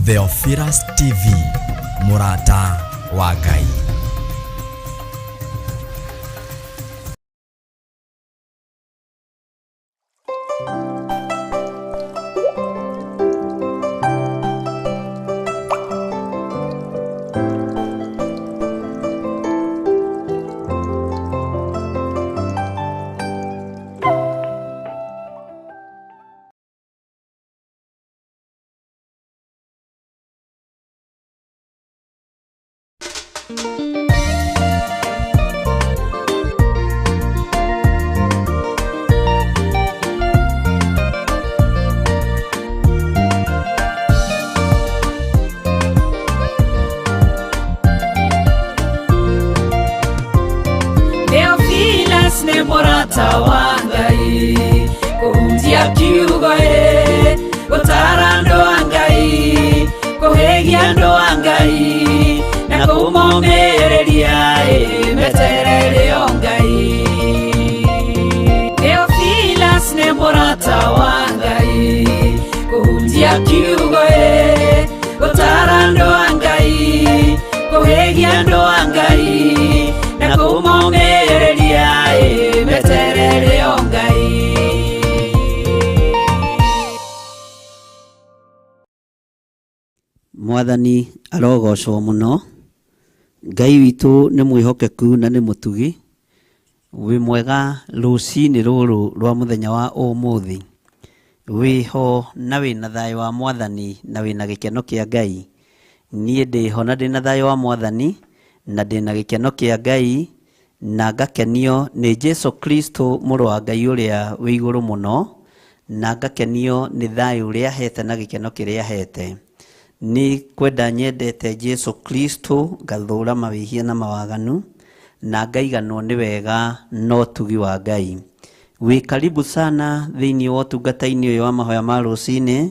Theophilus TV, mũrata wa Ngai. Theophilus nĩ mũrata wa Ngai, kũhunjia kiugo ĩ, gũtara andũ a Ngai, kũhĩgia andũ a Ngai, na kũmomĩrĩria ĩ, meterere o Ngai. Theophilus nĩ mũrata wa Ngai, kũhunjia kiugo ĩ, gũtara andũ a Ngai, kũhĩgia andũ a Ngai, na kũmomĩrĩria ĩ, meterere o Ngai. Mwathani arogocwo mũno. Ngai witũ nĩ mwĩhokeku na nĩ mũtugi. Wĩ mwega rũcinĩ rũrũ rwa mũthenya wa ũmũthĩ. Wĩho na wĩna thayũ wa Mwathani na wĩna gĩkeno kĩa Ngai. Niĩ ndĩho na ndĩna thayũ wa Mwathani na ndĩna gĩkeno kĩa Ngai na ngakenio nĩ Jesu Kristo mũrũ wa Ngai ũrĩa wĩ igũrũ mũno, na ngakenio nĩ thayũ ũrĩa ahete na gĩkeno kĩrĩa ahete. Nĩ kwenda nyendete Jesu Kristo, ngathũra mawĩhia na mawaganu, na ngaiganwo nĩ wega na ũtugi wa Ngai. Wĩ karibu sana thĩinĩ wa ũtungata-inĩ ũyũ wa mahoya ma rũcinĩ,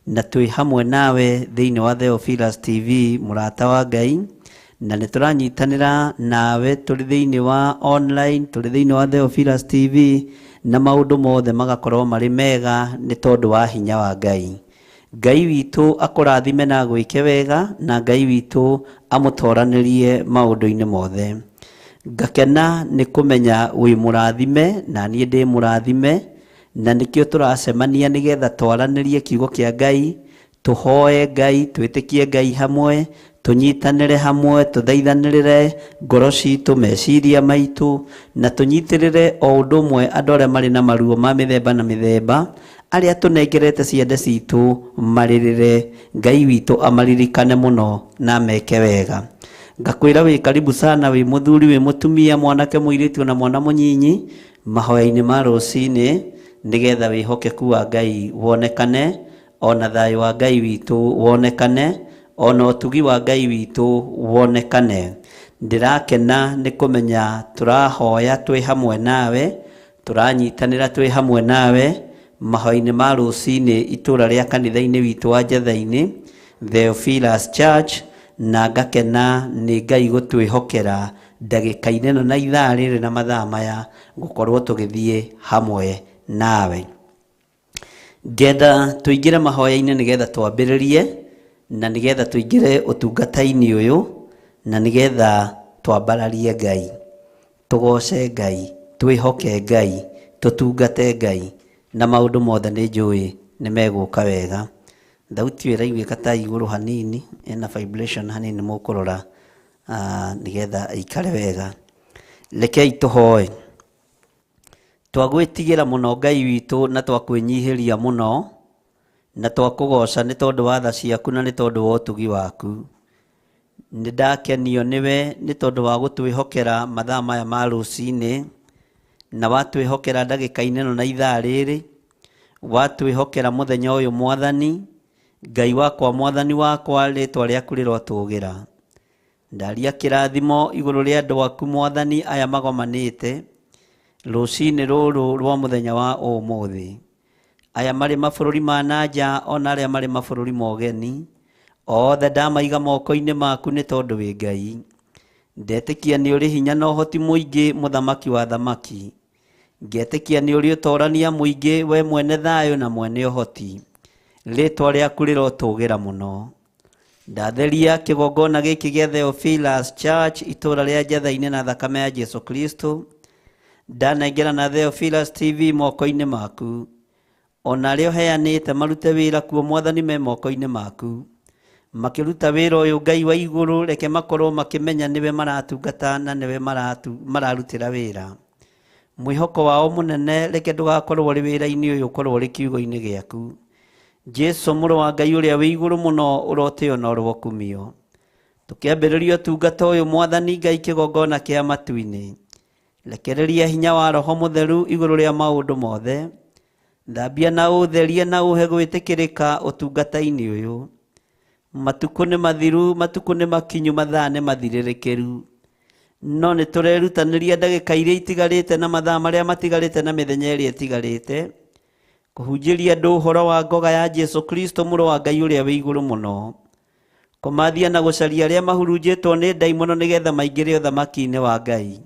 na twĩ hamwe nawe thĩinĩ wa Theophilus TV, mũrata wa Ngai, na nĩ tũranyitanĩra nawe tũrĩ thĩinĩ wa online, tũrĩ thĩinĩ wa Theophilus TV, na maũndũ mothe magakorwo marĩ mega nĩ tondũ wa hinya wa Ngai. Ngai witũ akũrathime na agwĩke wega, na Ngai witũ amũtoranĩrie maũndũ-inĩ mothe. Ngakena nĩ kũmenya wĩ mũrathime na niĩ ndĩ mũrathime, na nĩkĩo tũracemania nĩgetha twaranĩrie kiugo kĩa Ngai, tũhoe Ngai, twĩtĩkie Ngai hamwe, tũnyitanĩre hamwe, tũthaithanĩrĩre ngoro citũ, meciria maitũ, na tũnyitĩrĩre o ũndũ ũmwe andũ arĩa marĩ na maruo ma mĩthemba na mĩthemba, arĩa tũnengerete ciande citũ marĩrĩre, Ngai witũ amaririkane mũno na ameke wega. Ngakwĩra wĩ karibu sana, wĩ mũthuri, wĩ mũtumia, mwanake, mũirĩtu ona mwana mũnyinyi, mahoya-inĩ ma rũcinĩ, nĩgetha wĩhokeku wa Ngai wonekane, ona thayũ wa Ngai witũ wonekane, ona ũtugi wa Ngai witũ wonekane. Ndĩrakena nĩ kũmenya tũrahoya twĩ hamwe nawe, tũranyitanĩra twĩ hamwe nawe mahoya-inĩ ma rũcinĩ itũra rĩa kanitha-inĩ witũ wa Njatha-inĩ, Theophilus Church, na ngakena nĩ Ngai gũtwĩhokera ndagĩka-inĩ ĩno na ithaa rĩrĩ na mathaa maya gũkorwo tũgĩthiĩ hamwe nawe. Ngenda tũingĩre mahoya-inĩ nĩgetha twambĩrĩrie na nĩgetha tũingĩre ũtungata-inĩ ũyũ na nĩgetha twambararie Ngai, tũgoce Ngai, twĩhoke Ngai, tũtungate Ngai, na maũndũ mothe nĩ njũĩ nĩ megũka wega. Thauti ĩyo ĩraiguĩka ta igũrũ hanini, ĩna vibration hanini mũkũrora nĩgetha ĩikare wega. Rekei tũhoe. Twagwĩtigĩra mũno Ngai witũ na twakwĩnyihĩria mũno, na twakũgoca nĩ tondũ wa tha ciaku na nĩ tondũ wa ũtugi waku. Nĩ ndakenio nĩwe nĩ tondũ wa gũtwĩhokera mathaa maya ma rũcinĩ, na watwĩhokera ndagĩka-inĩ ĩno na ithaa rĩrĩ, watwĩhokera mũthenya ũyũ Mwathani, Ngai wakwa, Mwathani wakwa, rĩtwa rĩaku rĩrotũgĩra. Ndaria kĩrathimo igũrũ rĩa andũ aku Mwathani aya magomanĩte rũcinĩ rũrũ rwa mũthenya wa ũmũthĩ. Aya marĩ mabũrũri ma na nja ona arĩa marĩ mabũrũri ma ũgeni, othe ndamaiga moko-inĩ maku nĩ tondũ wĩ Ngai. Ndetĩkia nĩ ũrĩ hinya na ũhoti mũingĩ, mũthamaki wa athamaki. Ngetĩkia nĩ ũrĩ ũtorania mũingĩ, we mwene thayũ na mwene ũhoti. Rĩtwa rĩaku rĩrotũgĩra mũno. Ndatheria kĩgongona gĩkĩ gĩa Theophilus Church itũũra rĩa Njatha-inĩ na thakame ya Jesu Kristo. Ndanengera na Theophilus TV moko-inĩ maku, ona arĩa ũheanĩte marute wĩra kuo Mwathani me moko-inĩ maku. Makĩruta wĩra ũyũ Ngai wa igũrũ, reke makorwo makĩmenya nĩwe maratungata na nĩwe mararutĩra wĩra. Mwĩhoko wao mũnene reke ndũgakorwo ũrĩ wĩra-inĩ ũyũ, ũkorwo ũrĩ kiugo-inĩ gĩaku. Jesu mũrũ wa Ngai ũrĩa wĩ igũrũ mũno, ũrotĩo na ũrokumio. Tũkĩambĩrĩria ũtungata ũyũ Mwathani Ngai kĩgongona kĩa matu-inĩ, rekereria hinya wa Roho Mũtheru igũrũ rĩa maũndũ mothe. Thambia na ũtherie na ũhe gwĩtĩkĩrĩka ũtungata-inĩ ũyũ. Matukũ nĩ mathiru, matukũ nĩ makinyu, mathaa nĩ mathirĩrĩkĩru. No nĩ tũrerutanĩria ndagĩka iria itigarĩte na mathaa marĩa matigarĩte na mĩthenya ĩrĩa ĩtigarĩte kũhunjĩria andũ ũhoro wa ngoga ya Jesu Kristo mũrũ wa Ngai ũrĩa wĩ igũrũ mũno, kũmathia na gũcaria arĩa mahurunjĩtwo nĩ ndaimono nĩgetha maingĩre ũthamaki-inĩ wa Ngai.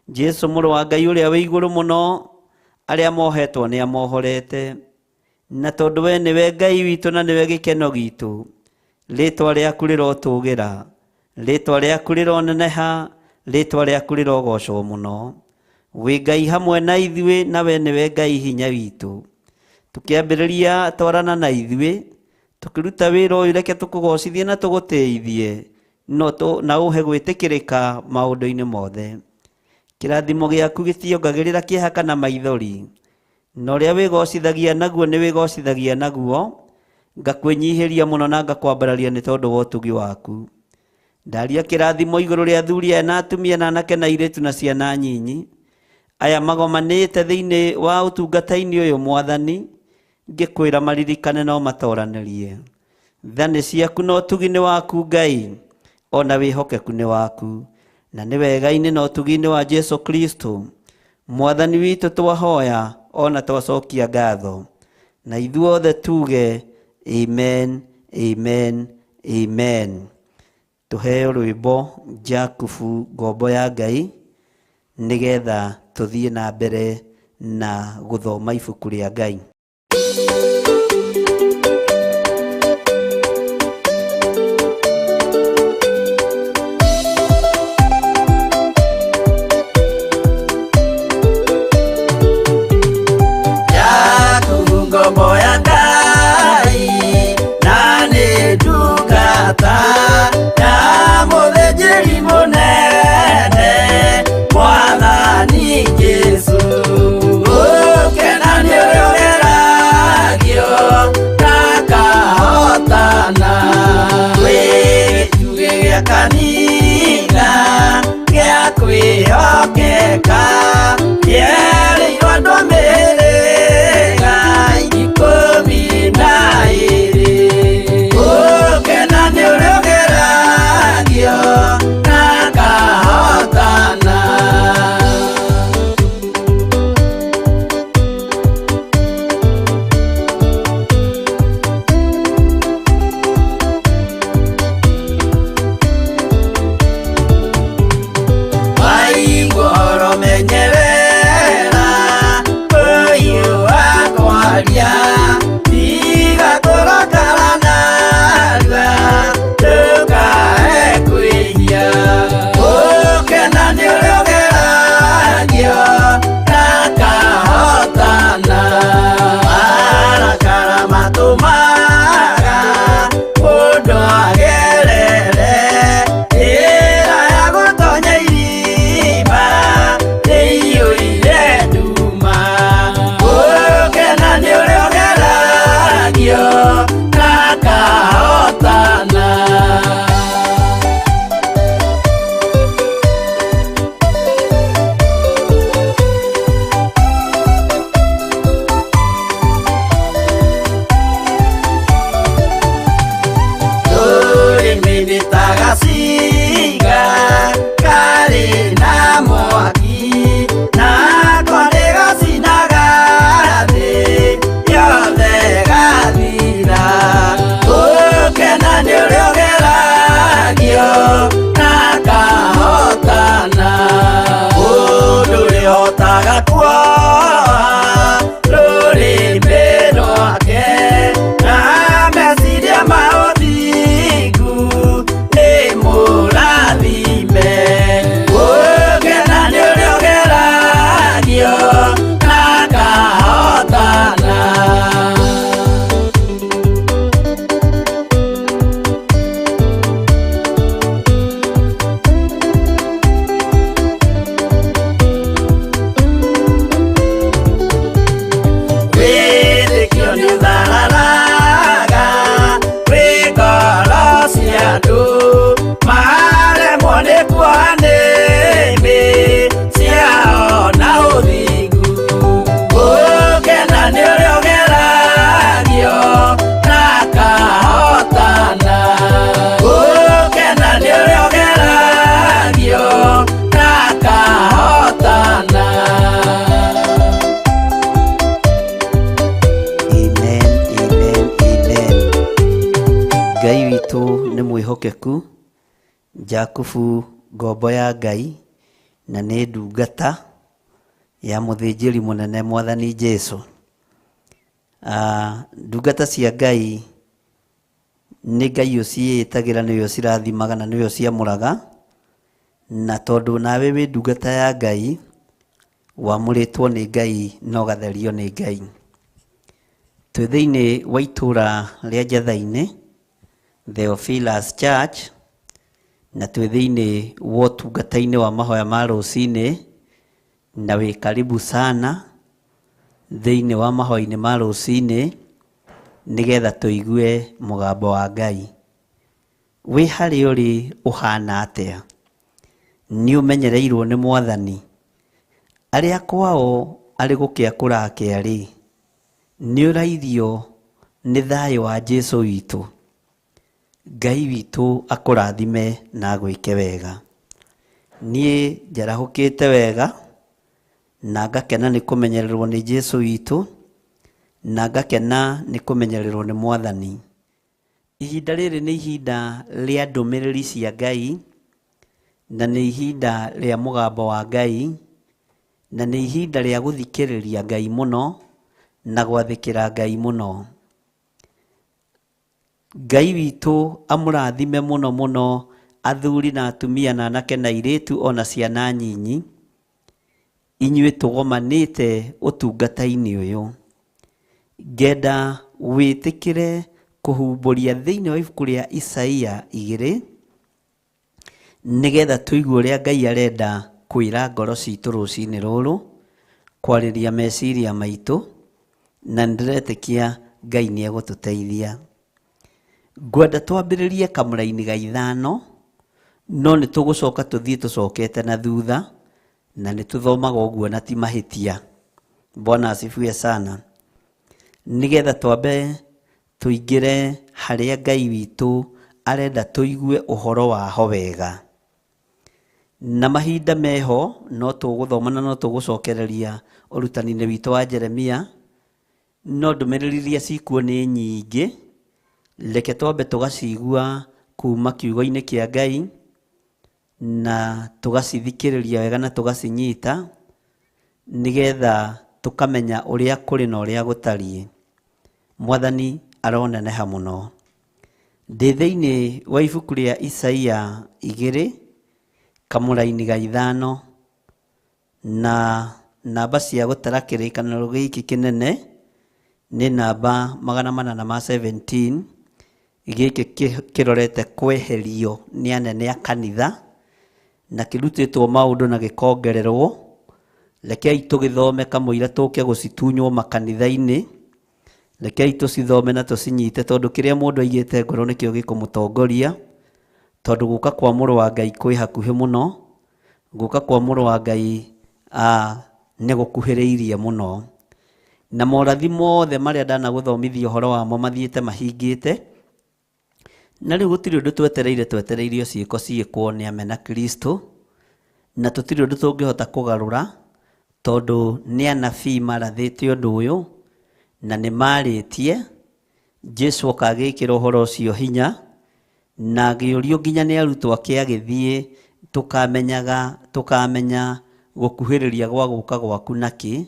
Jesu mũrũ wa Ngai ũrĩa wĩ igũrũ mũno, arĩa mohetwo nĩ amohorete, na tondũ we nĩwe Ngai witũ na nĩwe gĩkeno gitũ, rĩtwa rĩaku rĩrotũgĩra, rĩtwa rĩaku rĩroneneha, rĩtwa rĩaku rĩrogocwo mũno. Wĩ Ngai hamwe na ithuĩ, na we nĩwe Ngai hinya witũ. Tũkĩambĩrĩria twarana na ithuĩ, tũkĩruta wĩra ũyũ, reke tũkũgocithie na tũgũtĩithie, no na ũhe gwĩtĩkĩrĩka maũndũ-inĩ mothe. Kĩrathimo gĩaku gĩtiongagĩrĩra kĩeha kana maithori, na ũrĩa wĩgocithagia naguo nĩ wĩgocithagia naguo. Ngakwĩnyihĩria mũno na ngakwambararia nĩ tondũ wa ũtugi waku. Ndaria kĩrathimo igũrũ rĩa athuri aya na atumia na anake na airĩtu na ciana nyinyi aya magomanĩte thĩinĩ wa ũtungata-inĩ ũyũ Mwathani, ngĩkwĩra maririkane no matoranĩrie. Tha nĩ ciaku na ũtugi nĩ waku Ngai, ona wĩhokeku nĩ waku, na nĩ wega-inĩ na ũtugi-inĩ wa Jesu Kristo Mwathani witũ twahoya ona twacokia ngatho, na ithuothe tuge amen, amen, amen. Tũheo rwĩmbo Jakubu ngombo ya Ngai nĩgetha tũthiĩ na mbere na gũthoma ibuku rĩa Ngai. Jakubu ngombo ya Ngai, na nĩ ndungata ya mũthĩnjĩri mũnene Mwathani Jesũ. Gũkena nĩ ũrĩa Ngai witũ nĩ mwĩhokeku. Jakubu ngombo ya Ngai na nĩ ndungata ya mũthĩnjĩri mũnene Mwathani Jesu. Ndungata cia Ngai nĩ Ngai ũciĩtagĩra, nĩwe ũcirathimaga na nĩwe ũciamũraga. Na tondũ nawe wĩ ndungata ya Ngai, wamũrĩtwo nĩ Ngai na ũgatherio nĩ Ngai. Twĩ thĩinĩ wa itũra rĩa Njatha-inĩ, Theophilus Church, na twĩ thĩinĩ wa ũtungata-inĩ wa mahoya ma rũcinĩ, na wĩ karibu sana thĩinĩ wa mahoya-inĩ ma rũcinĩ, nĩgetha tũigue mũgambo wa Ngai. Wĩ harĩa ũrĩ ũhana atĩa? Nĩ ũmenyereirwo nĩ Mwathani? Arĩa kwao arĩ gũkĩa kũrakĩa rĩ, nĩ ũrairio nĩ thayũ wa Jesu witũ? Ngai witũ akũrathime na agwĩke wega. Niĩ njarahũkĩte wega na ngakena nĩ kũmenyererwo nĩ Jesu witũ, na ngakena nĩ kũmenyererwo nĩ Mwathani. Ihinda rĩrĩ nĩ ihinda rĩa ndũmĩrĩri cia Ngai, na nĩ ihinda rĩa mũgambo wa Ngai, na nĩ ihinda rĩa gũthikĩrĩria Ngai mũno na gwathĩkĩra Ngai mũno. Ngai witũ amũrathime mũno mũno athuri na atumia na anake na airĩtu ona ciana nyinyi, inyuĩ tũgomanĩte ũtungata-inĩ ũyũ. Ngenda wĩtĩkĩre kũhumbũria thĩinĩ wa ibuku rĩa Isaia 2, nĩgetha tũigue ũrĩa Ngai arenda kwĩra ngoro citũ rũcinĩ rũrũ, kwarĩria meciria maitũ, na nĩndĩretĩkia Ngai nĩegũtũteithia. Ngwenda twambĩrĩrie kamũraini ga 5, no nĩtũgũcoka tũthiĩ tũcokete na thutha, na nĩtũthomaga ũguo na ti mahĩtia. Bwana asifiwe sana. Nĩgetha twambe tũingĩre harĩa Ngai witũ arenda tũigue ũhoro waho wega. Na mahinda meho no tũgũthoma na no tũgũcokereria ũrutani-inĩ witũ wa Jeremia, no ndũmĩrĩri iria cikuo nĩ nyingĩ, reke twambe tũgacigua kuma kiugo-inĩ kĩa Ngai, na tũgacithikĩrĩria wega na tũgacinyita, nĩgetha tũkamenya ũrĩa kũrĩ na ũrĩa gũtariĩ. Mwathani aroneneha mũno. Ndĩ thĩinĩ wa ibuku rĩa Isaia 2, kamũraini ga 5, na namba cia gũtara kĩrĩkanĩro gĩkĩ kĩnene nĩ namba magana manana ma 17, gĩkĩ kĩrorete kweherio nĩ anene a kanitha, na kĩrutĩtwo maũndũ na gĩkongererwo. Rekei tũgĩthome kamũira tũke gũcitunywo makanitha-inĩ. Rekei tũcithome na tũcinyite, tondũ kĩrĩa mũndũ aigĩte ngoro nĩkĩo gĩkũmũtongoria, tondũ gũka kwa mũrũ wa Ngai kwĩ hakuhĩ mũno, gũka kwa mũrũ wa Ngai nĩ gũkuhĩrĩirie mũno. Na morathi mothe marĩa ndanagũthomithia ũhoro wamo mathiĩte mahingĩte, na rĩu gũtirĩ ũndũ twetereire, twetereirio ciĩko ciĩkwo nĩ amena Kristo, na tũtirĩ ũndũ tũngĩhota kũgarũra, tondũ nĩ anabii marathĩte ũndũ ũyũ, na nĩ marĩtie. Jesu oka agĩkĩra ũhoro ũcio hinya, na agĩũrio nginya nĩ arutwo ake agĩthiĩ, tũkamenya gũkuhĩrĩria gwa gũka gwaku nakĩ.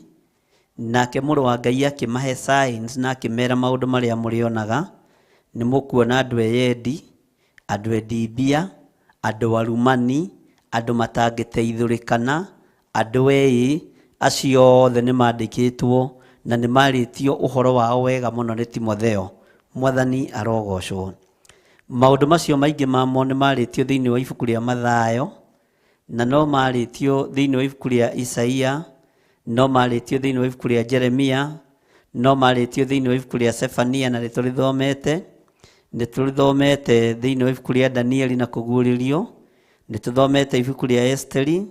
Nake mũrũ wa Ngai akĩmahe signs na akĩmera maũndũ marĩa mũrĩonaga. Nĩ mũkuona andũ eyendi, andũ endi mbia, andũ arumani, andũ matangĩteithũrĩkana, andũ eĩ, acio othe nĩ mandĩkĩtwo na nĩ marĩtio ũhoro wao wega mũno nĩ Timotheo. Mwathani arogocwo. Maũndũ macio maingĩ mamo nĩ marĩtio thĩinĩ wa ibuku rĩa Mathayo, na no marĩtio thĩinĩ wa ibuku rĩa Isaia, no marĩtio thĩinĩ wa ibuku rĩa Jeremia, no marĩtio thĩinĩ wa ibuku rĩa Sefania, na nĩtũrĩthomete. Nĩtũrĩthomete thĩinĩ wa ibuku rĩa Danieli na kũguũrĩrio, nĩtũthomete ibuku rĩa Esteri,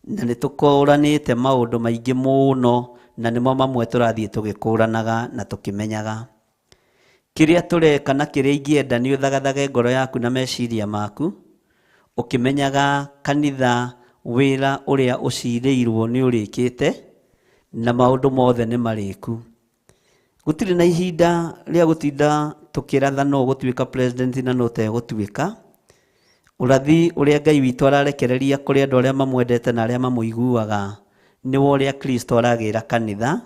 na nĩtũkũranĩte maũndũ maingĩ mũno, na nĩmo mamwe tũrathiĩ tũgĩkũranaga na tũkĩmenyaga. Kĩrĩa tũreka na kĩrĩa ingĩenda nĩ ũthagathage ngoro yaku na meciria maku, ũkĩmenyaga kanitha wĩra ũrĩa ũcirĩirwo nĩ ũrĩkĩte, na maũndũ mothe nĩ marĩku. Gũtirĩ na ihinda rĩa gũtinda tũkĩratha nũ ũgũtuĩka president na nũ ũtegũtuĩka. Ũrathi ũrĩa Ngai witũ ararekereria kũrĩ andũ arĩa mamwendete na arĩa mamũiguaga nĩ wa ũrĩa Kristo aragĩra kanitha,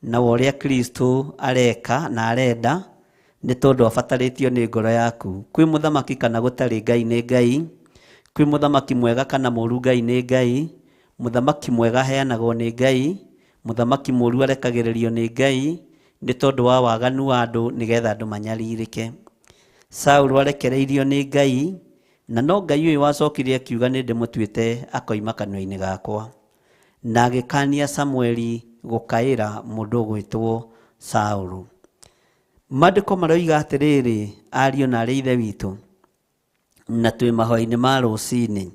na wa ũrĩa Kristo areka na arenda, nĩ tondũ abatarĩtio nĩ ngoro yaku. Kwĩ mũthamaki kana gũtarĩ, Ngai nĩ Ngai. Kwĩ mũthamaki mwega kana mũũru, Ngai nĩ Ngai. Mũthamaki mwega aheanagwo nĩ Ngai, mũthamaki mũũru arekagĩrĩrio nĩ Ngai, nĩ tondũ wa waganu wa andũ nĩgetha andũ manyarirĩke. Saũlũ arekereirio nĩ Ngai, na no Ngai ũyũ wacokire akiuga nĩ ndĩmũtuĩte akoima kanua-inĩ gakwa. Na agĩkania Samueli gũkaĩra mũndũ ũgwĩtwo Saũlũ. Maandĩko maroiga atĩrĩrĩ, ariũ na arĩ ithe witũ, na twĩ mahoya-inĩ ma rũcinĩ,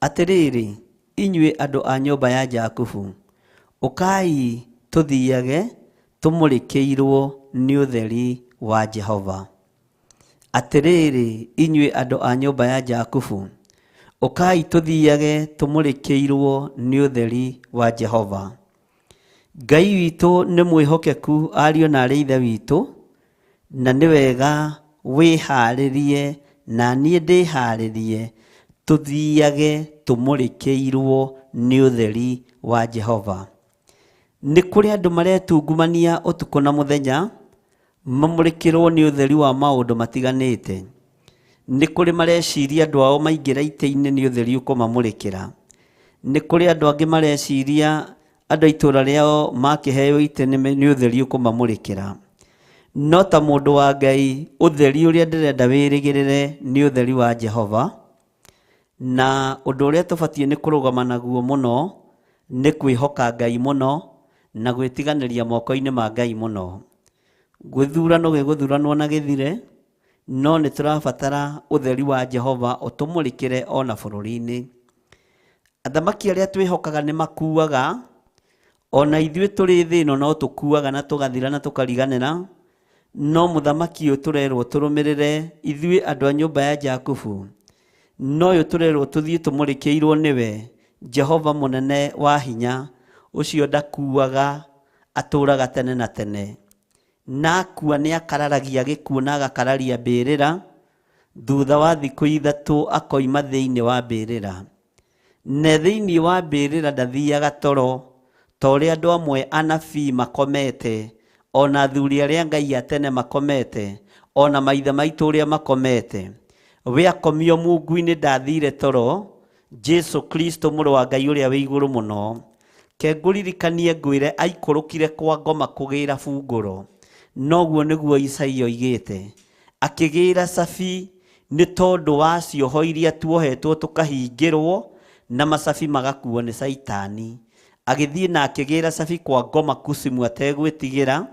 atĩrĩrĩ, inyuĩ andũ a nyũmba ya Jakubu, ũkai tũthiage tũmũrĩkĩirwo nĩ ũtheri wa Jehova. Atĩrĩrĩ, inyuĩ andũ a nyũmba ya Jakubu, ũkai tũthiage tũmũrĩkĩirwo nĩ ũtheri wa Jehova. Ngai witũ nĩ mwĩhokeku, ariũ na arĩ ithe witũ, na nĩ wega wĩharĩrie na niĩ ndĩharĩrie tũthiage tũmũrĩkĩirwo nĩ ũtheri wa Jehova. Nĩ kũrĩ andũ maretungumania ũtukũ na mũthenya, mamũrĩkĩrwo nĩ ũtheri wa maũndũ matiganĩte. Nĩ kũrĩ mareciria andũ ao maingĩra itĩ-inĩ nĩ ũtheri ũkũmamũrĩkĩra. Nĩ kũrĩ andũ angĩ mareciria andũ a itũũra rĩao makĩheo itĩ nĩ ũtheri ũkũmamũrĩkĩra. No ta mũndũ wa Ngai, ũtheri ũrĩa ndĩrenda wĩrĩgĩrĩre nĩ ũtheri wa Jehova. Na ũndũ ũrĩa tũbatiĩ nĩ kũrũgama naguo mũno nĩ kwĩhoka Ngai mũno na gwĩtiganĩria moko-inĩ ma Ngai mũno. Gĩthurano gĩgũthuranwo na gĩthire, no nĩ tũrabatara ũtheri wa Jehova ũtũmũrĩkĩre ona bũrũri-inĩ. Athamaki arĩa twĩhokaga nĩ makuaga, ona ithuĩ tũrĩ thĩ ĩno no tũkuaga na tũgathira na tũkariganĩra, no mũthamaki ũyũ tũrerwo tũrũmĩrĩre ithuĩ andũ a nyũmba ya Jakubu, no ũyũ tũrerwo tũthiĩ tũmũrĩkĩirwo nĩwe, Jehova mũnene wa hinya, ũcio ndakuaga, atũũraga tene na tene. Na akua nĩ akararagia gĩkuũ na agakararia mbĩrĩra, thutha wa thikũ ithatũ akoima thĩinĩ wa mbĩrĩra. Na thĩinĩ wa mbĩrĩra ndathiaga toro, ta ũrĩa andũ amwe anabii makomete, ona athuri arĩa Ngai a tene makomete, ona maithe maitũ ũrĩa makomete. We akomio mungu-inĩ ndathire toro, Jesu Kristo mũrũ wa Ngai ũrĩa wĩ igũrũ mũno. Ke ngũririkanie ngwĩre aikũrũkire kwa ngoma kũgĩra bungũro. Noguo nĩguo Isaia oigĩte. Akĩgĩra cabi nĩ tondũ wa cioho iria tuohetwo tũkahingĩrwo na macabi magakuo nĩ Caitani. Agĩthiĩ na akĩgĩra cabi kwa ngoma kusimu ategwĩtigĩra,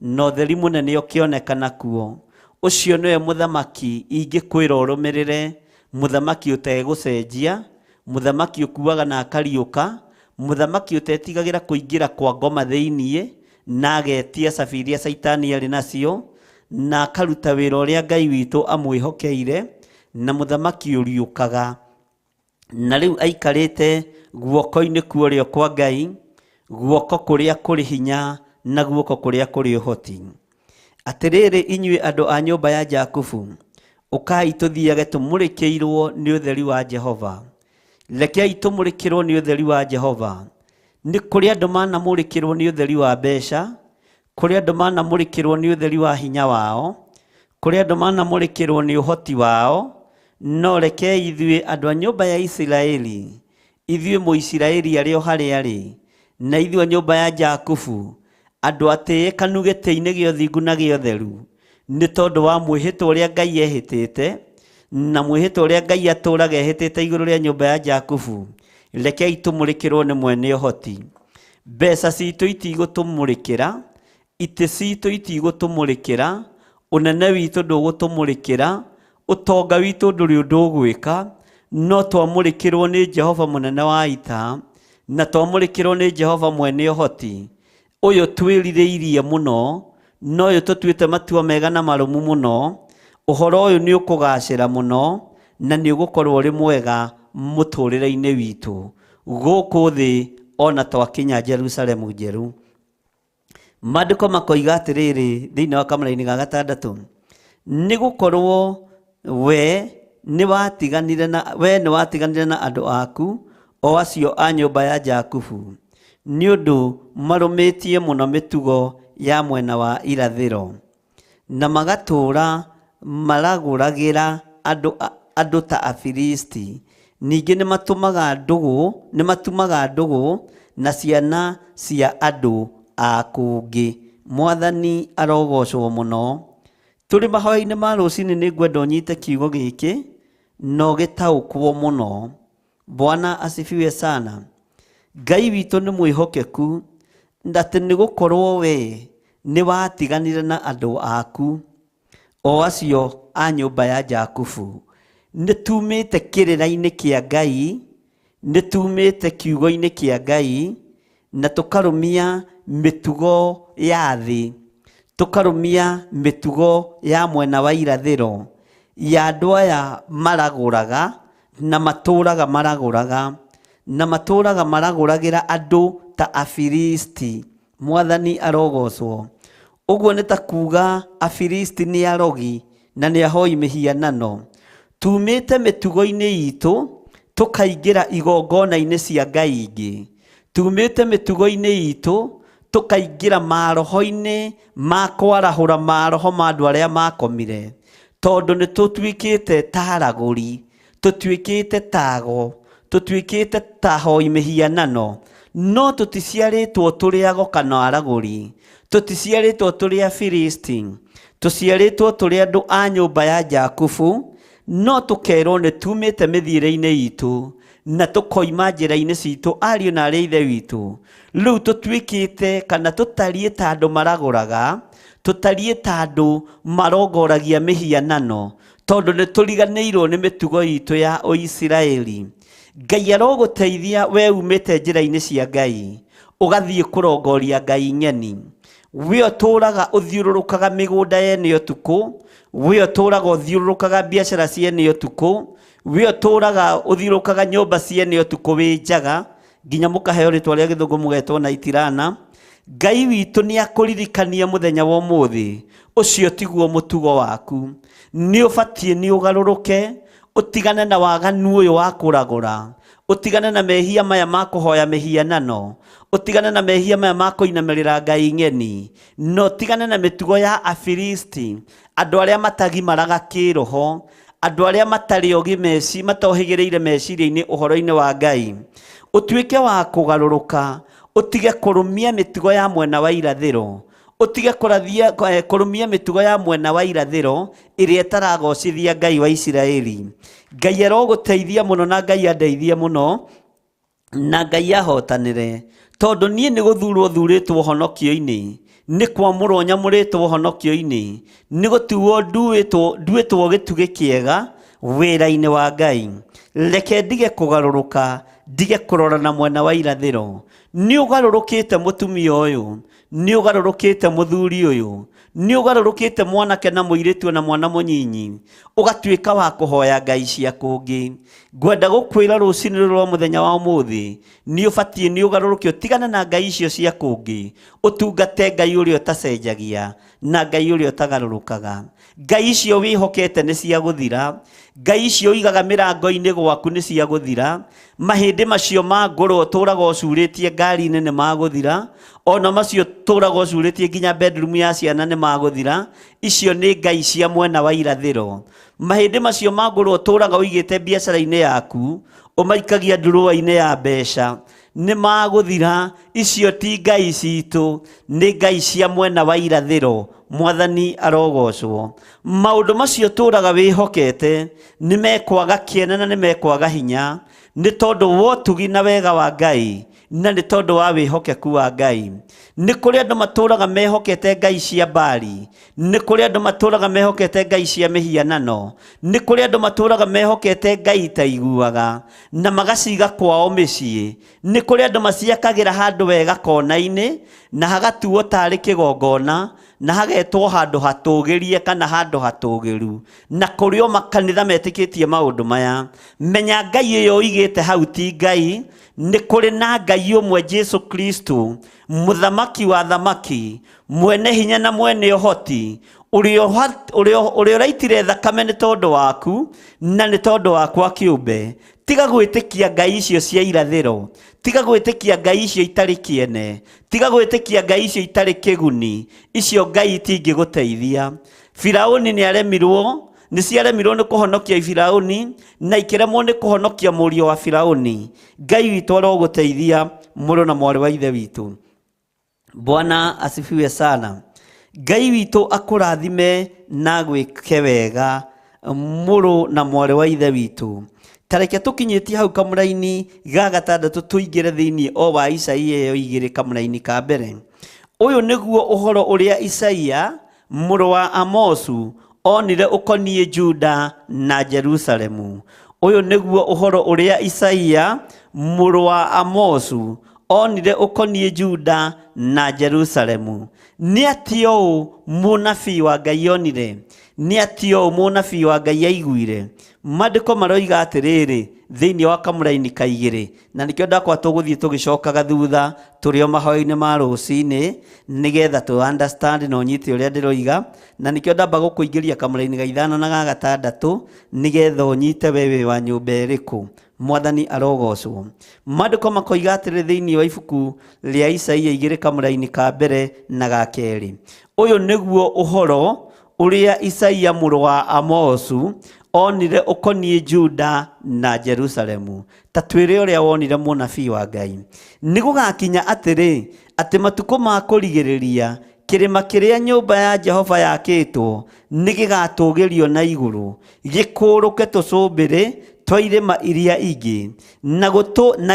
na ũtheri mũnene ũkĩonekana kuo. Ũcio nĩwe mũthamaki ingĩkwĩra ũrũmĩrĩre, mũthamaki ũtegũcenjia, mũthamaki ũkuaga na akariũka, mũthamaki ũtetigagĩra kũingĩra kwa ngoma thĩiniĩ, na agetia cabi iria Caitani arĩ nacio, na akaruta wĩra ũrĩa Ngai witũ amwĩhokeire, na mũthamaki ũriũkaga. Na rĩu aikarĩte guoko-inĩ kwa ũrĩo kwa Ngai, guoko kũrĩa kũrĩ hinya na guoko kũrĩa kũrĩ ũhoti. Atĩrĩrĩ inyuĩ andũ a nyũmba ya Jakubu, ũkai tũthiage tũmũrĩkĩirwo nĩ ũtheri wa Jehova. Rekei tũmũrĩkĩrwo nĩ ũtheri wa Jehova. Nĩ kũrĩ andũ manamũrĩkĩrwo nĩ ũtheri wa mbeca, kũrĩ andũ manamũrĩkĩrwo nĩ ũtheri wa hinya wao, kũrĩ andũ manamũrĩkĩrwo nĩ ũhoti wao, no rekei ithuĩ andũ a nyũmba ya Isiraeli, ithuĩ Mũisiraeli arĩ o harĩa arĩ, na ithuĩ a nyũmba ya Jakubu, andũ atĩĩkanu gĩtĩ-inĩ gĩa ũthingu na gĩa ũtheru, nĩ tondũ wa mwĩhĩtwa ũrĩa Ngai ehĩtĩte, na mwĩhĩtwa ũrĩa Ngai atũũraga ehĩtĩte igũrũ rĩa nyũmba ya Jakubu, rekei tũmũrĩkĩrwo nĩ mwene ũhoti. Mbeca citũ itigũtũmũrĩkĩra, itĩ citũ itigũtũmũrĩkĩra, ũnene witũ ndũgũtũmũrĩkĩra, ũtonga witũ ndũrĩ ũndũ ũgwĩka, no twamũrĩkĩrwo nĩ Jehova mũnene wa ita, na twamũrĩkĩrwo nĩ Jehova mwene ũhoti, ũyũ twĩrirĩirie mũno, na ũyũ tũtuĩte matua mega na marũmu mũno, ũhoro ũyũ nĩ ũkũgacĩra mũno, na nĩ ũgũkorwo ũrĩ mwega mũtũrĩre-inĩ witũ gũkũ thĩ ona twakinya Jerusalemu njerũ. Maandĩko makoiga atĩrĩrĩ thĩinĩ wa kamũraini ga gatandatũ, nĩ gũkorwo we nĩwatiganire na we nĩwatiganire na andũ aku o acio a nyũmba ya Jakubu, nĩ ũndũ marũmĩtie mũno mĩtugo ya mwena wa irathĩro, na magatũũra maragũragĩra andũ, andũ ta Afilisti. Ningĩ nĩmatũmaga ndũgũ, nĩmatumaga ndũgũ na ciana cia andũ a kũngĩ. Mwathani arogocwo mũno. Tũrĩ mahoya-inĩ ma rũcinĩ nĩ ngwenda ũnyite kiugo gĩkĩ na ũgĩtaũkwo mũno. Bwana asifiwe sana. Ngai witũ nĩ mwĩhokeku atĩ nĩ gũkorwo we nĩ watiganire na andũ aku o acio a nyũmba ya Jakubu. Nĩ tumĩte kĩrĩra-inĩ kĩa Ngai, nĩ tumĩte kiugo-inĩ kĩa Ngai na tũkarũmia mĩtugo ya thĩ, tũkarũmia mĩtugo ya mwena wa irathĩro ya andũ aya maragũraga na matũraga maragũraga na matũraga maragũragĩra andũ ta Afilisti. Mwathani arogocwo. Ũguo nĩ ta kuga Afilisti nĩ arogi na nĩ ahoi mĩhianano. Tumĩte mĩtugo-inĩ itũ tũkaingĩra igongona-inĩ cia ngai ingĩ. Tumĩte mĩtugo-inĩ itũ tũkaingĩra maroho-inĩ ma kwarahũra maroho ma andũ arĩa makomire, tondũ nĩ tũtuĩkĩte ta aragũri, tũtuĩkĩte ta ago, tũtuĩkĩte ta ahoi mĩhianano, no tũticiarĩtwo tũrĩ ago kana aragũri, tũticiarĩtwo tũrĩ Afilisti, tũciarĩtwo tũrĩ andũ a nyũmba ya Jakubu, no tũkerwo nĩ tumĩte mĩthiĩre-inĩ itũ na tũkoima njĩra-inĩ citũ, ariũ na arĩ a ithe witũ. Rĩu tũtuĩkĩte kana tũtariĩ ta andũ maragũraga, tũtariĩ ta andũ marongoragia mĩhianano, tondũ nĩ tũriganĩirwo nĩ mĩtugo itũ ya Ũisiraeli. Ngai arogũteithia we umĩte njĩra-inĩ cia Ngai, ũgathiĩ kũrongoria ngai ng'eni. We ũtũraga ũthiũrũrũkaga mĩgũnda yene ũtukũ, we ũtũraga ũthiũrũrũkaga biacara ciene ũtukũ, we ũtũraga ũthiũrũrũkaga nyũmba ciene ũtukũ wĩ njaga, nginya mũkaheo rĩtwa rĩa gĩthũngũ mũgetwo na itirana. Ngai witũ nĩ akũririkania mũthenya wa ũmũthĩ, ũcio tiguo mũtugo waku. Nĩ ũbatiĩ nĩ ũgarũrũke, ũtigane na waganu ũyũ wa kũragũra, ũtigane na mehia maya ma kũhoya mĩhianano, ũtigane na mehia maya ma kũinamĩrĩra ngai ng'eni, na ũtigane na mĩtugo ya Afilisti, andũ arĩa matagimaraga kĩroho, andũ arĩa matarĩ ogĩ meci, matohĩgĩrĩire meciria-inĩ ũhoro-inĩ wa Ngai. Ũtuĩke wa kũgarũrũka, ũtige kũrũmia mĩtugo ya mwena wa irathĩro, ũtige kũrathia, kũrũmia mĩtugo ya mwena wa irathĩro ĩrĩa ĩtaragocithia Ngai wa Isiraeli. Ngai arogũteithia mũno na Ngai andeithie mũno na Ngai ahotanĩre, tondũ niĩ nĩ gũthurwo thurĩtwo honokio-inĩ, nĩ kwamũrwo nyamũrĩtwo honokio-inĩ, nĩ gũtuo nduĩtwo nduĩtwo gĩtugĩ kĩega wĩra-inĩ wa Ngai. Reke ndige kũgarũrũka, ndige kũrora na mwena wa irathĩro. Nĩ ũgarũrũkĩte mũtumia ũyũ, nĩ ũgarũrũkĩte mũthuri ũyũ, nĩ ũgarũrũkĩte mwanake na mũirĩtu na mwana mũnyinyi, ũgatuĩka wa kũhoya ngai cia kũngĩ. Ngwenda gũkwĩra rũcinĩ rũrũ rwa mũthenya wa ũmũthĩ, nĩ ũbatiĩ nĩ ũgarũrũke ũtigane na ngai icio cia kũngĩ, ũtungate Ngai ũrĩa ũtacenjagia na Ngai ũrĩa ũtagarũrũkaga. Ngai icio wĩhokete nĩ cia gũthira, ngai icio ũigaga mĩrango-inĩ gwaku nĩ cia gũthira, mahĩndĩ macio ma ngũrwe ũtũraga ũcurĩtie ngari-inĩ nĩ magũthira, ona macio ũtũraga ũcurĩtie nginya bedroom ya ciana nĩ magũthira. Icio nĩ ngai cia mwena wa irathĩro. Mahĩndĩ macio ma ngũrwe ũtũraga ũigĩte biacara-inĩ yaku, ũmaikagia ndurũa-inĩ ya mbeca, nĩ magũthira. Icio ti ngai citũ, nĩ ngai cia mwena wa irathĩro. Mwathani arogocwo. Maũndũ macio ũtũraga wĩhokete nĩ mekwaga kĩene na nĩ mekwaga hinya, nĩ tondũ wa ũtugi na wega wa Ngai, na nĩ tondũ wa wĩhokeku wa Ngai. Nĩ kũrĩ andũ matũraga mehokete ngai cia Baali, nĩ kũrĩ andũ matũraga mehokete ngai cia mĩhianano, nĩ kũrĩ andũ matũraga mehokete ngai itaiguaga na magaciga kwao mĩciĩ. Nĩ kũrĩ andũ maciakagĩra handũ wega kona-inĩ na hagatuo tarĩ kĩgongona, Na hagetwo handũ hatũgĩrie kana handũ hatũgĩru, na kũrĩ o makanitha metĩkĩtie maũndũ maya. Menya Ngai ĩyo ũigĩte hau ti Ngai. Nĩ kũrĩ na Ngai ũmwe, Jesu Kristo, mũthamaki wa thamaki, mwene hinya na mwene ũhoti, ũrĩa ũrĩa ũraitire thakame nĩ tondũ waku na nĩ tondũ wakwa kĩũmbe. Tiga gwĩtĩkia ngai icio cia irathĩro, tiga gwĩtĩkia ngai icio itarĩ kĩene, tiga gwĩtĩkia ngai icio itarĩ kĩguni. Icio ngai itingĩgũteithia. Firauni nĩ aremirwo, nĩ ciaremirwo nĩ kũhonokia Firauni na ikĩremwo nĩ kũhonokia mũriũ wa Firauni. Ngai witũ arogũteithia, mũrũ na mwarĩ wa ithe witũ. Bwana asifiwe sana. Ngai witũ akũrathime na gwĩke wega, mũrũ na mwarĩ wa ithe witũ. Tareke tũkinyĩtie hau kamũraini ga gatandatũ, tũingĩre thĩinĩ o wa Isaia ĩyo 2 kamũraini ka mbere. Ũyũ nĩguo ũhoro ũrĩa Isaia mũrũ wa Amosu onire ũkoniĩ Juda na Jerusalemu. Ũyũ nĩguo ũhoro ũrĩa Isaia mũrũ wa Amosu onire ũkoniĩ Juda na Jerusalemu. Nĩ atĩa ũũ mũnabii wa Ngai onire? Nĩ atĩa ũũ mũnabii wa Ngai aiguire? Maandĩko maroiga atĩrĩrĩ thĩinĩ wa kamũraini ka 2, na nĩkĩo ndakwa tũgũthiĩ tũgĩcokaga thutha tũrĩ o mahoya-inĩ ma rũcinĩ, nĩgetha tũ understand na ũnyite ũrĩa ndĩroiga. Na nĩkĩo ndamba gũkũingĩria kamũraini ga 5 na ga 6, nĩgetha ũnyite we wĩ wa nyũmba ĩrĩkũ. Mwathani arogocwo. Maandĩko makoiga atĩrĩ thĩinĩ wa ibuku rĩa Isaia 2 kamũraini ka mbere na ga kerĩ, ũyũ nĩguo ũhoro ũrĩa Isaia mũrũ wa Amosu onire ũkoniĩ Juda na Jerusalemu. Ta twĩre ũrĩa wonire, mũnabii wa Ngai. Nĩ gũgakinya atĩrĩ, atĩ matukũ ma kũrigĩrĩria, kĩrĩma kĩrĩa nyũmba ya Jehova yakĩtwo nĩ gĩgatũgĩrio na igũrũ, gĩkũrũke tũcũmbĩrĩ twa irĩma iria ingĩ, na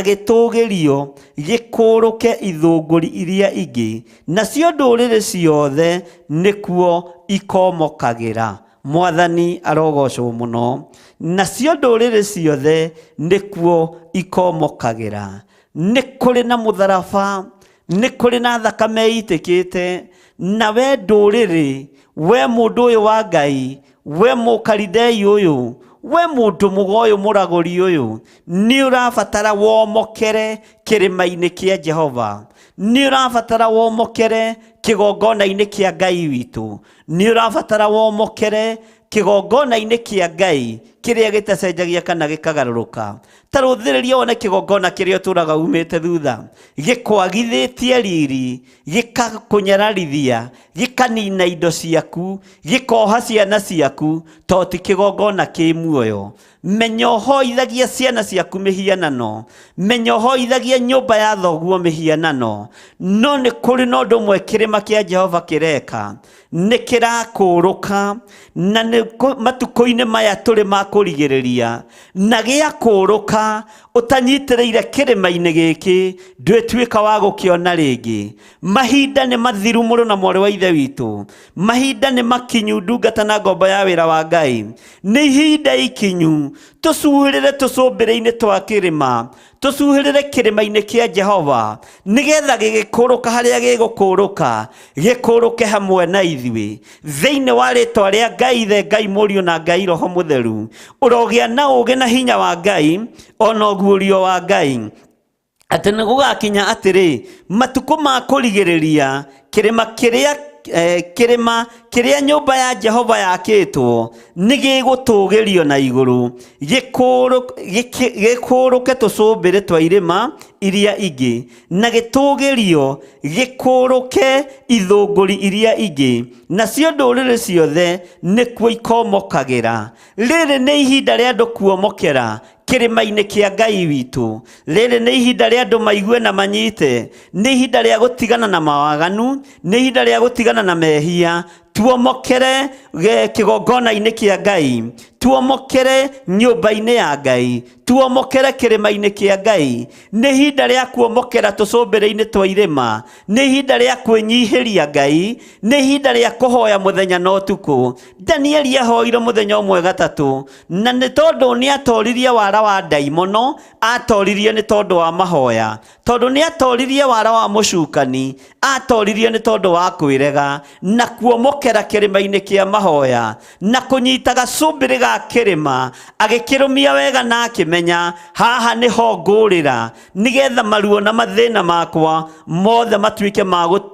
gĩtũgĩrio gĩkũrũke ithũngũri iria ingĩ, nacio ndũrĩrĩ ciothe nĩkuo ikomokagĩra. Mwathani arogocwo mũno. Nacio ndũrĩrĩ ciothe nĩkuo ikomokagĩra. Nĩ kũrĩ na mũtharaba, nĩ kũrĩ na thakame ĩitĩkĩte. Na we ndũrĩrĩ, we mũndũ ũyũ wa Ngai, we mũkaridei ũyũ, we mũndũ mũgo ũyũ, mũragũri ũyũ, nĩ ũrabatara womokere kĩrĩma-inĩ kĩa Jehova, nĩ ũrabatara womokere kĩgongona-inĩ kĩa Ngai witũ, nĩ ũrabatara womokere kĩgongona-inĩ kĩa Ngai kĩrĩa gĩtacenjagia kana gĩkagarũrũka. Ta rũthĩrĩria wone kĩgongona kĩrĩa ũtũraga umĩte thutha, gĩkwagithĩtie riri, gĩkakũnyararithia, gĩkanina indo ciaku, gĩkoha ciana ciaku, to ti kĩgongona kĩ muoyo. Menya ũhoithagia ciana ciaku mĩhianano, menya ũhoithagia nyũmba ya thoguo mĩhianano, no nĩ kũrĩ na ũndũ ũmwe kĩrĩma kĩa Jehova kĩreka, nĩ kĩrakũrũka, na nĩ matukũ-inĩ maya tũrĩ ma kũrigĩrĩria, na gĩakũrũka ũtanyitĩrĩire kĩrĩma-inĩ gĩkĩ, ndwĩtuĩka wa gũkĩona rĩngĩ. Mahinda nĩ mathiru, mũrũ na mwarĩ wa ithe witũ. Mahinda nĩ makinyu, ndungata na ngombo ya wĩra wa Ngai. Nĩ ihinda ikinyu tũcuhĩrĩre tũcũmbĩrĩ-inĩ twa kĩrĩma, tũcuhĩrĩre kĩrĩma-inĩ kĩa Jehova, nĩgetha gĩgĩkũrũka harĩa gĩgũkũrũka, gĩkũrũke hamwe na ithuĩ. Thĩinĩ wa rĩtwa rĩa Ngai Ithe, Ngai Mũriũ na Ngai Roho Mũtheru, ũrogĩa na ũũgĩ na hinya wa Ngai, ona ũguũrio wa Ngai, atĩ nĩ gũgakinya atĩrĩ, matukũ ma kũrigĩrĩria, kĩrĩma kĩrĩa kĩrĩma kĩrĩa nyũmba ya Jehova yakĩtwo nĩ gĩgũtũgĩrio na igũrũ, gĩkũrũke tũcũmbĩrĩ twa irĩma iria ingĩ, na gĩtũgĩrio gĩkũrũke ithũngũri iria ingĩ, nacio ndũrĩrĩ ciothe nĩkuo ikomokagĩra. Rĩrĩ nĩ ihinda rĩa andũ kuomokera kĩrĩma-inĩ kĩa Ngai witũ. Rĩrĩ nĩ ihinda rĩa andũ maigue na manyite. Nĩ ihinda rĩa gũtigana na mawaganu, nĩ ihinda rĩa gũtigana na mehia. Tuomokere kĩgongona-inĩ kĩa Ngai, Tuomokere nyũmba-inĩ ya Ngai, tuomokere kĩrĩma-inĩ kĩa Ngai. Nĩ ihinda rĩa kuomokera tũcũmbĩrĩ-inĩ twa irĩma, nĩ ihinda rĩa kwĩnyihĩria Ngai, nĩ ihinda rĩa kũhoya mũthenya na ũtukũ. Danieli ahoire mũthenya ũmwe gatatũ, na nĩ tondũ nĩ atoririe wara wa ndaimono, atoririe nĩ tondũ wa mahoya. Tondũ nĩ atoririe wara wa mũcukani, atoririe nĩ tondũ wa kwĩrega na kuomokera kĩrĩma-inĩ kĩa mahoya na kũnyita gacumbĩrĩ ga kĩrĩma, agĩkĩrũmia wega na akĩmenya haha nĩho ngũrĩra, nĩgetha maruo na mathĩna makwa mothe matuĩke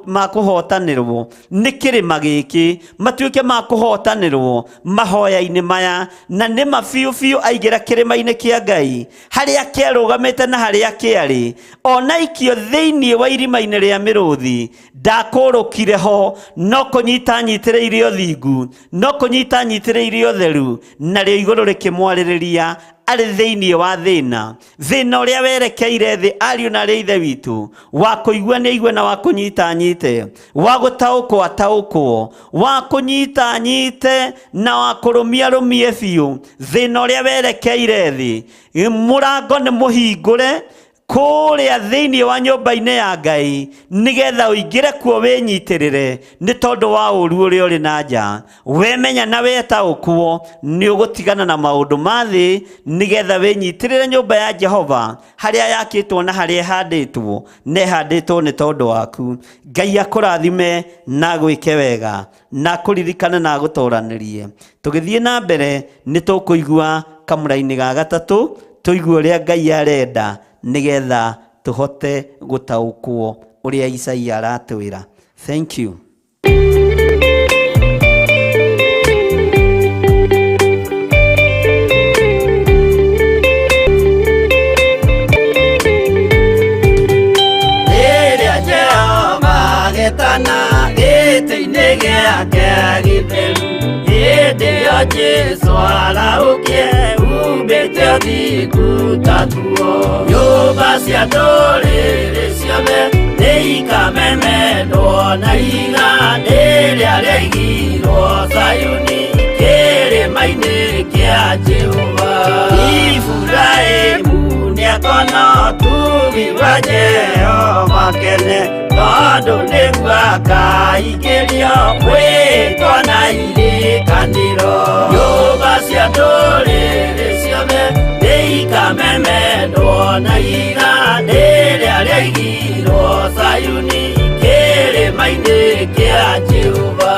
ma kũhotanĩrwo nĩ kĩrĩma gĩkĩ, matuĩke ma kũhotanĩrwo mahoya-inĩ maya. Na nĩ ma biũ biũ aingĩra kĩrĩma-inĩ kĩa Ngai, harĩa kĩarũgamĩte na harĩa kĩarĩ, ona ikio thĩinĩ wa irima-inĩ rĩa mĩrũthi, ndakũrũkire ho, no kũnyita nyitĩrĩire ũthingu, no kũnyita nyitĩrĩire ũtheru, narĩo igũrũ rĩkĩmwarĩrĩria arĩ thĩinĩ wa thĩna. Thĩna ũrĩa werekeire thĩ, ariũ na arĩ ithe witũ, wa kũigua nĩ aigue na wa kũnyita anyite, wa gũtaũkwo ataũkwo, wa kũnyita anyite na wa kũrũmia rũmie biũ. Thĩna ũrĩa werekeire thĩ, mũrango nĩ mũhingũre kũrĩa thĩinĩ wa nyũmba-inĩ ya Ngai, nĩgetha ũingĩre kuo wĩnyitĩrĩre, nĩ tondũ wa ũru ũrĩa ũrĩ na nja. Wemenya na wetaũkwo, nĩ ũgũtigana na maũndũ ma thĩ, nĩgetha wĩnyitĩrĩre nyũmba ya Jehova, harĩa yakĩtwo na harĩa ĩhandĩtwo, na ĩhandĩtwo nĩ tondũ waku. Ngai akũrathime na agwĩke wega, na akũririkane na agũtoranĩrie. Tũgĩthiĩ na mbere, nĩ tũkũigua kamũra-inĩ ga gatatũ, tũigue ũrĩa Ngai arenda, nĩgetha tũhote gũtaũkwo ũrĩa Isaia aratwĩra. Thank you. Rĩrĩa Jehova agetana gĩtĩ-inĩ gĩake gĩtheru, hĩndĩ ĩyo Jesũ arahũkie umbĩte ũthingu ta nguo. Nyũmba cia ndũrĩrĩ ciothe nĩikamemendwo na ihiga rĩrĩa rĩaigirwo Zayuni, kĩrĩma-inĩ kĩa Jehova. Iburahĩmu nĩakona ũtugi wa Jehova kene, tondũ nĩguo akaingĩrio mwĩtwa na irĩkanĩro. Nyũmba cia ndũrĩrĩ ciothe nĩikamemendwo na ihiga rĩrĩa rĩaigirwo Zayuni, kĩrĩma-inĩ kĩa Jehova.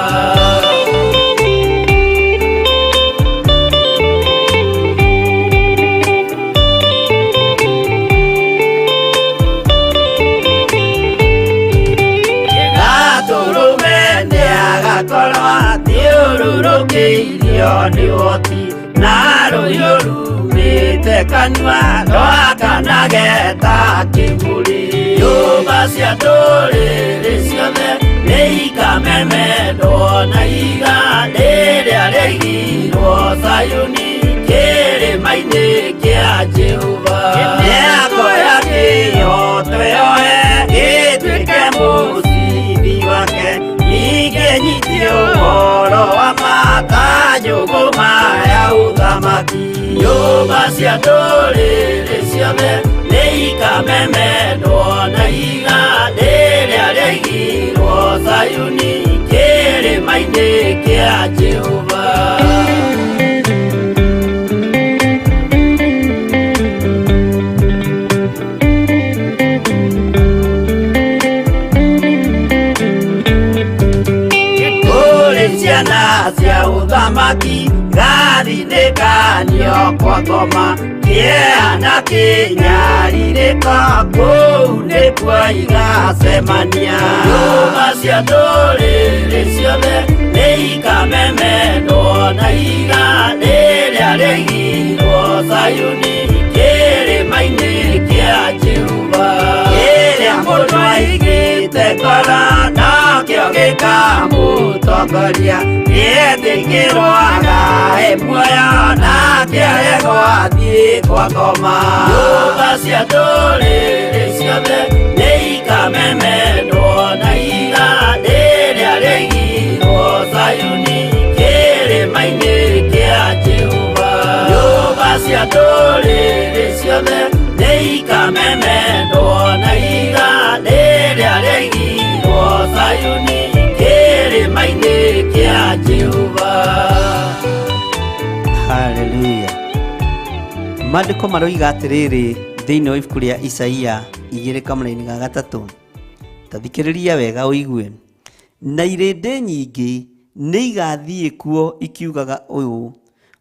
Gatũrũme nĩagakorwo athiũrũrũkĩirio nĩ ũhoti, na rũhiũ rumĩte kanua rwakanage ta kĩmũrĩ. Nyũmba cia ndũrĩrĩ ciothe nĩikamemendwo na ihiga rĩrĩa rĩaigirwo Zayuni, kĩrĩma-inĩ kĩa Jehova. Mĩako ya kĩhooto yoe ĩtuĩke mũcibi wake, ningĩ nyitie ũhoro wa ma ta njũgũma ya ũthamaki. Nyũmba cia ndũrĩrĩ ciothe nĩikamemendwo na ihiga rĩrĩa rĩaigirwo Zayuni, kĩrĩma-inĩ kĩa Jehova. Kũrĩ ciana cia ũthamaki gathinĩkanio kwa ngoma, kĩeha na kĩnyarirĩko kũu nĩkuo igacemania. Nyũmba cia ndũrĩrĩ ciothe nĩikamemendwo na ihiga rĩrĩa rĩaigirwo Zayuni, kĩrĩma-inĩ kĩa Jehova. Kĩrĩa mũndũ aigĩte ngoro nokĩo gĩkamũtongoria, nĩetĩkĩrwo agae muoyo nake aregwo athiĩ kwa ngoma. Nyũmba cia ndũrĩrĩ ciothe nĩikamemendwo na ihiga rĩrĩa rĩaigirwo Zayuni, kĩrĩma-inĩ kĩa Jehova. Cia ndũrĩrĩ ciothe nĩ ikamemendwo na ihiga rĩrĩa rĩaigirwo Zayuni kĩrĩma-inĩ kĩa Jehova. Haleluya. Maandĩko maroiga atĩrĩrĩ thĩinĩ wa ibuku rĩa Isaia 2 kamũraini ga 3. Ta thikĩrĩria wega ũigue. Na irĩndĩ nyingĩ nĩ igathiĩ kuo ikiugaga ũũ,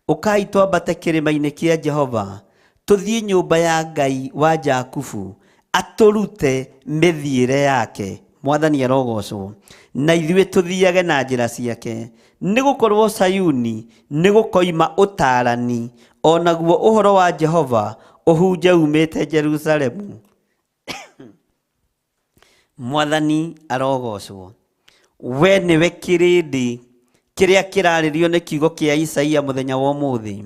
ũkai twambate kĩrĩma-inĩ kĩa Jehova, tũthiĩ nyũmba ya Ngai wa Jakubu, atũrute mĩthiĩre yake. Mwathani arogocwo. Na ithuĩ tũthiage na njĩra ciake. Nĩ gũkorwo Sayuni nĩ gũkoima ũtaarani, o naguo ũhoro wa Jehova ũhunje umĩte Jerusalemu. Mwathani arogocwo. We nĩwe kĩrĩndĩ kĩrĩa kĩrarĩrio nĩ kiugo kĩa Isaia mũthenya wa ũmũthĩ.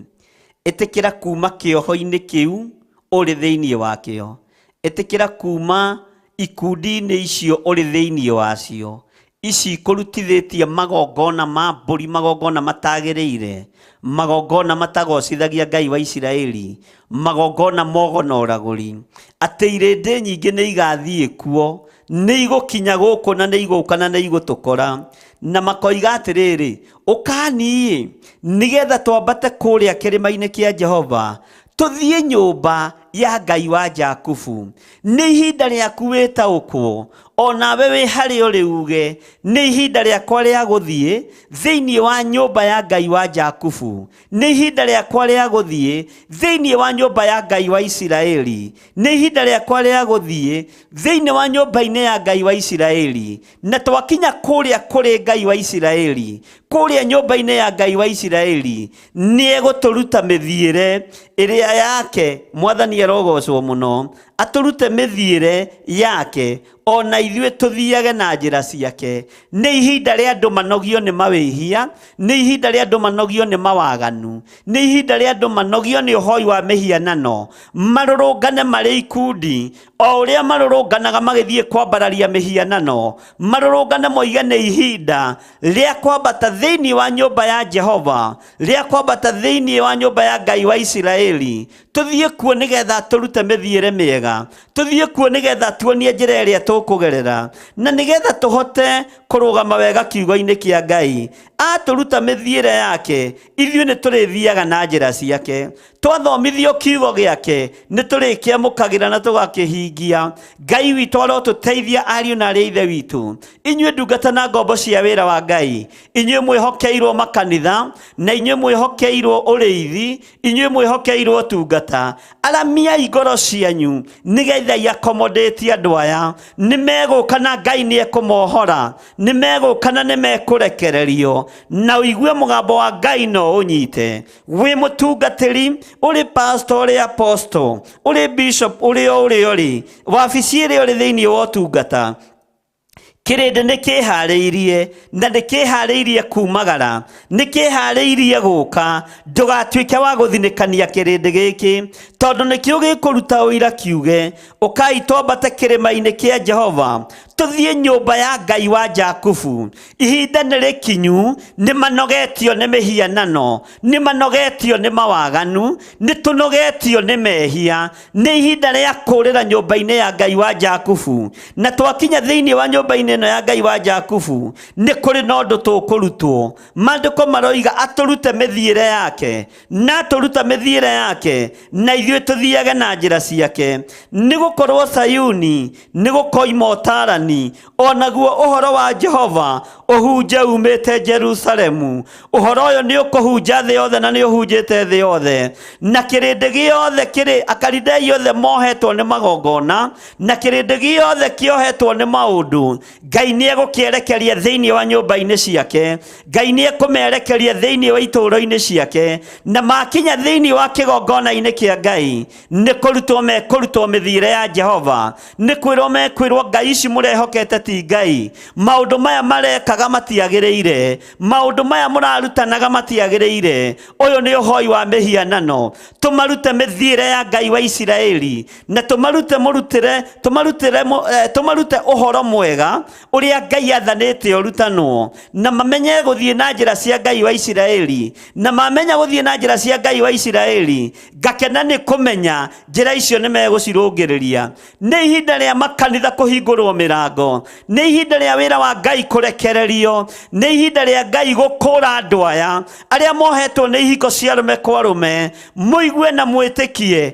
Ĩtĩkĩra kuma kĩoho-inĩ kĩu ũrĩ thĩinĩ wakĩo. Ĩtĩkĩra kuma ikundi-inĩ icio ũrĩ thĩinĩ wacio. Ici kũrutithĩtie magongona ma mbũri, magongona matagĩrĩire, magongona matagocithagia Ngai wa Isiraeli, magongona mogo na ũragũri. Atĩ irĩndĩ nyingĩ nĩ igathiĩ kuo, nĩ igũkinya gũkũ na nĩ igũka na nĩ igũtũkora. Na makoiga atĩrĩrĩ, ũkani nĩgetha twambate kũrĩa kĩrĩma-inĩ kĩa Jehova, tũthiĩ nyũmba ya Ngai wa Jakubu. Nĩ ihinda rĩaku wĩtaũkwo, onawe wĩ harĩa ũrĩ uge, nĩ ihinda rĩakwa rĩa gũthiĩ thĩinĩ wa nyũmba ya Ngai wa Jakubu. Nĩ ihinda rĩakwa rĩa gũthiĩ thĩinĩ wa nyũmba ya Ngai wa Isiraeli. Nĩ ihinda rĩakwa rĩa gũthiĩ thĩinĩ wa nyũmba-inĩ ya Ngai wa Isiraeli. Na twakinya kũrĩa kũrĩ Ngai wa Isiraeli, kũrĩa nyũmba-inĩ ya Ngai wa Isiraeli, nĩ egũtũruta mĩthiĩre ĩrĩa yake. Mwathani arogocwo mũno, atũrute mĩthiĩre yake, ona ithuĩ tũthiage na njĩra ciake. Nĩ ihinda rĩa andũ manogio nĩ mawĩhia, nĩ ihinda rĩa andũ manogio nĩ mawaganu, nĩ ihinda rĩa andũ manogio nĩ ũhoi wa mĩhianano, marũrũngane marĩ ikundi, o ũrĩa marũrũnganaga magĩthiĩ kwambararia mĩhianano, marũrũngane moige nĩ ihinda rĩa kwambata thĩinĩ wa nyũmba ya Jehova, rĩa kwambata thĩinĩ wa nyũmba ya Ngai wa Isiraeli. Tũthiĩ kuo nĩgetha tũrute mĩthiĩre mĩega, tũthiĩ kuo nĩgetha tuonie njĩra ĩrĩa tũkũgerera, na nĩgetha tũhote kũrũgama wega kiugo-inĩ kĩa Ngai. Atũruta mĩthiĩre yake, ithuĩ nĩ tũrĩthiaga na njĩra ciake. Twathomithio kiugo gĩake, nĩ tũrĩkĩamũkagĩra na tũgakĩhingia. Ngai witũ arotũteithia ariũ na arĩ ithe witũ. Inyuĩ ndungata na ngombo cia wĩra wa Ngai, inyuĩ mwĩhokeirwo makanitha, na inyuĩ mwĩhokeirwo ũrĩithi, inyuĩ mwĩhokeirwo ũtungata, aramiai ngoro cianyu nĩgetha iakomodĩtie andũ aya. Nĩ megũka na Ngai nĩ ekũmohora, nĩ megũka na nĩ mekũrekererio, na ũigue mũgambo wa Ngai no ũnyite. Wĩ mũtungatĩri, ũrĩ pastor, ũrĩ apostle, ũrĩ bishop, ũrĩ o ũrĩa ũrĩ, wabici ĩrĩa ũrĩ thĩinĩ wa ũtungata, kĩrĩndĩ nĩ kĩharĩirie, na nĩ kĩharĩirie kumagara, nĩ kĩharĩirie gũka. Ndũgatuĩke wa gũthinĩkania kĩrĩndĩ gĩkĩ, tondũ nĩkĩo gĩkũruta ũira kiuge, ũkai twambate kĩrĩma-inĩ kĩa Jehova, tũthiĩ nyũmba ya Ngai wa Jakubu. Ihinda nĩ rĩkinyu, nĩ manogetio nĩ mĩhianano, nĩ manogetio nĩ mawaganu, nĩ tũnogetio nĩ mehia. Nĩ ihinda rĩa kũrĩra nyũmba-inĩ ya Ngai wa Jakubu. Na twakinya thĩinĩ wa nyũmba-inĩ ĩno ya Ngai wa Jakubu, nĩ kũrĩ na ũndũ tũkũrutwo. Maandĩko maroiga atũrute mĩthiĩre yake, na atũruta mĩthiĩre yake, na ithuĩ tũthiage na njĩra ciake. Nĩ gũkorwo Sayuni nĩ gũkoima ũtaarani, o naguo ũhoro wa Jehova ũhunje umĩte Jerusalemu. Ũhoro ũyũ nĩ ũkũhunja thĩ yothe, na nĩ ũhunjĩte thĩ yothe. Na kĩrĩndĩ gĩothe kĩrĩ Akalidei othe mohetwo nĩ magongona, na kĩrĩndĩ gĩothe kĩohetwo nĩ maũndũ, Ngai nĩ egũkĩerekeria thĩinĩ wa nyũmba-inĩ ciake, Ngai nĩ ekũmerekeria thĩinĩ wa itũũro-inĩ ciake, na makinya thĩinĩ wa kĩgongona-inĩ kĩa Ngai, nĩ kũrutwo mekũrutwo mĩthiĩre ya Jehova, nĩ kwĩrwo mekwĩrwo Ngai ici mũrehokete ti Ngai, maũndũ maya marekaga matiagĩrĩire, maũndũ maya mũrarutanaga matiagĩrĩire, ũyũ nĩ ũhoi wa mĩhianano. Tũmarute mĩthiĩre ya Ngai wa Isiraeli, na tũmarute mũrutĩre, tũmarutĩre, tũmarute ũhoro mwega. Ũrĩa Ngai athanĩte ũrutanwo, na mamenye gũthiĩ na njĩra cia Ngai wa Isiraeli. Na mamenya gũthiĩ na njĩra cia Ngai wa Isiraeli, ngakena nĩ kũmenya njĩra icio nĩ megũcirũngĩrĩria. Nĩ ihinda rĩa makanitha kũhingũrwo mĩrango, nĩ ihinda rĩa wĩra wa Ngai kũrekererio, nĩ ihinda rĩa Ngai gũkũra andũ aya arĩa mohetwo nĩ ihiko cia arũme kwa arũme. Mũigue na mwĩtĩkie,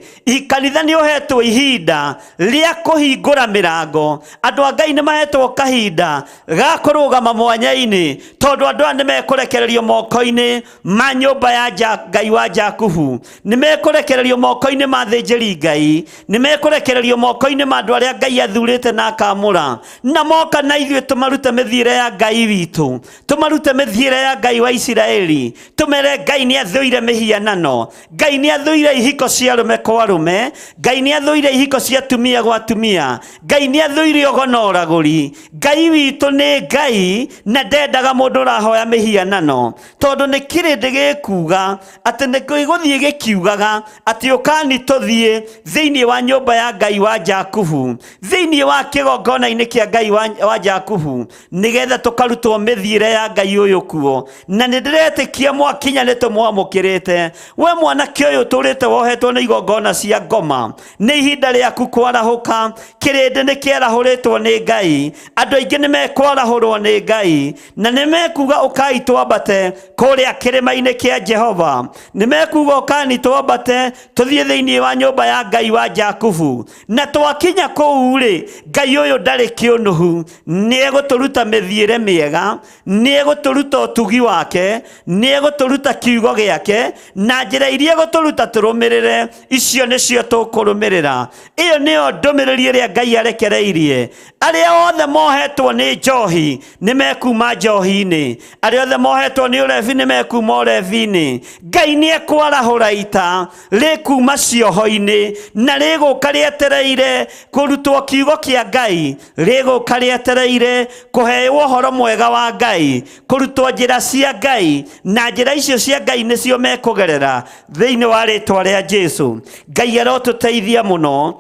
kanitha nĩ ũhetwo ihinda rĩa kũhingũra mĩrango. Andũ a Ngai nĩ mahetwo kahinda ga kũrũgama mwanya-inĩ, tondũ andũ aya nĩ mekũrekererio moko-inĩ ma nyũmba ya Ngai wa Jakubu, nĩ mekũrekererio moko-inĩ ma thĩnjĩri Ngai, nĩ mekũrekererio moko-inĩ ma andũ arĩa Ngai athurĩte na akamũra, na moka na ithuĩ tũmarute mĩthiĩre ya Ngai witũ, tũmarute mĩthiĩre ya Ngai wa Isiraeli, tũmere Ngai nĩ athũire mĩhianano, Ngai nĩ athũire ihiko cia arũme kwa arũme, Ngai nĩ athũire ihiko cia atumia gwa atumia, Ngai nĩ athũire ũgo na ũragũri. Ngai witũ nĩ Ngai na ndendaga mũndũ ũrahoya mĩhianano, tondũ nĩ kĩrĩndĩ gĩkuga atĩ nĩ gĩgũthiĩ gĩkiugaga atĩ ũkani tũthiĩ thĩinĩ wa nyũmba ya Ngai wa Jakubu, thĩinĩ wa kĩgongona-inĩ kĩa Ngai wa Jakubu, nĩgetha tũkarutwo mĩthiĩre ya Ngai ũyũ kuo. Na nĩ ndĩretĩkia mwakinya nĩ tũmwamũkĩrĩte. We mwanake ũyũ ũtũrĩte wohetwo nĩ igongona cia ngoma, nĩ ihinda rĩaku kwarahũka. Kĩrĩndĩ nĩ kĩarahũrĩtwo nĩ Ngai, andũ aingĩ nĩ mekwarahũrwo nĩ Ngai, na nĩ mekuga ũkai twambate kũrĩa kĩrĩma-inĩ kĩa Jehova. Nĩ mekuga ũkani twambate tũthiĩ thĩinĩ wa nyũmba ya Ngai wa Jakubu. Na twakinya kũu rĩ, Ngai ũyũ ndarĩ kĩũnũhu, nĩ egũtũruta mĩthiĩre mĩega, nĩ egũtũruta ũtugi wake, nĩ egũtũruta kiugo gĩake, na njĩra iria egũtũruta tũrũmĩrĩre, icio nĩcio tũkũrũmĩrĩra. Ĩyo nĩyo ndũmĩrĩri ĩrĩa Ngai arekereirie. Arĩa othe mohetwo nĩ njohi nĩ mekuma njohi-inĩ, arĩa othe mohetwo nĩ ũrebi nĩ mekuma ũrebi-inĩ. Ngai nĩ ekwarahũra ita rĩkuma cioho-inĩ, na rĩgũka rĩetereire kũrutwo kiugo kĩa Ngai, rĩgũka rĩetereire kũheo ũhoro mwega wa Ngai, kũrutwo njĩra cia Ngai, na njĩra icio cia Ngai nĩcio mekũgerera thĩinĩ wa rĩtwa rĩa Jesu. Ngai arotũteithia mũno,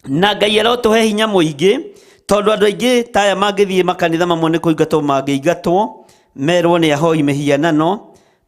na Ngai arotũhe hinya mũingĩ, tondũ andũ aingĩ ta aya mangĩthiĩ makanitha mamwe nĩ kũingatwo mangĩingatwo, merwo nĩ ahoi mĩhianano,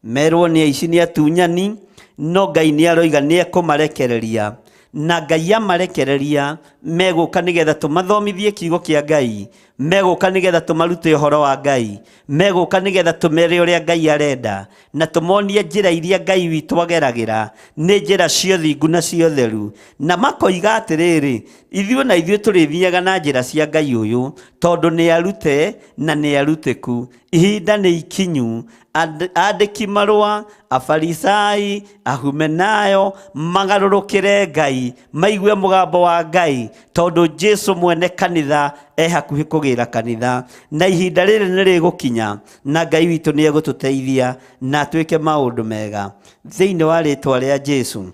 merwo nĩ aici, nĩ atunyani, no Ngai nĩ aroiga nĩ ekũmarekereria. Na Ngai amarekereria megũka nĩgetha tũmathomithie kiugo kĩa Ngai, megũka nĩgetha tũmarute ũhoro wa Ngai, megũka nĩgetha tũmere ũrĩa Ngai arenda, na tũmonie njĩra iria Ngai witũ ageragĩra, nĩ njĩra cia ũthingu na cia ũtheru. Na makoiga atĩrĩrĩ, ithuĩ na ithuĩ tũrĩthiaga na njĩra cia Ngai ũyũ, tondũ nĩ arute na nĩ arutĩku. Ihinda nĩ ikinyu andĩki marũa, Afarisai, Ahumenayo magarũrũkĩre Ngai, maigue mũgambo wa Ngai, tondũ Jesu mwene kanitha e hakuhĩ kũgĩra kanitha, na ihinda rĩrĩ nĩ rĩgũkinya, na Ngai witũ nĩ egũtũteithia na atwĩke maũndũ mega thĩinĩ wa rĩtwa rĩa Jesu.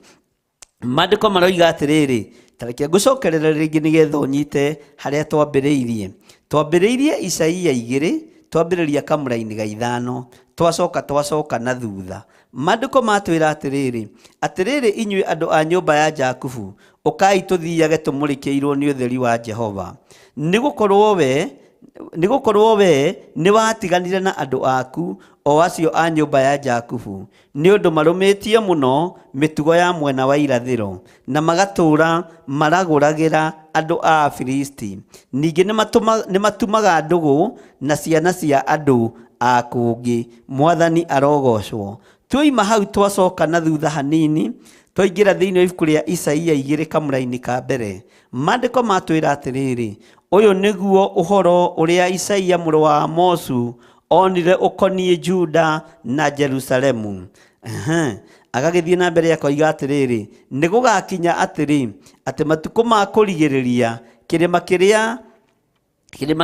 Maandĩko maroiga atĩrĩrĩ, ta reke ngũcokerere rĩngĩ nĩgetha ũnyite harĩa twambĩrĩirie. Twambĩrĩirie Isaia 2, twambĩrĩria kamũraini ga 5, twacoka twacoka na thutha. Maandĩko matwĩra atĩrĩrĩ, atĩrĩrĩ inyuĩ andũ a nyũmba ya Jakubu, ũkai tũthiage tũmũrĩkĩirwo nĩ ũtheri wa Jehova. Nĩgũkorwo we nĩgũkorwo we nĩwatiganire na andũ aku, o acio a nyũmba ya Jakubu, nĩ ũndũ marũmĩtie mũno mĩtugo ya mwena wa irathĩro, na magatũũra maragũragĩra andũ a Afilisti. Ningĩ nĩmatumaga ndũgũ na ciana cia andũ a kũngĩ. Mwathani arogocwo. Tuoima hau twacoka na thutha hanini, twaingĩra thĩinĩ wa ibuku rĩa Isaia 2 kamũraini ka mbere. Maandĩko matwĩra atĩrĩrĩ, ũyũ nĩguo ũhoro ũrĩa Isaia mũrũ wa Amosu onire ũkoniĩ Juda na Jerusalemu. Agagĩthiĩ na mbere akoiga atĩrĩrĩ, nĩ gũgakinya atĩrĩ, atĩ matukũ ma kũrigĩrĩria, kĩrĩma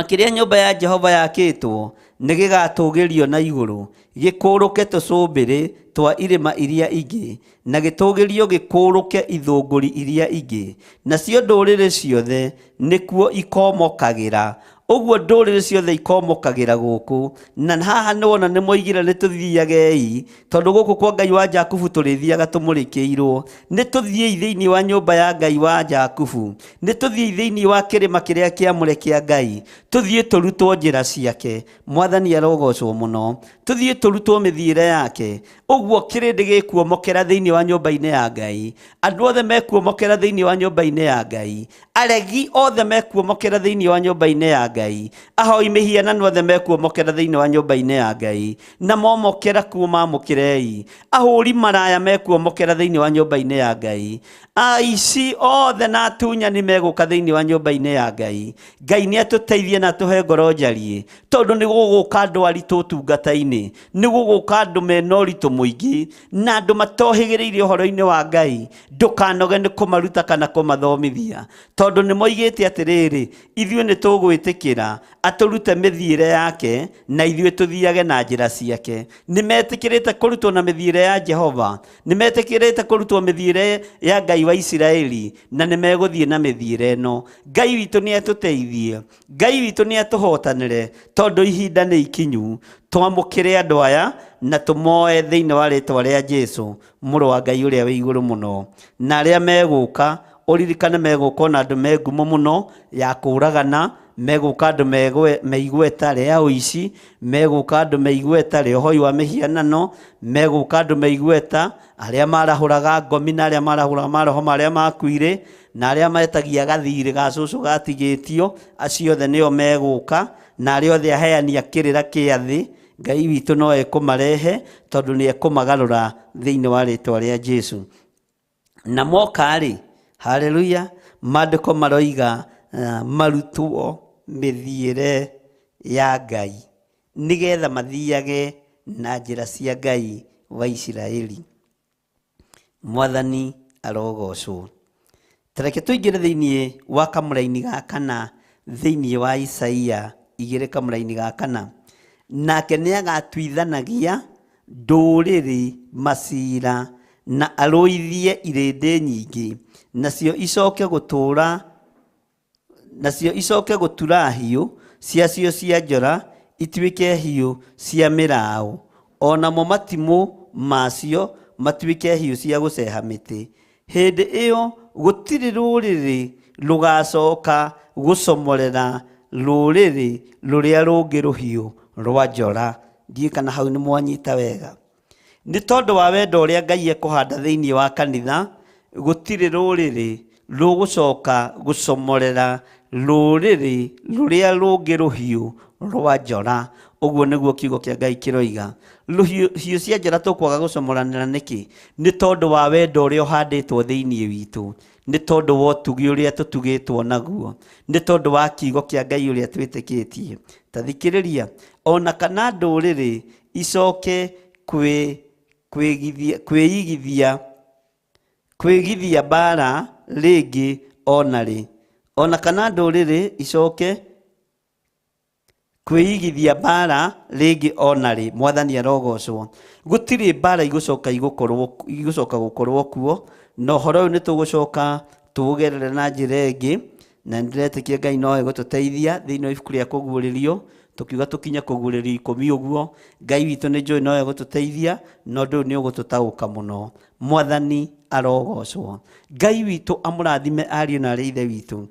kĩrĩa nyũmba ya Jehova yakĩtwo nĩ gĩgatũũgĩrio na igũrũ, gĩkũrũke tũcũmbĩrĩ twa irĩma iria ingĩ, na gĩtũũgĩrio gĩkũrũke ithũngũri iria ingĩ, nacio ndũrĩrĩ ciothe nĩkuo ikomokagĩra. Ũguo ndũrĩrĩ ciothe ikomokagĩra gũkũ. Na haha nĩwona nĩmoigire nĩtũthiagei, tondũ gũkũ kwa Ngai wa Jakubu tũrĩthiaga tũmũrĩkĩirwo. Nĩtũthiĩi thĩinĩ wa nyũmba ya Ngai wa Jakubu, nĩtũthiĩi thĩinĩ wa kĩrĩma kĩrĩa kĩamũre kĩa Ngai, tũthiĩ tũrutwo njĩra ciake. Mwathani arogocwo mũno. Tũthiĩ tũrutwo mĩthiĩre yake. Ũguo kĩrĩndĩ gĩkuomokera thĩinĩ wa nyũmba-inĩ ya Ngai. Andũ othe mekuomokera thĩinĩ wa nyũmba-inĩ ya Ngai. Aregi othe mekuomokera thĩinĩ wa nyũmba-inĩ ya Ngai. Ahoi mĩhianano othe mekuomokera thĩinĩ wa nyũmba-inĩ ya Ngai. Na momokera kuo mamũkĩrei. Ahũri maraya mekuomokera thĩinĩ wa nyũmba-inĩ ya Ngai. Aici othe na atunyani megũka thĩinĩ wa nyũmba-inĩ ya Ngai. Ngai nĩ atũteithie na atũhe ngoro njariĩ, tondũ nĩ gũgũka andũ aritũ ũtungata-inĩ, nĩ gũgũka andũ mena ũritũ mũingĩ, na andũ matohĩgĩrĩire ũhoro-inĩ wa Ngai. Ndũkanoge nĩ kũmaruta kana kũmathomithia, tondũ nĩ moigĩte atĩrĩrĩ, ithuĩ nĩ tũgwĩtĩkĩra atũrute mĩthiĩre yake, na ithuĩ tũthiage na njĩra ciake. Nĩ metĩkĩrĩte kũrutwo na mĩthiĩre ya Jehova, nĩ metĩkĩrĩte kũrutwo mĩthiĩre ya Ngai wa Isiraeli, na nĩ megũthiĩ na mĩthiĩre ĩno. Ngai witũ nĩ atũteithie, Ngai witũ nĩ atũhotanĩre, tondũ ihinda nĩ ikinyu. Twamũkĩre andũ aya na tũmoe thĩinĩ wa rĩtwa rĩa Jesu, mũrũ wa Ngai ũrĩa wĩ igũrũ mũno. Na arĩa megũka, ũririkane megũka ona andũ me ngumo mũno ya kũũragana, megũka andũ me igweta rĩa ũici, megũka andũ me igweta rĩa ũhoi wa mĩhianano, megũka andũ me igweta arĩa marahũraga ngomi na arĩa marahũraga maroho marĩa makuire, na arĩa metagia gathirĩ ga cũcũ gatigĩtio, acio othe nĩo megũka, na arĩa othe aheani a kĩrĩra kĩa thĩ, Ngai witũ no ekũmarehe, tondũ nĩ ekũmagarũra thĩinĩ wa rĩtwa rĩa Jesu. Na moka-rĩ, haleluya, maandĩko maroiga marutwo mĩthiĩre ya Ngai, nĩgetha mathiage na njĩra cia Ngai wa Isiraeli. Mwathani arogocwo. Tareke tũingĩre thĩinĩ wa kamũraini ga kana, thĩinĩ wa Isaia igĩrĩ kamũraini ga kana. Nake nĩagatuithanagia ndũrĩrĩ macira na arũithie irĩndĩ nyingĩ, nacio icoke gũtũũra, nacio icoke gũtura hiũ ciacio cia njora ituĩke hiũ cia mĩraũ, o namo matimũ macio matuĩke hiũ cia gũceha mĩtĩ. Hĩndĩ ĩyo gũtirĩ rũrĩrĩ rũgacoka gũcomorera rũrĩrĩ rũrĩa rũngĩ rũhiũ rwa njora. Ndiũĩ kana hau nĩ mwanyita wega. Nĩ tondũ wa wendo ũrĩa Ngai ekũhanda thĩinĩ wa kanitha, gũtirĩ rũrĩrĩ rũgũcoka gũcomorera rũrĩrĩ rũrĩa rũngĩ rũhiũ rwa njora. Ũguo nĩguo kiugo kĩa Ngai kĩroiga. Hiũ cia njora tũkwaga gũcomoranĩra nĩkĩ? Nĩ tondũ wa wendo ũrĩa ũhandĩtwo thĩinĩ witũ, nĩ tondũ wa ũtugi ũrĩa tũtugĩtwo naguo, nĩ tondũ wa kiugo kĩa Ngai ũrĩa twĩtĩkĩtie. Ta thikĩrĩria, ona kana ndũrĩrĩ icoke kwĩgithia mbara rĩngĩ ona rĩ. Ona kana ndũrĩrĩ icoke kwĩigithia mbara rĩngĩ ona rĩ. Mwathani arogocwo. Gũtirĩ mbara igũcoka igũcoka gũkorwo kuo, na ũhoro ũyũ nĩ tũgũcoka tũũgerere na njĩra ĩngĩ, na nĩndĩretĩkia Ngai no egũtũteithia thĩinĩ wa ibuku rĩa kũguũrĩrio, tũkiuga tũkinye kũguũrĩrio 10 ũguo. Ngai witũ nĩ njũĩ no egũtũteithia, na ũndũ ũyũ nĩ ũgũtũtaũka mũno. Mwathani arogocwo. Ngai witũ amũrathime ariũ na arĩ ithe witũ.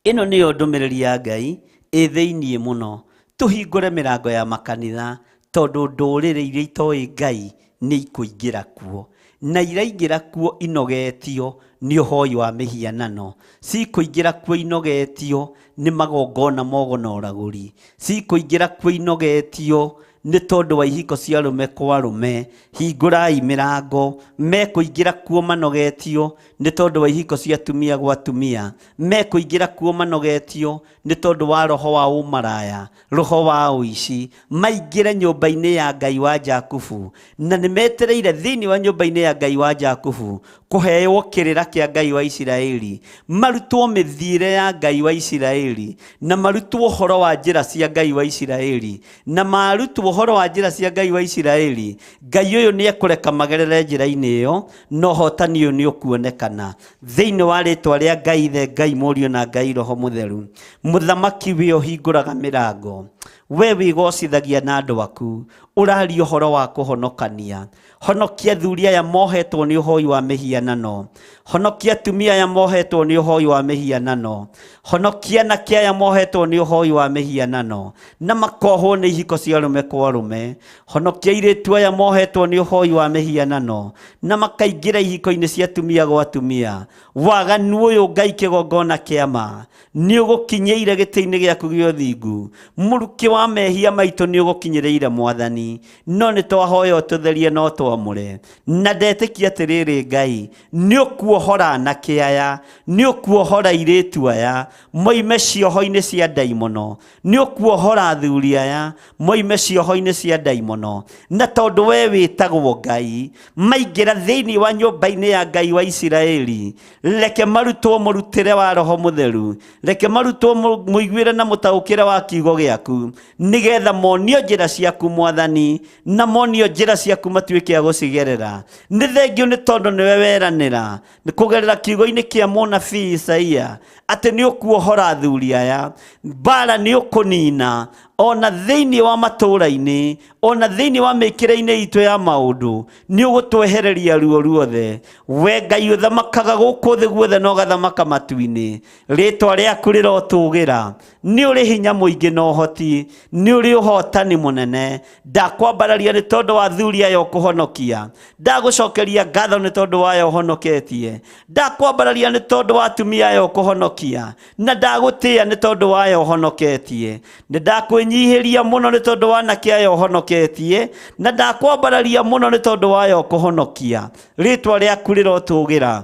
Ĩno nĩyo ndũmĩrĩri ya Ngai ĩ thĩinĩ mũno. Tũhingũre mĩrango ya makanitha, tondũ ndũrĩrĩ iria itoĩ Ngai nĩ ikũingĩra kuo. Na iraingĩra kuo inogetio nĩ ũhoi wa mĩhianano. Cikũingĩra kuo inogetio nĩ magongona mogo na ũragũri. Cikũingĩra kuo inogetio nĩ tondũ wa ihiko cia arũme kwa arũme. Hingũrai mĩrango. Mekũingĩra kuo manogetio nĩ tondũ wa ihiko cia atumia gwa atumia. Mekũingĩra kuo manogetio nĩ tondũ wa roho wa ũmaraya, roho wa ũici. Maingĩre nyũmba-inĩ ya Ngai wa Jakubu, na nĩ metereire thĩinĩ wa nyũmba-inĩ ya Ngai wa Jakubu Kũheo kĩrĩra kĩa Ngai wa Isiraeli, marutwo mĩthiĩre ya Ngai wa Isiraeli, na marutwo ũhoro wa njĩra cia Ngai wa Isiraeli, na marutwo ũhoro wa njĩra cia Ngai wa Isiraeli, Ngai ũyũ nĩ ekũreka magerere njĩra-inĩ ĩyo, na ũhotani ũyũ nĩ ũkuonekana thĩinĩ wa rĩtwa rĩa Ngai Ithe, Ngai Mũriũ na Ngai Roho Mũtheru. Mũthamaki we ũhingũraga mĩrango, we wĩgocithagia na andũ aku, ũraria ũhoro wa kũhonokania. Honokia athuri aya mohetwo nĩ ũhoi wa mĩhianano, honokia atumia aya mohetwo nĩ ũhoi wa mĩhianano, honokia anake aya mohetwo nĩ ũhoi wa mĩhianano na makohwo nĩ ihiko cia arũme kwa arũme, honokia airĩtu aya mohetwo nĩ ũhoi wa mĩhianano na makaingĩra ihiko-inĩ cia atumia gwa atumia. Waganu ũyũ Ngai kĩgongona kĩa ma nĩ ũgũkinyĩire gĩtĩ-inĩ gĩaku gĩa ũthingu, mũrukĩ wa mehia maitũ nĩ ũgũkinyĩrĩire Mwathani, no nĩ twahoya ũtũtherie na ũtwamũre. Na ndetĩkia atĩrĩrĩ Ngai, nĩ ũkuohora anake aya, nĩ ũkuohora airĩtu aya moime cioho-inĩ cia ndaimono, nĩ ũkuohora athuri aya moime cioho-inĩ cia ndaimono. Na tondũ we wĩtagwo Ngai, maingĩra thĩinĩ wa nyũmba-inĩ ya Ngai wa Isiraeli, reke marutwo mũrutĩre wa Roho Mũtheru, reke marutwo mũiguĩre na mũtaũkĩre wa kiugo gĩaku, nĩgetha monio njĩra ciaku Mwathani, na monio njĩra ciaku matuĩke a gũcigerera. Nĩ thengio nĩ tondũ nĩwe weranĩra kũgerera kiugo-inĩ kĩa mũnabii Isaia atĩ nĩ ũkuohora athuri aya, mbara nĩ ũkũnina ona thĩinĩ wa matũũra-inĩ, ona thĩinĩ wa mĩkĩre-inĩ itũ ya maũndũ, nĩ ũgũtwehereria ruo ruothe. We Ngai ũthamakaga gũkũ thĩ guothe na ũgathamaka matu-inĩ, rĩtwa rĩaku rĩrotũgĩra. Nĩ ũrĩ hinya mũingĩ na ũhoti, nĩ ũrĩ ũhotani mũnene. Ndakwambararia nĩ tondũ wa athuri aya ũkũhonokia, ndagũcokeria ngatho nĩ tondũ wa aya ũhonoketie, ndakwambararia nĩ tondũ wa atumia aya ũkũhonokia, na ndagũtĩĩa nĩ tondũ wa aya ũhonoketie. Nĩ ndakwĩnyihĩria mũno nĩ tondũ wa anake aya ũhonoketie, na ndakwambararia mũno nĩ tondũ wa aya ũkũhonokia. Rĩtwa rĩaku rĩrotũgĩra.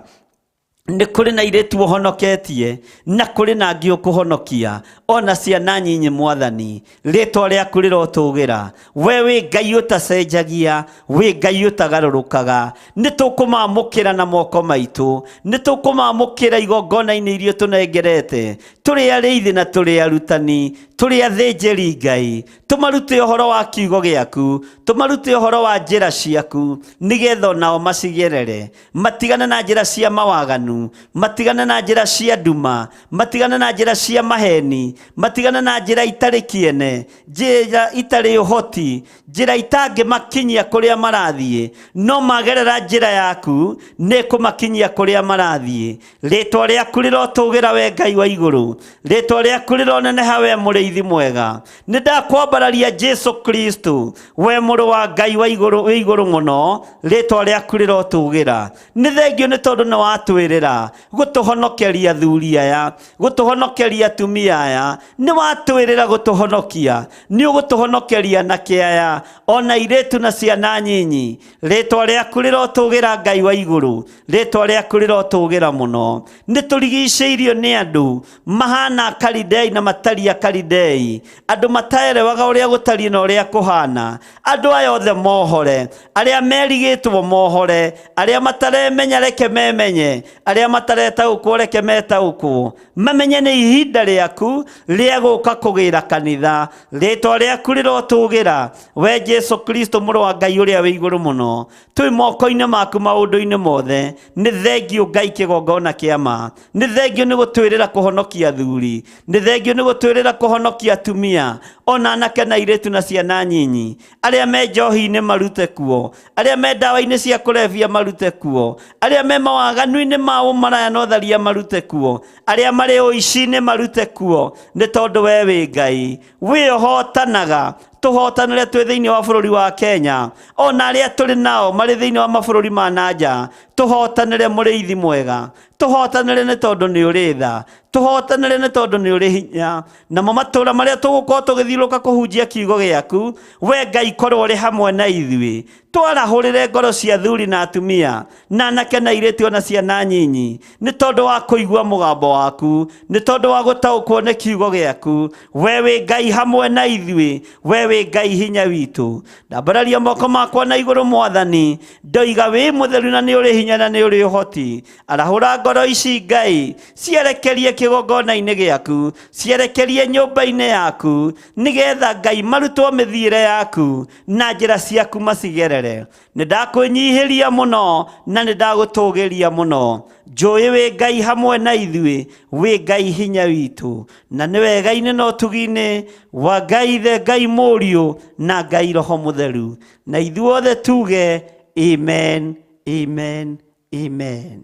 Nĩ kũrĩ na airĩtu ũhonoketie, na kũrĩ na angĩ ũkũhonokia, ona ciana nyinyi Mwathani, rĩtwa rĩaku rĩrotũgĩra. We wĩ Ngai ũtacenjagia, wĩ Ngai ũtagarũrũkaga. Nĩ tũkũmamũkĩra na moko maitũ, nĩ tũkũmamũkĩra igongona-inĩ iria ũtũnengerete, tũrĩ arĩithi na tũrĩ arutani, tũrĩ athĩnjĩri Ngai, tũmarute ũhoro wa kiugo gĩaku, tũmarute ũhoro wa njĩra ciaku, nĩgetha onao macigerere, matigane na njĩra cia mawaganu, matigane na njĩra cia nduma, matigane na njĩra cia maheni, matigane na njĩra itarĩ kĩene, njĩra itarĩ ũhoti, njĩra itangĩmakinyia kũrĩa marathiĩ, no magerera njĩra yaku nĩ ĩkũmakinyia kũrĩa marathiĩ. Rĩtwa rĩaku rĩrotũgĩra we Ngai wa igũrũ, rĩtwa rĩaku rĩroneneha we mũrĩithi mwega. Nĩ ndakwambararia Jesu Kristo, we mũrũ wa Ngai wa igũrũ, wĩ igũrũ mũno, rĩtwa rĩaku rĩrotũgĩra. Nĩ thengio nĩ tondũ nĩ watwĩrĩra gũtũhonokeria athuri aya, gũtũhonokeria atumia aya, nĩ watwĩrĩra gũtũhonokia, nĩ ũgũtũhonokeria anake aya, ona airĩtu na ciana nyinyi. Rĩtwa rĩaku rĩrotũgĩra Ngai wa igũrũ, rĩtwa rĩaku rĩrotũgĩra mũno. Nĩ tũrigicĩirio nĩ andũ mahana Akalidei na matariĩ Akalidei, andũ mataerewaga ũrĩa gũtariĩ na ũrĩa kũhana. Andũ aya othe mohore, arĩa merigĩtwo mohore, arĩa mataremenya reke memenye, arĩa mataretaũkwo reke metaũkwo, mamenye nĩ ihinda rĩaku rĩa gũka kũgĩra kanitha. Rĩtwa rĩaku rĩrotũgĩra we Jesu Kristo mũrũ wa Ngai ũrĩa wĩ igũrũ mũno. Twĩ moko-inĩ maku maũndũ-inĩ mothe. Nĩ thengio Ngai kĩgongona kĩa ma, nĩ thengio nĩ gũtwĩrĩra kũhonokia athuri, nĩ thengio nĩ gũtwĩrĩra kũhonokia atumia, ona anake na airĩtu na ciana nyinyi. Arĩa me njohi-inĩ marute kuo, arĩa me ndawa-inĩ cia kũrebia marute kuo, arĩa me mawaganu-inĩ ma ũmaraya na ũtharia marute kuo, arĩa marĩ ũici-inĩ marute kuo, nĩ tondũ we wĩ Ngai wĩ ũhotanaga. Tũhotanĩre twĩ thĩinĩ wa bũrũri wa Kenya, ona arĩa tũrĩ nao marĩ thĩinĩ wa mabũrũri ma na nja, tũhotanĩre mũrĩithi mwega. Tũhotanĩre nĩ tondũ nĩ ũrĩ tha, tũhotanĩre nĩ tondũ nĩ ũrĩ hinya. Namo matũra marĩa tũgũkorwo tũgĩthiũrũrũka kũhunjia kiugo gĩaku, we Ngai korwo ũrĩ hamwe na ithuĩ. Twarahũrĩre ngoro cia athuri na atumia, na anake na airĩtu ona ciana nyinyi, nĩ tondũ wa kũigua mũgambo waku, nĩ tondũ wa gũtaũkwo nĩ kiugo gĩaku. We wĩ Ngai hamwe na ithuĩ, we wĩ Ngai hinya witũ. Ndambararia moko makwa na igũrũ Mwathani, ndoiga wĩ mũtheru na nĩ ũrĩ hinya na nĩ ũrĩ ũhoti. Arahũra ngoro ici Ngai, cierekerie kĩgongona-inĩ gĩaku, cierekerie nyũmba-inĩ yaku, nĩgetha Ngai marutwo mĩthiĩre yaku na njĩra ciaku macigerere. Nĩ ndakwĩnyihĩria mũno na nĩ ndagũtũgĩria mũno. Njũĩ wĩ Ngai hamwe na ithuĩ, wĩ Ngai hinya witũ, na nĩ wega-inĩ na ũtugi-inĩ wa Ngai Ithe, Ngai Mũriũ na Ngai Roho Mũtheru. Na ithuothe tuge amen, amen, amen.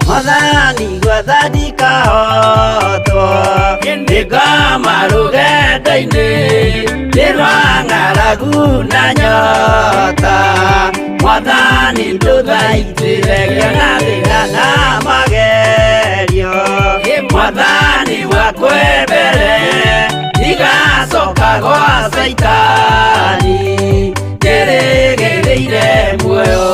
Mwathani gwathani kahotwo Nĩngoma rũgendo-inĩ nĩ rwa ng'aragu na nyota, Mwathani ndũthaitĩre ngĩona thĩna na magerio. Mwathani wakwe mbere ndigacoka gwa Caitani, njĩrĩgĩrĩire muoyo.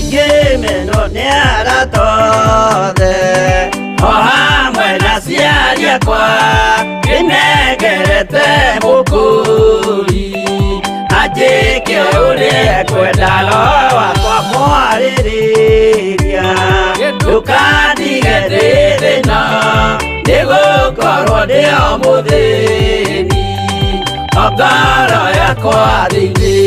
Ngĩmenwo nĩ arata othe, o hamwe na aciari akwa, ndĩnengerete mũkũri anjĩke ũrĩa ekwenda, roho wakwa mwarĩrĩria. Ndũkandige ndĩ thĩna, nĩgũkorwo ndĩ o mũthĩni, o ngoro yakwa thĩinĩ.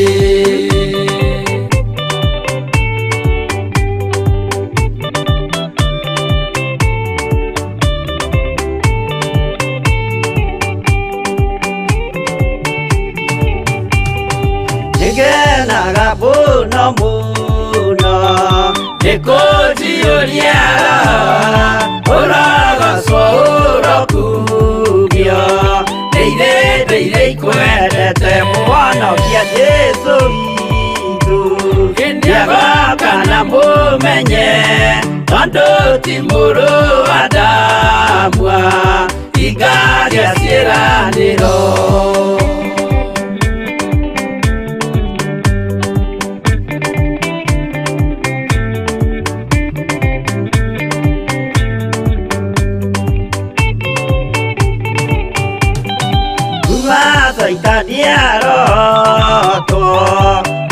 Nĩngenaga mũno mũno, Nĩkũnjiyũria ũrogocwo ũrokugio, ndeire ndeire ikwendete Mũhonokia Jesũ witũ. Nĩagoka na mũmenye, tondũ ti mũrũ wa Adamu, hingagia ciĩranĩro. Kuma Caitani arotwo,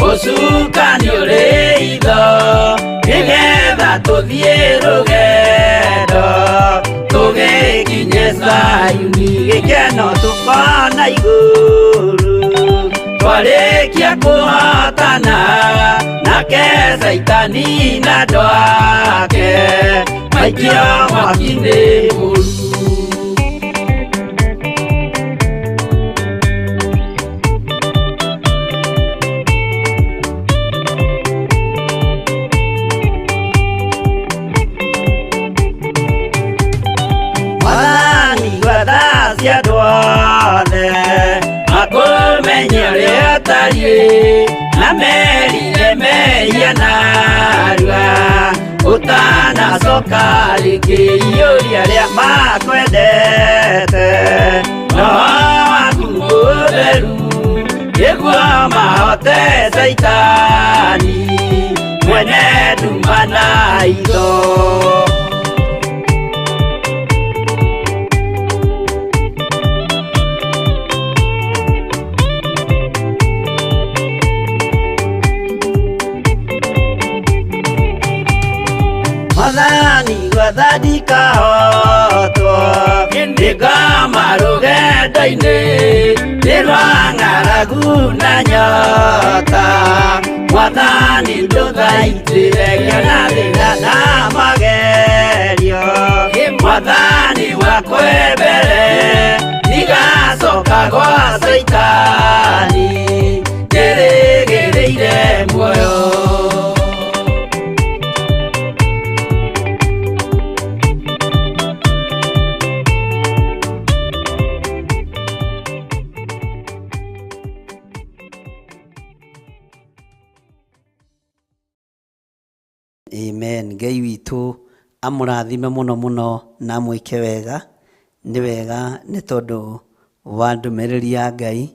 Ũcukani ũrĩ itho, nĩgetha tũthiĩ rũgendo, tũgĩkinye Zayuni. Gĩkeno tũkona igũrũ. Twarĩkia kũhotana nake Caitani na andũ ake, maikio mwaki-inĩ mũru. Mwathani gwatha cia andũ othe, Makũmenye ũrĩa ũtariĩ, na merire mehia narua, ũtanacoka rĩngĩ iyũria arĩa makwendete. Roho waku mũtheru, nĩguo mahote Caitani mwene nduma na itho. Mwathani gwathani kahotwo, Nĩngoma rũgendo-inĩ nĩ rwa ng'aragu na nyota, Mwathani ndũthaitĩre ngĩona thĩna na magerio. Mwathani Ndacoka gwa Caitani njĩrĩgĩrĩire muoyo. Amen. Ngai witũ amũrathime mũno mũno na amwĩke wega. Nĩ wega nĩ tondũ wa ndũmĩrĩri ya Ngai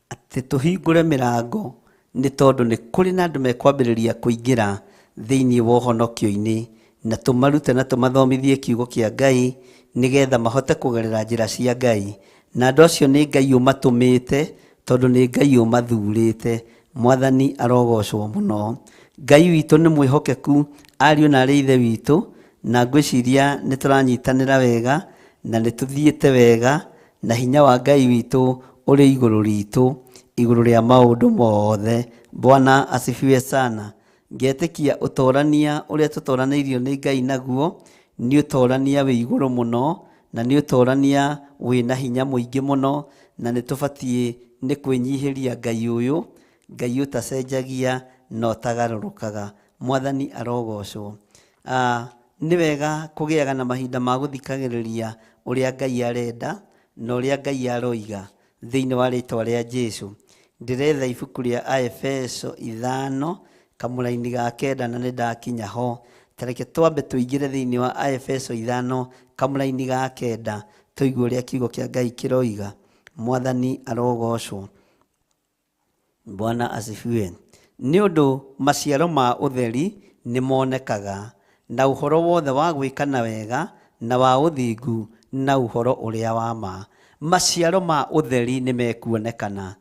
atĩ tũhingũre mĩrango nĩ tondũ nĩ kũrĩ na andũ mekwambĩrĩria kũingĩra thĩinĩ wa ũhonokio-inĩ, na tũmarute na tũmathomithie kiugo kĩa Ngai nĩgetha mahote kũgerera njĩra cia Ngai. Na andũ acio nĩ Ngai ũmatũmĩte tondũ nĩ Ngai ũmathurĩte. Mwathani arogocwo mũno. Ngai witũ nĩ mwĩhokeku, ariũ na arĩ ithe witũ, na ngwĩciria nĩ tũranyitanĩra wega na nĩ tũthiĩte wega, na hinya wa Ngai witũ ũrĩ igũrũ ritũ, igũrũ rĩa maũndũ mothe. Bwana asifiwe sana. Ngetĩkia ũtorania ũrĩa tũtoranĩirio nĩ Ngai naguo nĩ ũtorania wĩ igũrũ mũno, na nĩ ũtorania wĩna hinya mũingĩ mũno, na nĩ tũbatiĩ nĩ kwĩnyihĩria Ngai ũyũ, Ngai ũtacenjagia na ũtagarũrũkaga. Mwathani arogocwo. Nĩ wega kũgĩaga na mahinda ma gũthikagĩrĩria ũrĩa Ngai arenda na ũrĩa Ngai aroiga thĩinĩ wa rĩtwa rĩa Jesu. Ndĩretha ibuku rĩa Aefeso 5 kamũraini ga 9 na nĩ ndakinya ho. Ta reke twambe tũingĩre thĩinĩ wa Aefeso 5 kamũraini ga 9 tũigue ũrĩa kiugo kĩa Ngai kĩroiga. Mwathani arogocwo. Bwana asifiwe. Nĩ ũndũ maciaro ma ũtheri nĩ monekaga na ũhoro wothe wa gwĩkana wega na wa ũthingu na ũhoro ũrĩa wa ma. Maciaro ma ũtheri nĩ mekuonekana.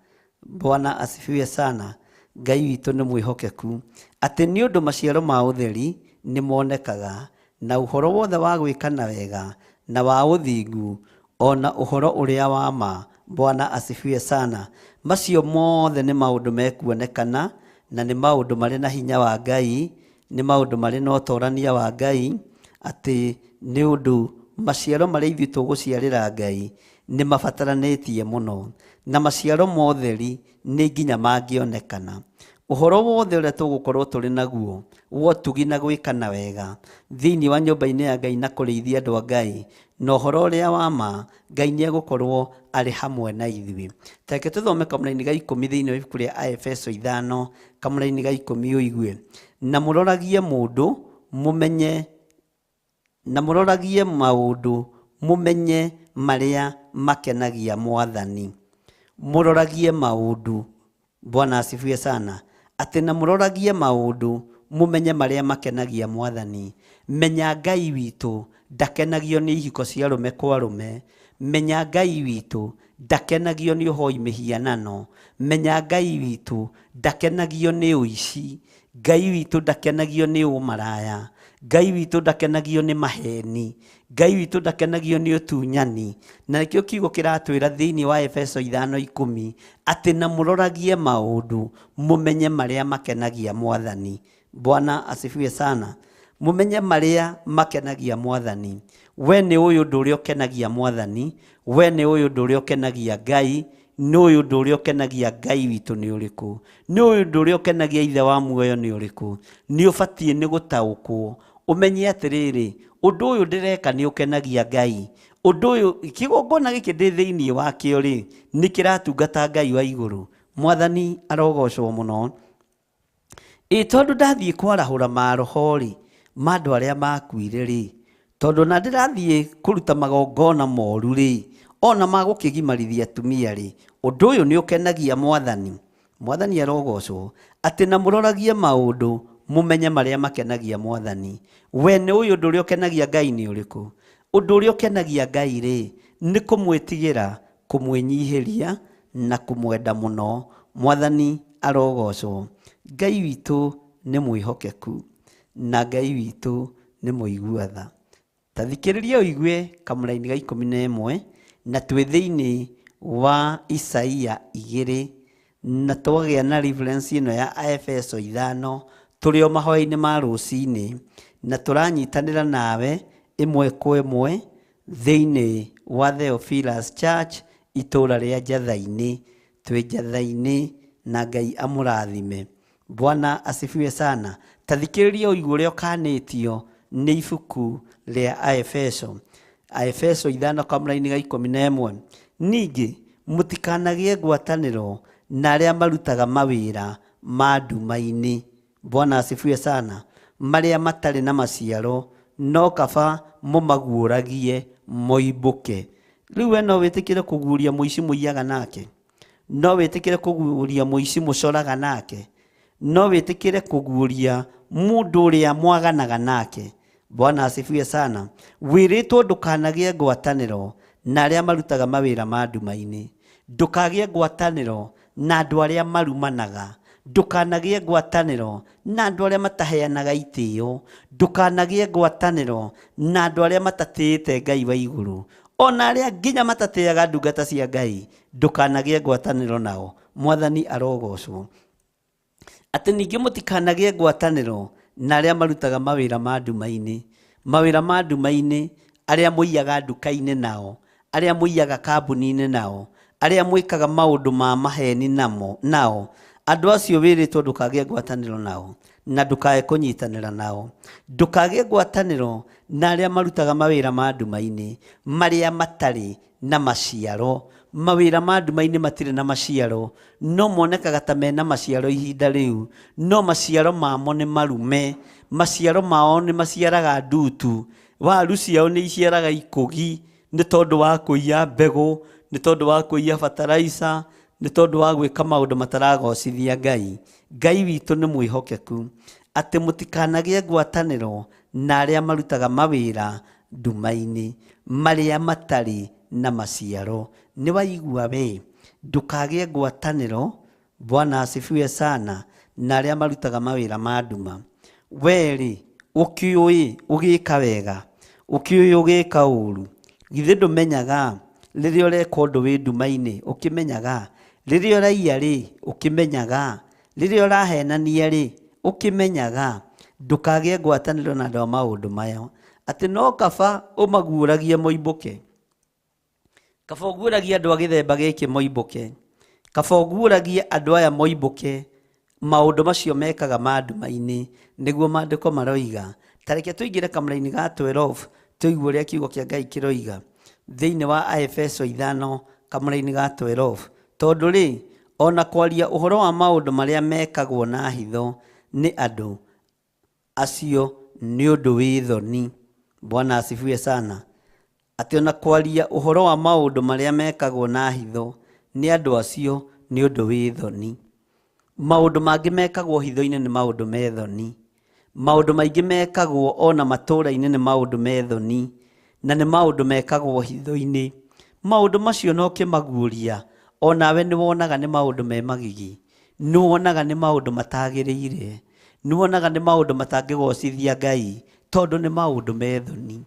Bwana asifiwe sana. Ngai witũ nĩ mwĩhokeku atĩ nĩ ũndũ maciaro ma ũtheri nĩ monekaga na ũhoro wothe wa gwĩkana wega na wa ũthingu ona ũhoro ũrĩa wa ma. Bwana asifiwe sana. Macio mothe nĩ maũndũ mekuonekana na nĩ maũndũ marĩ na hinya wa Ngai, nĩ maũndũ marĩ na ũtorania wa Ngai, atĩ nĩ ũndũ maciaro marĩa ithuĩ tũgũciarĩra Ngai nĩ mabataranĩtie mũno, na maciaro ma ũtheri nĩ nginya mangĩonekana. Ũhoro wothe ũrĩa tũgũkorwo tũrĩ naguo wa ũtugi na gwĩkana wega thĩinĩ wa nyũmba-inĩ ya Ngai na kũrĩithia andũ a Ngai na ũhoro ũrĩa wa ma, Ngai nĩ egũkorwo arĩ hamwe na ithuĩ. Ta reke tũthome kamũraini ga 10 thĩinĩ wa ibuku rĩa Aefeso 5 kamũraini ga 10 ũigue. Na mũroragie mũndũ mũmenye, na mũroragie maũndũ mũmenye marĩa makenagia Mwathani. Mũroragie maũndũ. Bwana asifiwe sana. Atĩ na mũroragie maũndũ mũmenye marĩa makenagia Mwathani. Menya Ngai witũ ndakenagio nĩ ihiko cia arũme kwa arũme. Menya Ngai witũ ndakenagio nĩ ũhoi mĩhianano. Menya Ngai witũ ndakenagio nĩ ũici. Ngai witũ ndakenagio nĩ ũmaraya. Ngai witũ ndakenagio nĩ maheni. Ngai witũ ndakenagio nĩ ũtunyani. Na nĩkĩo kiugo kĩratwĩra thĩinĩ wa Efeso 5:10 atĩ na mũroragie maũndũ mũmenye marĩa makenagia Mwathani. Bwana asifiwe sana. Mũmenye marĩa makenagia Mwathani. We nĩ ũyũ ũndũ ũrĩa ũkenagia Mwathani, we nĩ ũyũ ũndũ ũrĩa ũkenagia Ngai, nĩ ũyũ ũndũ ũrĩa ũkenagia Ngai witũ nĩ ũrĩkũ, nĩ ũyũ ũndũ ũrĩa ũkenagia Ithe wa muoyo nĩ ũrĩkũ. Nĩ ũbatiĩ nĩ gũtaũkwo ũmenye atĩrĩrĩ, ũndũ ũyũ ndĩreka nĩ ũkenagia Ngai. Ũndũ ũyũ kĩgongona gĩkĩ ndĩ thĩinĩ wakĩo rĩ, nĩ kĩratungata Ngai wa igũrũ. Mwathani arogocwo mũno. Ĩ tondũ ndathiĩ kwarahũra maroho rĩ, ma andũ arĩa makuire rĩ, tondũ na ndĩrathiĩ kũruta magongona moru rĩ, ona ma gũkĩgimarithia atumia rĩ, ũndũ ũyũ nĩ ũkenagia Mwathani. Mwathani arogocwo. Atĩ na mũroragie maũndũ mũmenye marĩa makenagia Mwathani. We nĩ ũyũ ũndũ ũrĩa ũkenagia Ngai nĩ ũrĩkũ? Ũndũ ũrĩa ũkenagia Ngai rĩ, nĩ kũmwĩtigĩra, kũmwĩnyihĩria na kũmwenda mũno. Mwathani arogocwo. Ngai witũ nĩ mwĩhokeku na Ngai witũ nĩ mũigua tha. Ta thikĩrĩria ũigue kamũraini ga 11 na twĩ thĩinĩ wa Isaia 2 na twagĩa na reference ĩno ya Aefeso 5 tũrĩ o mahoya-inĩ ma rũcinĩ na tũranyitanĩra nawe ĩmwe kwa ĩmwe thĩinĩ wa Theophilus Church Itũũra rĩa Njatha-inĩ. Twĩ Njatha-inĩ na Ngai amũrathime. Bwana asifiwe sana. Ta thikĩrĩria ũigue ũrĩa ũkanĩtio nĩ ibuku rĩa Aefeso. Aefeso ithano kamũraini ga 11. Ningĩ mũtikanagĩe ngwatanĩro na arĩa marutaga mawĩra ma nduma-inĩ. Bwana asifiwe sana. Marĩa matarĩ na maciaro, no kaba mũmaguũragie moimbũke. Rĩu we no wĩtĩkĩre kũguũria mũici mũiyaga nake? No wĩtĩkĩre kũguũria mũici mũcoraga nake? No wĩtĩkĩre kũguũria mũndũ ũrĩa mwaganaga nake? Bwana asifiwe sana. Wĩrĩtwo ndũkanagĩe ngwatanĩro na arĩa marutaga mawĩra ma nduma-inĩ. Ndũkagĩe ngwatanĩro na andũ arĩa marumanaga. Ndũkanagĩe ngwatanĩro na andũ arĩa mataheanaga itĩo. Ndũkanagĩe ngwatanĩro na andũ arĩa matatĩĩte Ngai wa igũrũ. Ona arĩa nginya matatĩaga ndungata cia Ngai, ndũkanagĩe ngwatanĩro nao. Mwathani arogocwo. Atĩ ningĩ mũtikanagĩe ngwatanĩro na arĩa marutaga mawĩra ma nduma-inĩ. Mawĩra ma nduma-inĩ, arĩa mũiyaga nduka-inĩ nao, arĩa mũiyaga kambuni-inĩ nao, arĩa mwĩkaga maũndũ ma maheni namo, nao, andũ acio wĩrĩtwo ndũkagĩe ngwatanĩro nao, na ndũkae kũnyitanĩra nao. Ndũkagĩe ngwatanĩro na arĩa marutaga mawĩra ma nduma-inĩ, marĩa matarĩ na maciaro. Mawĩra ma nduma-inĩ matirĩ na maciaro, no monekaga ta mena maciaro ihinda rĩu, no maciaro mamo nĩ marume, maciaro mao nĩ maciaraga ndutu, waru ciao nĩ iciaraga ikũgi, nĩ tondũ wa kũiya mbegũ, nĩ tondũ wa kũiya bataraica, nĩ tondũ wa gwĩka maũndũ mataragocithia Ngai. Ngai witũ nĩ mwĩhokeku, atĩ mũtikanagĩe ngwatanĩro na arĩa marutaga mawĩra nduma-inĩ, marĩa matarĩ na maciaro. Nĩ waigua we, ndũkagĩe ngwatanĩro, Bwana asifiwe sana, na arĩa marutaga mawĩra ma nduma. We-rĩ, ũkĩũĩ ũgĩka wega, ũkĩũĩ ũgĩka ũru, githĩ ndũmenyaga rĩrĩa ũreka ũndũ wĩ nduma-inĩ, ũkĩmenyaga rĩrĩa ũraiya-rĩ, ũkĩmenyaga rĩrĩa ũrahenania-rĩ, ũkĩmenyaga. Ndũkagĩe ngwatanĩro na andũ a maũndũ maya, atĩ no kaba ũmaguũragie moimbũke. Kaba ũguũragie andũ a gĩthemba gĩkĩ moimbũke. Kaba ũguũragie andũ aya moimbũke maũndũ macio mekaga ma nduma-inĩ, nĩguo maandĩko maroiga. Ta reke tũingĩre kamũraini ga 12 tũigue ũrĩa kiugo kĩa Ngai kĩroiga thĩinĩ wa Aefeso ithano kamũraini ga 12. Tondũ rĩ, ona kwaria ũhoro wa maũndũ marĩa mekagwo na hitho nĩ andũ acio nĩ ũndũ wĩ thoni. Bwana asifiwe sana. Atĩ ona kwaria ũhoro wa maũndũ marĩa mekagwo na hitho nĩ andũ acio nĩ ũndũ wĩ thoni. Maũndũ mangĩ mekagwo hitho-inĩ nĩ maũndũ me thoni. Maũndũ maingĩ mekagwo ona matũũra-inĩ nĩ maũndũ me thoni, na nĩ maũndũ mekagwo hitho-inĩ. Maũndũ macio no ũkĩmaguũria, onawe nĩ wonaga nĩ maũndũ me magigi, nĩ wonaga nĩ maũndũ matagĩrĩire, nĩ wonaga nĩ maũndũ matangĩgocithia Ngai, tondũ nĩ maũndũ me thoni.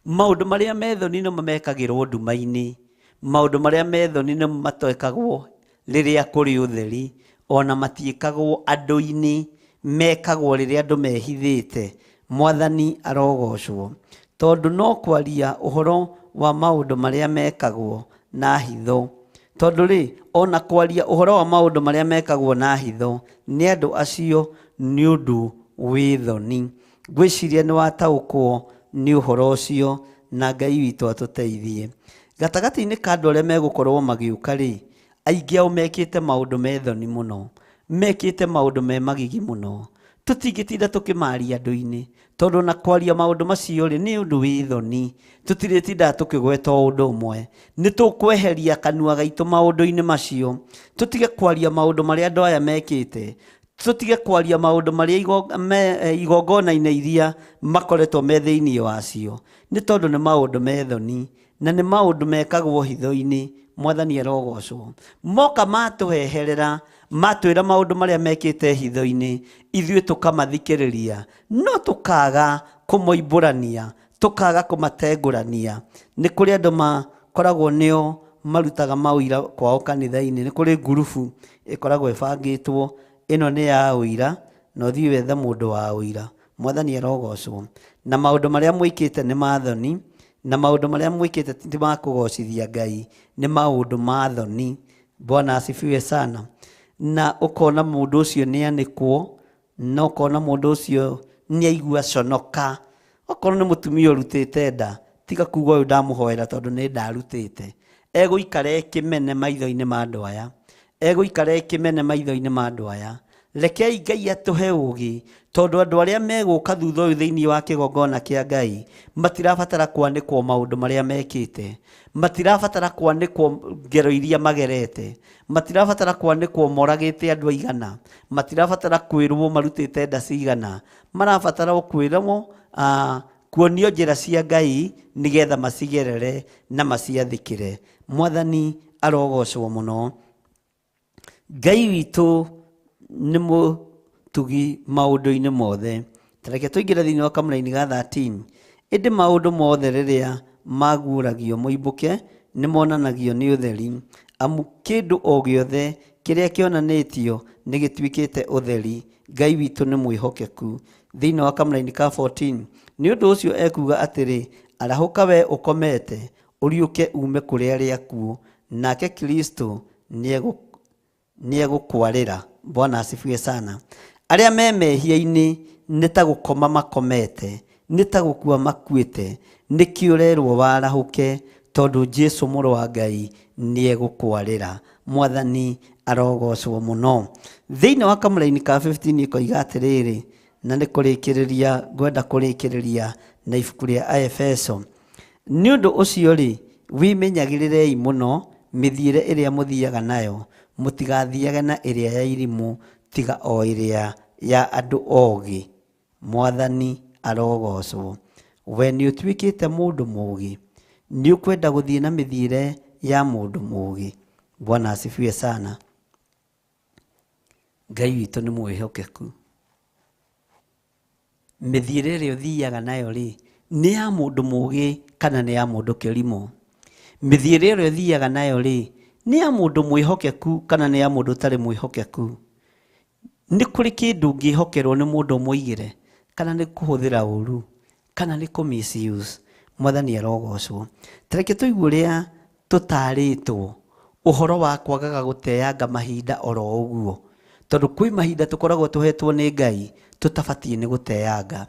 Maũndũ marĩa me thoni nĩmo mekagĩrwo nduma-inĩ, maũndũ marĩa me thoni nĩmo matekagwo rĩrĩa kũrĩ ũtheri, ona matiĩkagwo andũ-inĩ, mekagwo rĩrĩa andũ mehithĩte. Mwathani arogocwo. Tondũ no kwaria ũhoro wa maũndũ marĩa mekagwo na hitho. Tondũ rĩ, ona kwaria ũhoro wa maũndũ marĩa mekagwo na hitho nĩ andũ acio nĩ ũndũ wĩ thoni. Ngwĩciria nĩ wataũkwo nĩ ũhoro ũcio, na Ngai witũ atũteithie. Gatagatĩ-inĩ ka andũ arĩa megũkorwo magĩũka rĩ, aingĩ ao mekĩte maũndũ me thoni mũno, mekĩte maũndũ me magigi mũno. Tũtingĩtinda tũkĩmaria andũ-inĩ, tondũ ona kwaria maũndũ macio rĩ, nĩ ũndũ wĩ thoni. Tũtirĩtindaga tũkĩgweta o ũndũ ũmwe. Nĩ tũkweheria kanua gaitũ maũndũ-inĩ macio, tũtige kwaria maũndũ marĩa andũ aya mekĩte, tũtige kwaria maũndũ marĩa igongona-inĩ iria makoretwo me thĩinĩ wacio, nĩ tondũ nĩ maũndũ me thoni, na nĩ maũndũ mekagwo hitho-inĩ. Mwathani arogocwo. Moka matũheherera, matwĩra maũndũ marĩa mekĩte hitho-inĩ, ithuĩ tũkamathikĩrĩria, no tũkaga kũmoimbũrania, tũkaga kũmatengũrania. Nĩ kũrĩ andũ makoragwo nĩo marutaga maũira kwao kanitha-inĩ. Nĩ kũrĩ ngurubu ĩkoragwo ĩbangĩtwo, ĩno nĩ ya ũira, na ũthiĩ wethe mũndũ wa ũira. Mwathani arogocwo. Na maũndũ marĩa mwĩkĩte nĩ ma thoni, Na maũndũ marĩa mwĩkĩte ti ma kũgocithia Ngai, nĩ maũndũ ma thoni. Bwana asifiwe sana. Na ũkona mũndũ ũcio nĩ anĩkwo, na ũkona mũndũ ũcio nĩ aigua conoka. Okorwo nĩ mũtumia ũrutĩte nda, tiga kuga ũyũ ndamũhoera tondũ nĩ ndarutĩte. Egũikara ekĩmene maitho-inĩ ma andũ aya. Egũikara ekĩmene maitho-inĩ ma andũ aya. Rekei Ngai atũhe ũgĩ, tondũ andũ arĩa megũka thutha ũyũ thĩinĩ wa kĩgongona kĩa Ngai matirabatara kwanĩkwo maũndũ marĩa mekĩte, matirabatara kwanĩkwo ngero iria magerete, matirabatara kwanĩkwo moragĩte andũ aigana, matirabatara kwĩrwo marutĩte nda cigana, marabatara o kwĩrwo kuonio njĩra cia Ngai nĩgetha macigerere na maciathĩkĩre. Mwathani arogocwo mũno. Ngai witũ nĩ mũtugi maũndũ-inĩ mothe. Ta reke tũingĩre thĩinĩ wa kamũraini ga 13. Ĩndĩ maũndũ mothe rĩrĩa maguũragio moimbũke nĩ monanagio nĩ ũtheri, amu kĩndũ o gĩothe kĩrĩa kĩonanĩtio nĩ gĩtuĩkĩte ũtheri. Ngai witũ nĩ mwĩhokeku. Thĩinĩ wa kamũraini ka 14, nĩ ũndũ ũcio ekuuga atĩrĩ, arahũka we ũkomete, ũriũke ume kũrĩ arĩa akuũ, nake Kristo nĩegũkwarĩra. Bwana asifiwe sana. Arĩa me mehia-inĩ nĩ ta gũkoma makomete, nĩ ta gũkua makuĩte, nĩkĩo ũrerwo warahũke, tondũ Jesu mũrũ wa Ngai nĩegũkwarĩra. Mwathani arogocwo mũno. Thĩinĩ wa kamũraini ka 15 ĩkoiga atĩrĩrĩ, na nĩ kũrĩkĩrĩria ngwenda kũrĩkĩrĩria na ibuku rĩa Aefeso. Nĩ ũndũ ũcio rĩ, wĩmenyagĩrĩrei mũno mĩthiĩre ĩrĩa mũthiaga nayo, mũtigathiage na ĩrĩa ya irimũ, tiga o ĩrĩa ya andũ ogĩ. Mwathani arogocwo. We nĩ ũtuĩkĩte mũndũ mũgĩ, nĩ ũkwenda gũthiĩ na mĩthiĩre ya mũndũ mũgĩ. Bwana asifiwe sana. Ngai witũ nĩ mwĩhokeku. Mĩthiĩre ĩrĩa ũthiaga nayo rĩ, nĩ ya mũndũ mũgĩ kana nĩ ya mũndũ kĩrimũ? Mĩthiĩre ĩrĩa ũthiaga nayo rĩ, nĩ ya mũndũ mwĩhokeku kana nĩ ya mũndũ ũtarĩ mwĩhokeku? Nĩ kũrĩ kĩndũ ũngĩhokerwo nĩ mũndũ ũmũigĩre, kana nĩ kũhũthĩra ũru, kana nĩ kũ misuse. Mwathani arogocwo. Ta reke tũigue ũrĩa tũtarĩtwo ũhoro wa kwagaga gũteanga mahinda oro ũguo, tondũ kwĩ mahinda tũkoragwo tũhetwo nĩ Ngai tũtabatiĩ nĩ gũteanga.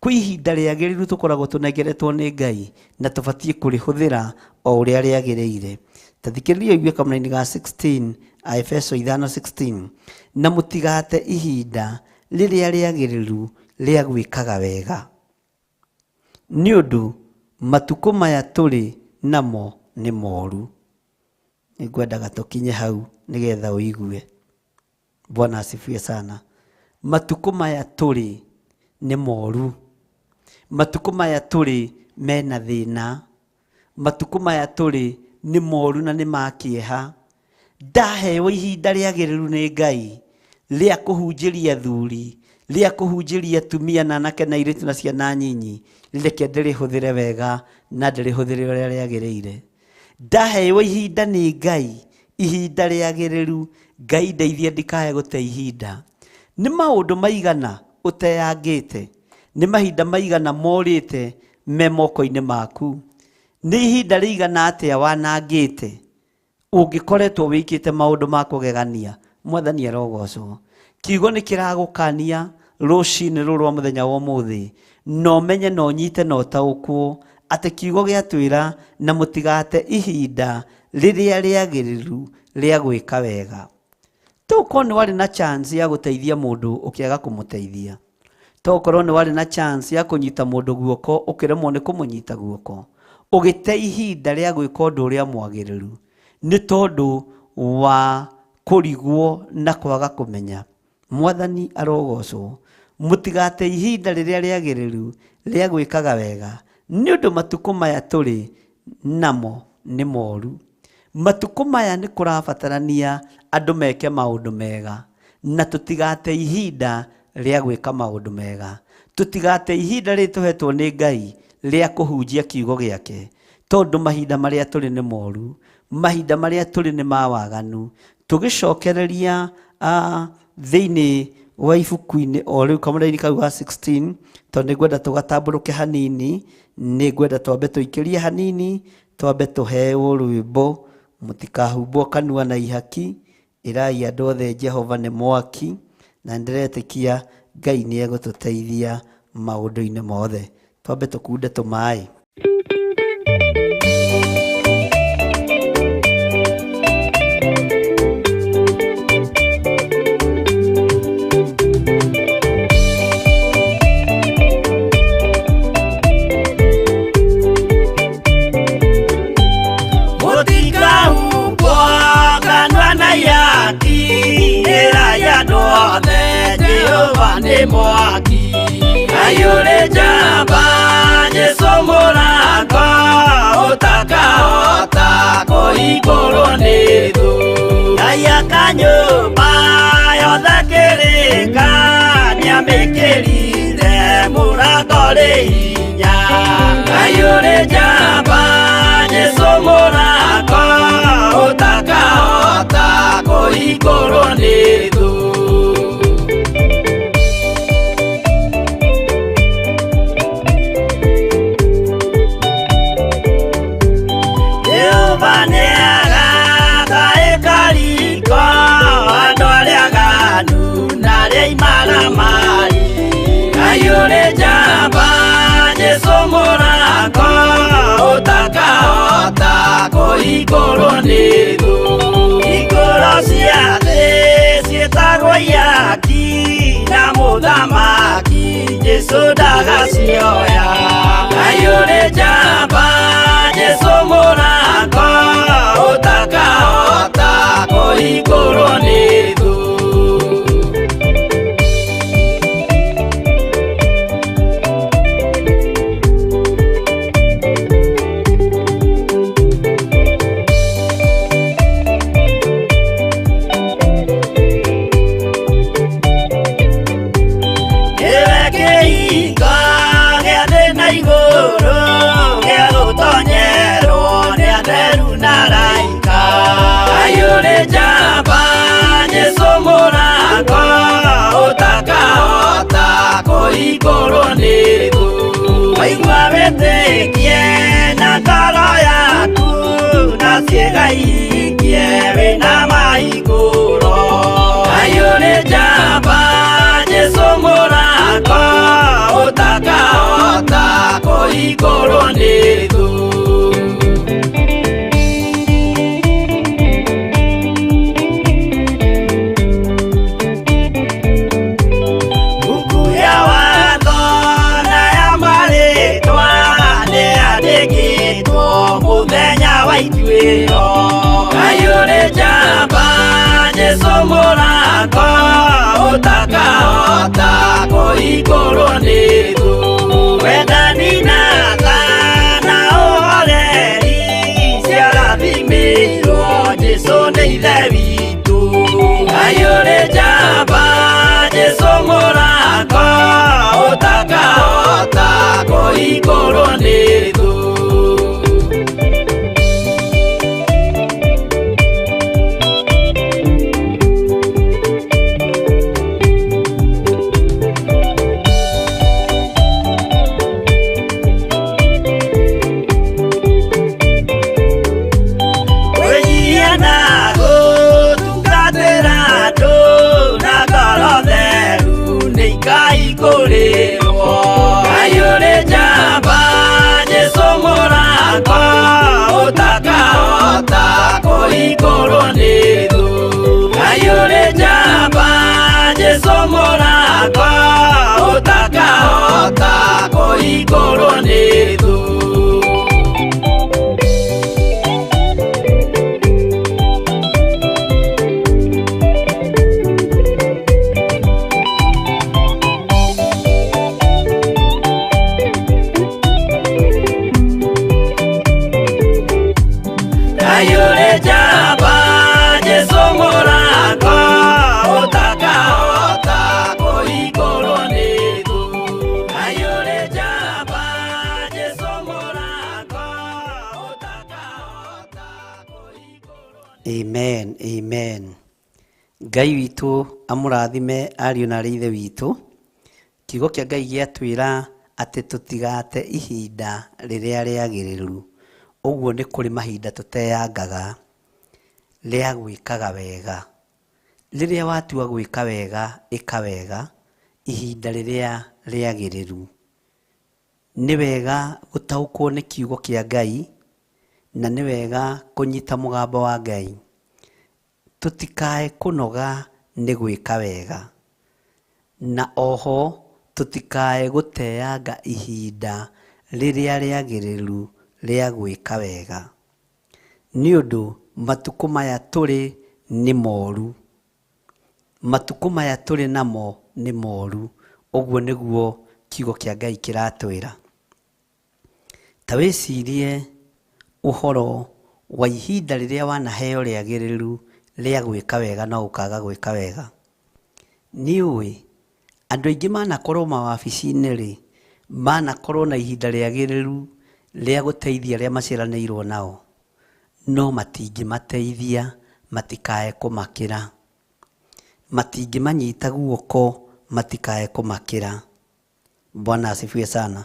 Kwĩ ihinda rĩagĩrĩru tũkoragwo tũnengeretwo nĩ Ngai na tũbatiĩ kũrĩhũthĩra o ũrĩa rĩagĩrĩire. Ta thikĩrĩria ũigue kamũraini ga 16, Aefeso 5:16, na mũtigate ihinda rĩrĩa rĩagĩrĩru rĩa gwĩkaga wega, nĩ ũndũ matukũ maya tũrĩ namo nĩ moru. Nĩngwendaga tũkinye hau nĩgetha ũigue. Bwana asifiwe sana. Matukũ maya tũrĩ nĩ moru. Matukũ maya tũrĩ mena thĩna. Matukũ maya tũrĩ nĩ moru na nĩ ma kĩeha. Ndaheo ihinda rĩagĩrĩru nĩ Ngai rĩa kũhunjĩria athuri, rĩa kũhunjĩria atumia na anake na airĩtu na ciana nyinyi, reke ndĩrĩhũthĩre wega na ndĩrĩhũthĩre ũrĩa rĩagĩrĩire. Ndaheo ihinda nĩ Ngai, ihinda rĩagĩrĩru, Ngai ndeithie ndikae gũte ihinda. Nĩ maũndũ maigana ũteangĩte, nĩ mahinda maigana morĩte me moko-inĩ maku, nĩ ihinda rĩigana atĩa wanangĩte ũngĩkoretwo wĩkĩte maũndũ ma kũgegania. Mwathani arogocwo. Kiugo nĩ kĩragũkania rũcinĩ rũrũ rwa mũthenya wa ũmũthĩ, na ũmenye na ũnyite na ũtaũkwo atĩ kiugo gĩatwĩra na mũtigate ihinda rĩrĩa rĩagĩrĩru rĩa gwĩka wega. Tokorwo nĩ warĩ na chance ya gũteithia mũndũ ũkĩaga kũmũteithia, tokorwo nĩ warĩ na chance ya kũnyita mũndũ guoko ũkĩremwo nĩ kũmũnyita guoko, ũgĩte ihinda rĩa gwĩka ũndũ ũrĩa mwagĩrĩru nĩ tondũ wa kũrigwo na kwaga kũmenya. Mwathani arogocwo. Mũtigate ihinda rĩrĩa rĩagĩrĩru rĩa gwĩkaga wega, nĩ ũndũ matukũ maya tũrĩ namo nĩ moru. Matukũ maya nĩ kũrabatarania andũ meke maũndũ mega, na tũtigate ihinda rĩa gwĩka maũndũ mega. Tũtigate ihinda rĩrĩ tũhetwo nĩ Ngai rĩa kũhunjia kiugo gĩake, tondũ mahinda marĩa tũrĩ nĩ moru, mahinda marĩa tũrĩ nĩ ma waganu. Tũgĩcokereria thĩinĩ wa ibuku-inĩ o rĩu kamũraini kau ga 16, tondũ nĩ ngwenda tũgatambũrũke hanini, nĩ ngwenda twambe tũikĩrie hanini, twambe tũheo rwĩmbo mũtikahumbwo kanua na ihaki, ĩrai andũ othe Jehova nĩ mwaki, na nĩndĩretĩkia Ngai nĩ egũtũteithia maũndũ-inĩ mothe. Twambe tũkunde tũmaĩ. Mũtikahumbwo kanua na ihaki, ĩrai andũ othe Jehova nĩ mwaki. Ngai ũrĩ njamba, Jesũ mũrango, ũtakahota kũhingũrwo nĩ thũ. Ngai aka nyũmba yothe kĩrĩka, nĩamĩkĩrire mũrango rĩ hinya. Ngai ũrĩ njamba, Jesũ mũrango, ũtakahota kũhingũrwo nĩ thũ. Jehova nĩagaka ĩkariko, andũ arĩa aganu na arĩa imaramari. Ngai ũrĩ njamba, Jesũ mũrango, ũtakahota kũhingũrwo nĩ thũ. Hingũro cia thĩ ciĩtagwo ihaki, na mũthamaki Jesũ ndagacioya. Ngai ũrĩ njamba, Jesũ mũrango, ũtakahota kũhingũrwo nĩ thũ. Nĩwe kĩhingo gĩa thĩ na igũrũ, gĩa gũtonyerwo nĩ atheru na araika. Ngai ũrĩ njamba, Jesũ mũrango, ũtakahota kũhingũrwo nĩ thũ. Waigua wĩtĩkie na ngoro yaku, na ciĩga ihingie wĩna mahingũro. Ngai ũrĩ njamba, Jesũ mũrango, ũtakahota kũhingũrwo nĩ thũ. Buku ya watho na ya marĩtwa nĩyandĩkĩtwo mũthenya wa ituĩro. Ngai ũrĩ njamba, Jesũ mũrango, ũtakahota kũhingũrwo nĩ thũ. Wendani na tha na ũhoreri ciarathimĩirwo Jesũ nĩ Ithe witũ. Ngai ũrĩ njamba, Jesũ mũrango, ũtakahota kũhingũrwo nĩ thũ. Kwĩnyihia na gũtungatĩra andũ na ngoro theru nĩ ikahingũrĩrwo. Ngai ũrĩ njamba, Jesũ mũrango, ũtakahota kũhingũrwo nĩ thũ. Ngai ũrĩ njamba, Jesũ mũrango, ũtakahota kũhingũrwo nĩ thũ. Ngai ũrĩ njamba, Jesũ mũrango, ũtakahota kũhingũrwo nĩ thũ. Ngai ũrĩ njamba, Jesũ mũrango, ũtakahota kũhingũrwo. Amen, amen. Ngai witũ amũrathime ariũ na arĩ ithe witũ. Kiugo kĩa Ngai gĩatwĩra atĩ tũtigate ihinda rĩrĩa rĩagĩrĩru. Ũguo nĩ kũrĩ mahinda tũteangaga rĩa gwĩkaga wega. Rĩrĩa watua gwĩka wega, ĩka wega ihinda rĩrĩa rĩagĩrĩru. Nĩ wega gũtaũkwo nĩ kiugo kĩa Ngai na nĩ wega kũnyita mũgambo wa Ngai. Tũtikae kũnoga nĩ gwĩka wega. Na oho tũtikae gũteanga ihinda rĩrĩa rĩagĩrĩru rĩa gwĩka wega. Nĩ ũndũ matukũ maya tũrĩ nĩ moru. Matukũ maya tũrĩ namo nĩ moru. Ũguo nĩguo kiugo kĩa Ngai kĩratwĩra. Ta wĩcirie ũhoro wa ihinda rĩrĩa wanaheo rĩagĩrĩru rĩa gwĩka wega no ũkaga gwĩka wega. Nĩ ũĩ andũ aingĩ manakorwo mawabici-inĩ rĩ, manakorwo na ihinda rĩagĩrĩru rĩa gũteithia arĩa maciaranĩirwo nao, no matingĩmateithia matikae kũmakĩra. Matingĩmanyita guoko matikae kũmakĩra. Bwana asifiwe sana.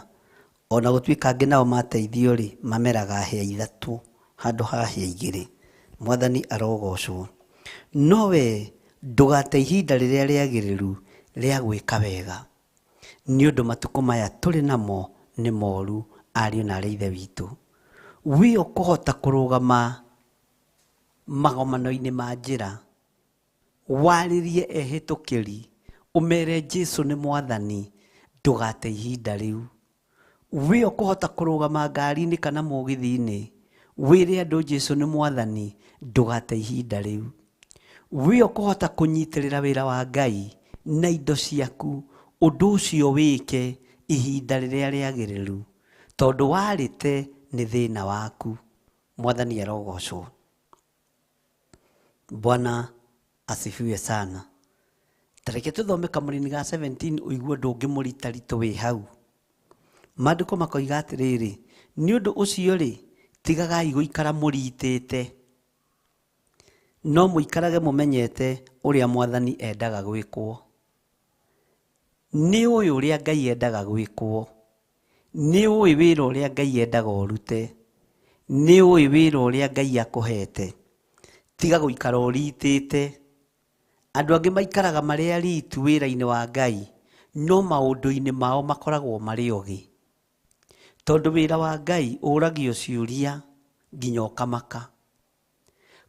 Ona gũtuĩka angĩ nao mateithio rĩ, mameraga hĩa ithatũ handũ ha hĩa igĩrĩ. Mwathani arogocwo. No we ndũgate ihinda rĩrĩa rĩagĩrĩru rĩa gwĩka wega. Nĩ ũndũ matukũ maya tũrĩ namo nĩ moru ariũ na arĩ ithe witũ. Wĩ ũkũhota kũrũgama magomano-inĩ ma njĩra, warĩrie ehĩtũkĩri, ũmere Jesu nĩ mwathani, ndũgate ihinda rĩu. Wĩ ũkũhota kũrũgama ngari-inĩ kana mũgithi-inĩ, wĩre andũ Jesu nĩ mwathani, ndũgate ihinda rĩu. Wĩ ũkũhota kũnyitĩrĩra wĩra wa Ngai na indo ciaku, ũndũ ũcio wĩke ihinda rĩrĩa rĩagĩrĩru, tondũ warĩte nĩ thĩna waku. Mwathani arogocwo. Bwana asifiwe sana. Ta reke tũthome kamũrini ga 17 ũigue ũndũ ũngĩ mũritaritũ wĩ hau. Maandĩko makoiga atĩrĩrĩ, nĩ ũndũ ũcio rĩ, tigagai gũikara mũritĩte, no mũikarage mũmenyete ũrĩa Mwathani endaga gwĩkwo. Nĩ ũĩ ũrĩa Ngai endaga gwĩkwo. Nĩ ũĩ wĩra ũrĩa Ngai endaga ũrute. Nĩ ũĩ wĩra ũrĩa Ngai akũhete. Tiga gũikara ũritĩte. Andũ angĩ maikaraga marĩ aritu wĩra-inĩ wa Ngai, no maũndũ-inĩ mao makoragwo marĩ ogĩ. Tondũ wĩra wa Ngai ũragio ciũria nginya ũkamaka.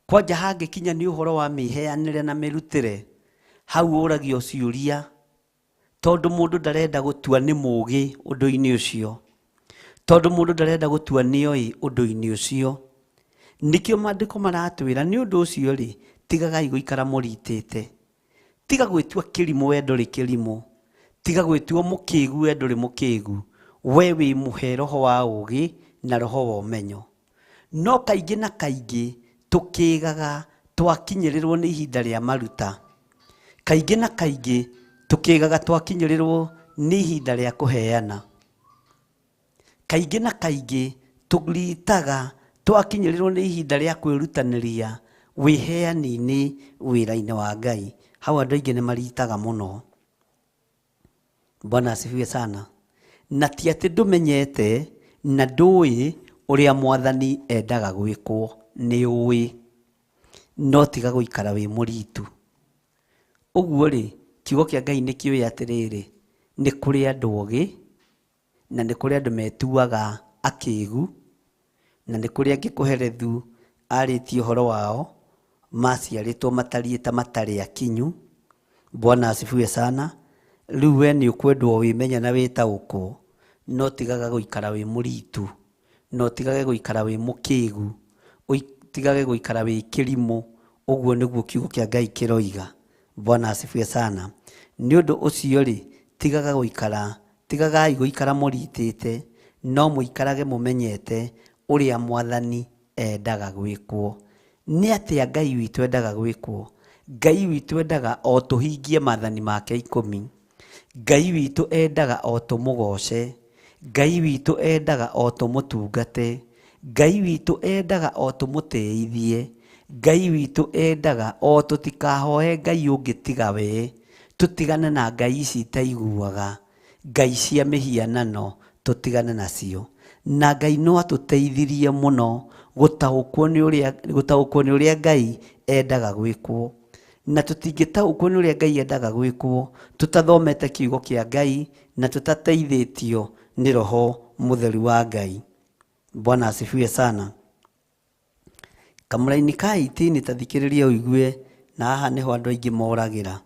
Kwanja hangĩkinya nĩ ũhoro wa mĩheanĩre na mĩrutĩre, hau ũragio ciũria tondũ mũndũ ndarenda gũtua nĩ mũũgĩ ũndũ-inĩ ũcio. Tondũ mũndũ ndarenda gũtua nĩ oĩ ũndũ-inĩ ũcio. Nĩkĩo maandĩko maratwĩra nĩ ũndũ ũcio rĩ, tigagai gũikara mũritĩte. Tiga gwĩtua kĩrimũ we ndũrĩ kĩrimũ. Tiga gwĩtua mũkĩgu we ndũrĩ mũkĩgu. We wĩ mũhe roho wa ũũgĩ na roho wa ũmenyo. No kaingĩ na kaingĩ tũkĩgaga twakinyĩrĩrwo nĩ ihinda rĩa maruta. Kaingĩ na kaingĩ tũkĩgaga twakinyĩrĩrwo nĩ ihinda rĩa kũheana. Kaingĩ na kaingĩ tũritaga twakinyĩrĩrwo nĩ ihinda rĩa kwĩrutanĩria wĩheani-inĩ wĩra-inĩ wa Ngai. Hau andũ aingĩ nĩ maritaga mũno. Bwana asifiwe sana. Na ti atĩ ndũmenyete na ndũĩ ũrĩa Mwathani endaga gwĩkwo, nĩ ũĩ. No tiga gũikara wĩ mũritu. Ũguo rĩ, kiugo kĩa Ngai nĩ kĩũĩ atĩrĩrĩ, nĩ kũrĩ andũ ogĩ na nĩ kũrĩ andũ metuaga akĩgu, na nĩ kũrĩ angĩ Kohelethu arĩtie ũhoro wao, maciarĩtwo matariĩ ta matarĩ akinyu. Bwana asifiwe sana. Rĩu we nĩ ũkwendwo wĩmenye na wĩtaũkwo, no tigaga gũikara wĩ mũritu, na ũtigage gũikara wĩ mũkĩgu, ũtigage gũikara wĩ kĩrimũ. Ũguo nĩguo kiugo kĩa Ngai kĩroiga. Bwana asifiwe sana. Nĩ ũndũ ũcio rĩ, tigaga gũikara, tigagai gũikara mũritĩte, no mũikarage mũmenyete ũrĩa Mwathani endaga gwĩkwo. Nĩ atĩa Ngai witũ endaga gwĩkwo? Ngai witũ endaga o tũhingie maathani make ikũmi. Ngai witũ endaga o tũmũgoce. Ngai witũ endaga o tũmũtungate. Ngai witũ endaga o tũmũtĩithie. Ngai witũ endaga o tũtikahoe Ngai ũngĩ tiga we, tũtigane na ngai ici itaiguaga, ngai cia mĩhianano tũtigane nacio. Na Ngai no atũteithirie mũno gũtaũkwo nĩ ũrĩa Ngai endaga gwĩkwo. Na tũtingĩtaũkwo nĩ ũrĩa Ngai endaga gwĩkwo tũtathomete kiugo kĩa Ngai na tũtateithĩtio nĩ Roho Mũtheru wa Ngai. Bwana asifiwe sana. Kamũraini ka 18 ta thikĩrĩria ũigue, na haha nĩho andũ aingĩ moragĩra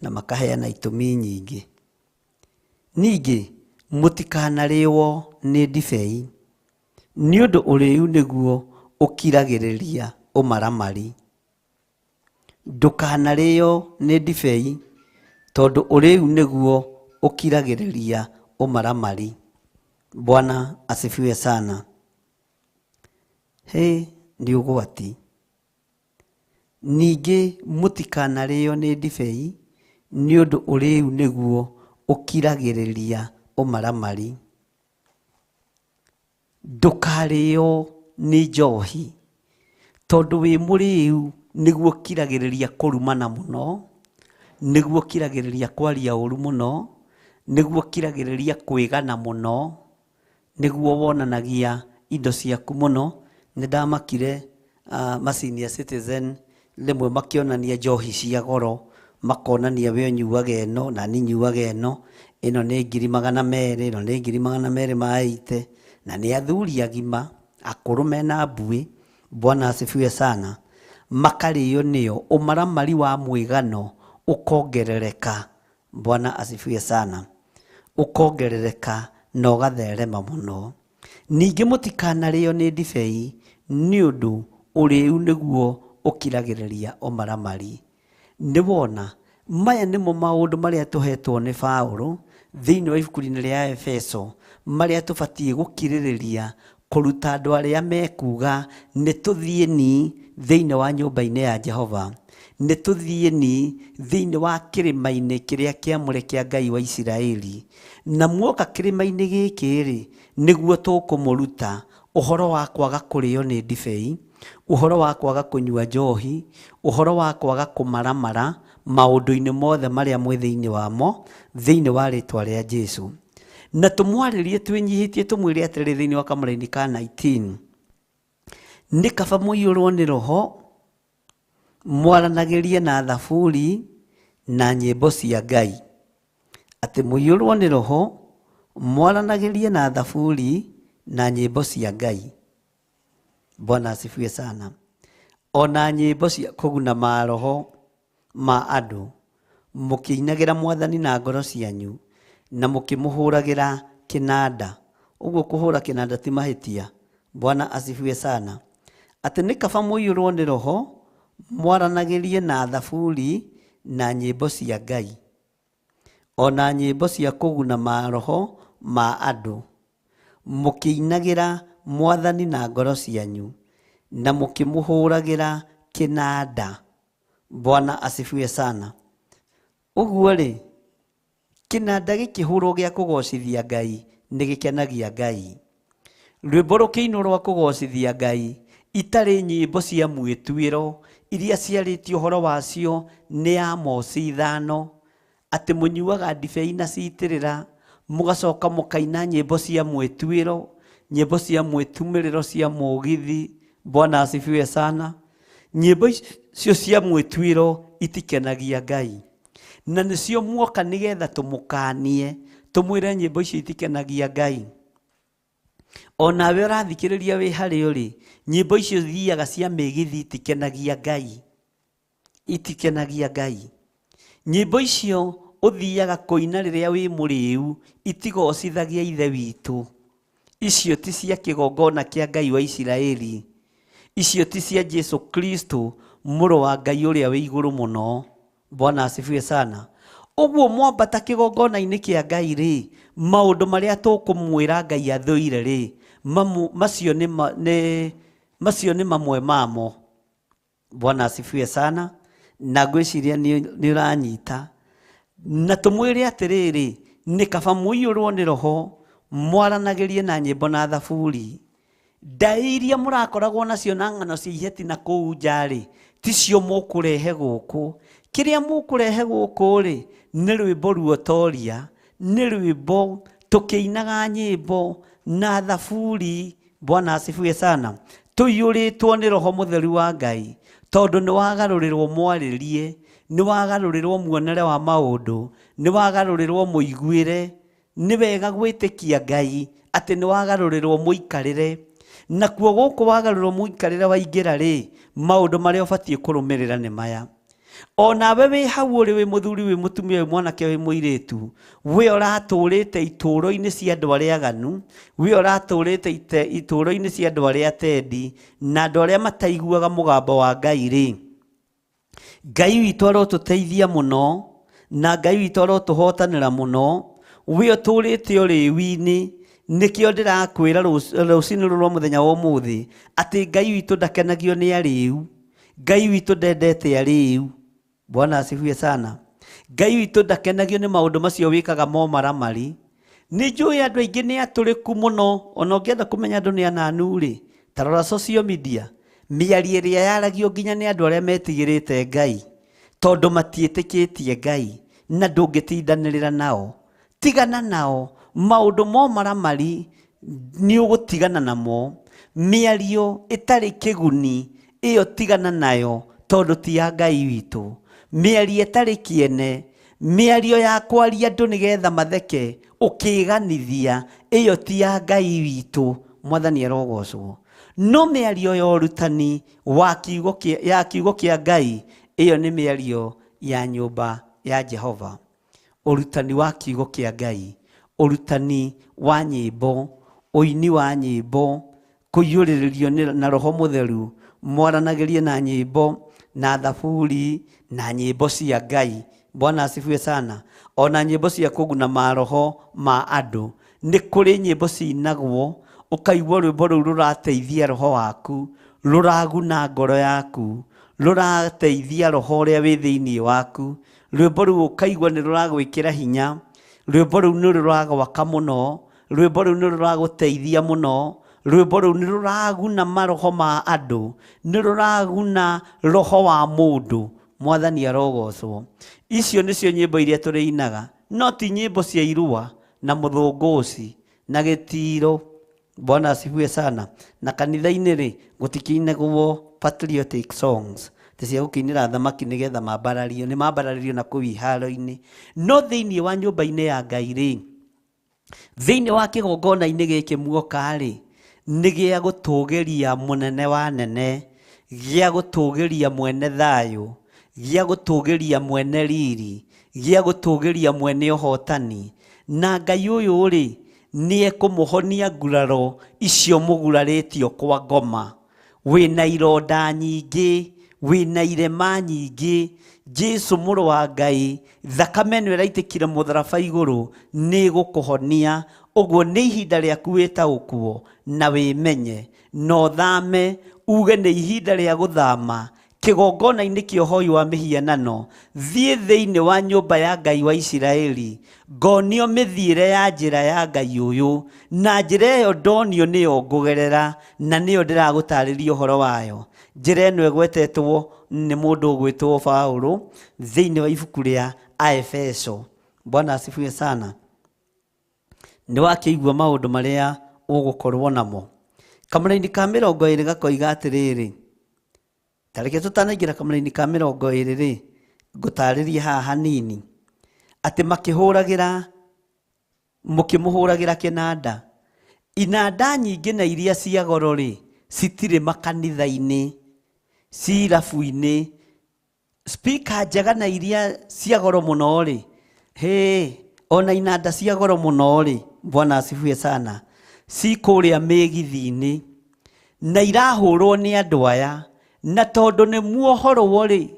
na makaheana itũmi nyingĩ. Ningĩ mũtikanarĩwo nĩ ndibei, nĩ ũndũ ũrĩĩu nĩguo ũkiragĩrĩria ũmaramari. Ndũkanarĩo nĩ ndibei, tondũ ũrĩĩu nĩguo ũkiragĩrĩria ũmaramari. Bwana asifiwe sana. Hĩ, nĩ ũgwati. Ningĩ mũtikanarĩo nĩ ndibei, nĩ ũndũ ũrĩĩu nĩguo ũkiragĩrĩria ũmaramari. Ndũkarĩo nĩ njohi, tondũ wĩ mũrĩĩu nĩguo ũkiragĩrĩria kũrumana mũno, nĩguo ũkiragĩrĩria kwaria ũru mũno, nĩguo ũkiragĩrĩria kwĩgana mũno, nĩguo wonanagia indo ciaku mũno. Nĩ ndamakire ma senior citizen rĩmwe makĩonania njohi cia goro, makonania we ũnyuaga ĩno na niĩ nyuaga ĩno, ĩno nĩ 200,000, ĩno nĩ 280,000, na nĩ athuri agima akũrũ mena mbuĩ. Bwana asifiwe sana. Makarĩo nĩo, ũmaramari wa mwĩgano ũkongerereka. Bwana asifiwe sana. Ũkongerereka na ũgatherema mũno. Ningĩ mũtikanarĩo nĩ ndibei, nĩ ũndũ ũrĩĩu nĩguo ũkiragĩrĩria ũmaramari. Nĩ wona maya nĩmo maũndũ marĩa tũhetwo nĩ Paũlũ thĩinĩ wa ibuku-inĩ rĩa Efeso, marĩa tũbatiĩ gũkirĩrĩria kũruta andũ arĩa mekuga nĩ tũthiĩni thĩinĩ wa nyũmba-inĩ ya Jehova, nĩ tũthiĩni thĩinĩ wa kĩrĩma-inĩ kĩrĩa kĩamũre kĩa Ngai wa Isiraeli. Na muoka kĩrĩma-inĩ gĩkĩ rĩ, nĩguo tũkũmũruta ũhoro wa kwaga kũrĩo nĩ ndibei, ũhoro wa kwaga kũnyua njohi, ũhoro wa kwaga kũmaramara maũndũ-inĩ mothe marĩa mwĩ thĩinĩ wamo, thĩinĩ wa rĩtwa rĩa Jesu. Na tũmwarĩrie twĩnyihĩtie tũmwĩre atĩrĩrĩ thĩinĩ wa kamũraini ka 19, nĩ kaba mũiyũrwo nĩ Roho, mwaranagĩrie na thaburi na nyĩmbo cia Ngai. Atĩ mũiyũrwo nĩ Roho, mwaranagĩrie na thaburi na nyĩmbo cia Ngai. Bwana asifiwe sana. Ona nyĩmbo cia kũguna maroho ma andũ, mũkĩinagĩra Mwathani na ngoro cianyu, na mũkĩmũhũragĩra kĩnanda. Ũguo kũhũra kĩnanda ti mahĩtia. Bwana asifiwe sana. Atĩ nĩ kaba mũiyũrwo nĩ Roho, mwaranagĩrie na thaburi na nyĩmbo cia Ngai, ona nyĩmbo cia kũguna maroho ma andũ, mũkĩinagĩra Mwathani na ngoro cianyu, na mũkĩmũhũragĩra kĩnanda. Bwana asifiwe sana. Ũguo rĩ, kĩnanda gĩkĩhũrwo gĩa kũgocithia Ngai nĩ gĩkenagia Ngai. Rwĩmbo rũkĩinwo rwa kũgocithia Ngai itarĩ nyĩmbo cia mwĩtuĩro iria ciarĩtio ũhoro wacio nĩ Amosi 5, atĩ mũnyuaga ndibei na citĩrĩra, mũgacoka mũkaina nyĩmbo cia mwĩtuĩro, nyĩmbo cia mwĩtumĩrĩro cia mũgithi. Bwana asifiwe sana. Nyĩmbo icio cia mwĩtuĩro itikenagia Ngai, na nĩcio muoka nĩgetha tũmũkanie, tũmwĩre nyĩmbo icio itikenagia Ngai. Onawe ũrathikĩrĩria wĩ harĩa ũrĩ, nyĩmbo icio thiaga cia mĩgithi itikenagia Ngai, itikenagia Ngai. Nyĩmbo icio ũthiaga kũina rĩrĩa wĩ mũrĩu itigocithagia Ithe witũ. Icio ti cia kĩgongona kĩa Ngai wa Isiraeli, icio ti cia Jesu Kristo mũrũ wa Ngai ũrĩa wĩ igũrũ mũno. Bwana asifiwe sana. Ũguo mwambata kĩgongona-inĩ kĩa Ngai rĩ, maũndũ marĩa tũkũmwĩra Ngai athũire rĩ, macio nĩ mamwe mamo. Bwana asifiwe sana. Na ngwĩciria nĩ ũranyita. Na tũmwĩre atĩrĩrĩ, nĩ kaba mũiyũrwo nĩ Roho, mwaranagĩrie na nyĩmbo na thaburi. Ndaĩ iria mũrakoragwo nacio na ng'ano cia iheti na kũu nja-rĩ, ticio mũkũrehe gũkũ. Kĩrĩa mũkũrehe gũkũ-rĩ, nĩ rwĩmbo ruotoria, nĩ rwĩmbo tũkĩinaga nyĩmbo na thaburi. Bwana asifiwe sana. Tũiyũrĩtwo nĩ Roho Mũtheru wa Ngai, tondũ nĩ wagarũrĩrwo mwarĩrie, nĩ wagarũrĩrwo muonere wa maũndũ, nĩ wagarũrĩrwo mũiguĩre. Nĩ wega gwĩtĩkia Ngai atĩ nĩ wagarũrĩrwo mũikarĩre. Nakuo gũkũ wagarũrĩrwo mũikarĩre waingĩra rĩ, maũndũ marĩa ũbatiĩ kũrũmĩrĩra nĩ maya. O nawe wĩ hau ũrĩ wĩ mũthuri, wĩ mũtumia, wĩ mwanake, wĩ mũirĩtu, we ũratũrĩte itũũro-inĩ cia andũ arĩa aganu, we ũratũrĩte itũũro-inĩ cia andũ arĩa atendi, na andũ arĩa mataiguaga mũgambo wa Ngai rĩ, Ngai witũ arotũteithia mũno, na Ngai witũ arotũhotanĩra mũno. We ũtũrĩte ũrĩu-inĩ, nĩkĩo ndĩrakwĩra rũcinĩ rũrũ rwa mũthenya wa ũmũthĩ, atĩ Ngai witũ ndakenagio nĩ arĩu. Ngai witũ ndendete arĩu. Bwana asifiwe sana. Ngai witũ ndakenagio nĩ maũndũ macio wĩkaga momaramari. Nĩ njũĩ andũ aingĩ nĩ atũrĩku mũno, ona ũngĩenda kũmenya andũ nĩ ananu rĩ, ta rora social media, mĩario ĩrĩa yaragio nginya nĩ andũ arĩa metigĩrĩte Ngai, tondũ matiĩtĩkĩtie Ngai, na ndũngĩtindanĩrĩra nao. Tigana nao, maũndũ momaramari nĩ ũgũtigana namo. Mĩario ĩtarĩ kĩguni ĩyo tigana nayo, tondũ ti ya Ngai witũ. Mĩario ĩtarĩ kĩene, mĩario ya kwaria andũ nĩgetha matheke ũkĩganithia, ĩyo ti ya Ngai witũ. Mwathani arogocwo. No mĩario ya ũrutani wa kiugo kĩa, ya kiugo kĩa Ngai, ĩyo nĩ mĩario ya nyũmba ya Jehova. Ũrutani wa kiugo kĩa Ngai, ũrutani wa nyĩmbo, ũini wa nyĩmbo, kũiyũrĩrĩrio na Roho Mũtheru, mwaranagĩrie na nyĩmbo, na thaburi, na nyĩmbo cia Ngai. Bwana asifiwe sana. Ona nyĩmbo cia kũguna maroho ma andũ. Nĩ kũrĩ nyĩmbo cinagwo, ũkaigua rwĩmbo rũu rũrateithia roho waku, rũraguna ngoro yaku, rũrateithia roho ũrĩa wĩ thĩinĩ waku. Rwĩmbo rũu ũkaigua nĩ rũragwĩkĩra hinya, rwĩmbo rũu nĩ rũragwaka mũno, rwĩmbo rũu nĩ rũragũteithia mũno, rwĩmbo rũu nĩ rũraguna maroho ma andũ, nĩ rũraguna roho wa mũndũ. Mwathani arogocwo. Icio nĩcio nyĩmbo iria tũrĩinaga, no ti nyĩmbo cia irua na mũthũngũci na gĩtiro. Bwana asifiwe sana. Na kanitha-inĩ rĩ, gũtikĩinagwo patriotic songs, ti cia gũkĩinĩra athamaki nĩgetha mambarario, nĩ mambararirio na kũu iharo-inĩ. No thĩinĩ wa nyũmba-inĩ ya Ngai rĩ, thĩinĩ wa kĩgongona-inĩ gĩkĩ muoka rĩ, nĩ gĩa gũtũgĩria mũnene wa nene, gĩa gũtũgĩria mwene thayũ, gĩa gũtũgĩria mwene riri, gĩa gũtũgĩria mwene ũhotani. Na Ngai ũyũ rĩ, nĩ ekũmũhonia nguraro icio mũgurarĩtio kwa ngoma. Wĩna ironda nyingĩ, wĩna irema nyingĩ, Jesu mũrũ wa Ngai, thakame ĩno ĩraitĩkire mũtharaba igũrũ nĩ ĩgũkũhonia. Ũguo nĩ ihinda rĩaku wĩtaũkwo na wĩmenye, na ũthame, uge nĩ ihinda rĩa gũthama kĩgongona-inĩ kĩa ũhoi wa mĩhianano, thiĩ thĩinĩ wa nyũmba ya Ngai wa Isiraeli, ngonio mĩthiĩre ya njĩra ya Ngai ũyũ, na njĩra ĩyo ndonio nĩyo ngũgerera, na nĩyo ndĩragũtarĩria ũhoro wayo. Njĩra ĩno ĩgwetetwo nĩ mũndũ ũgwĩtwo Paũlũ thĩinĩ wa ibuku rĩa Aefeso. Bwana asifiwe sana. Nĩ wakĩigua maũndũ marĩa ũgũkorwo namo. Kamũraini ka 20 gakoiga atĩrĩrĩ, ta reke tũtanaingĩra kamũraini ka 20 rĩ, ngũtarĩrie haha hanini, atĩ makĩhũragĩra, mũkĩmũhũragĩra kĩnanda. Inanda nyingĩ na iria cia goro rĩ, citirĩ makanitha-inĩ, ci irabu-inĩ. Speaker njega na iria cia goro mũno rĩ, hĩ, ona inanda cia goro mũno rĩ, Bwana asifiwe sana, ci kũrĩa mĩgithi-inĩ, na irahũrwo nĩ andũ aya, na tondũ nĩ muohorwo rĩ,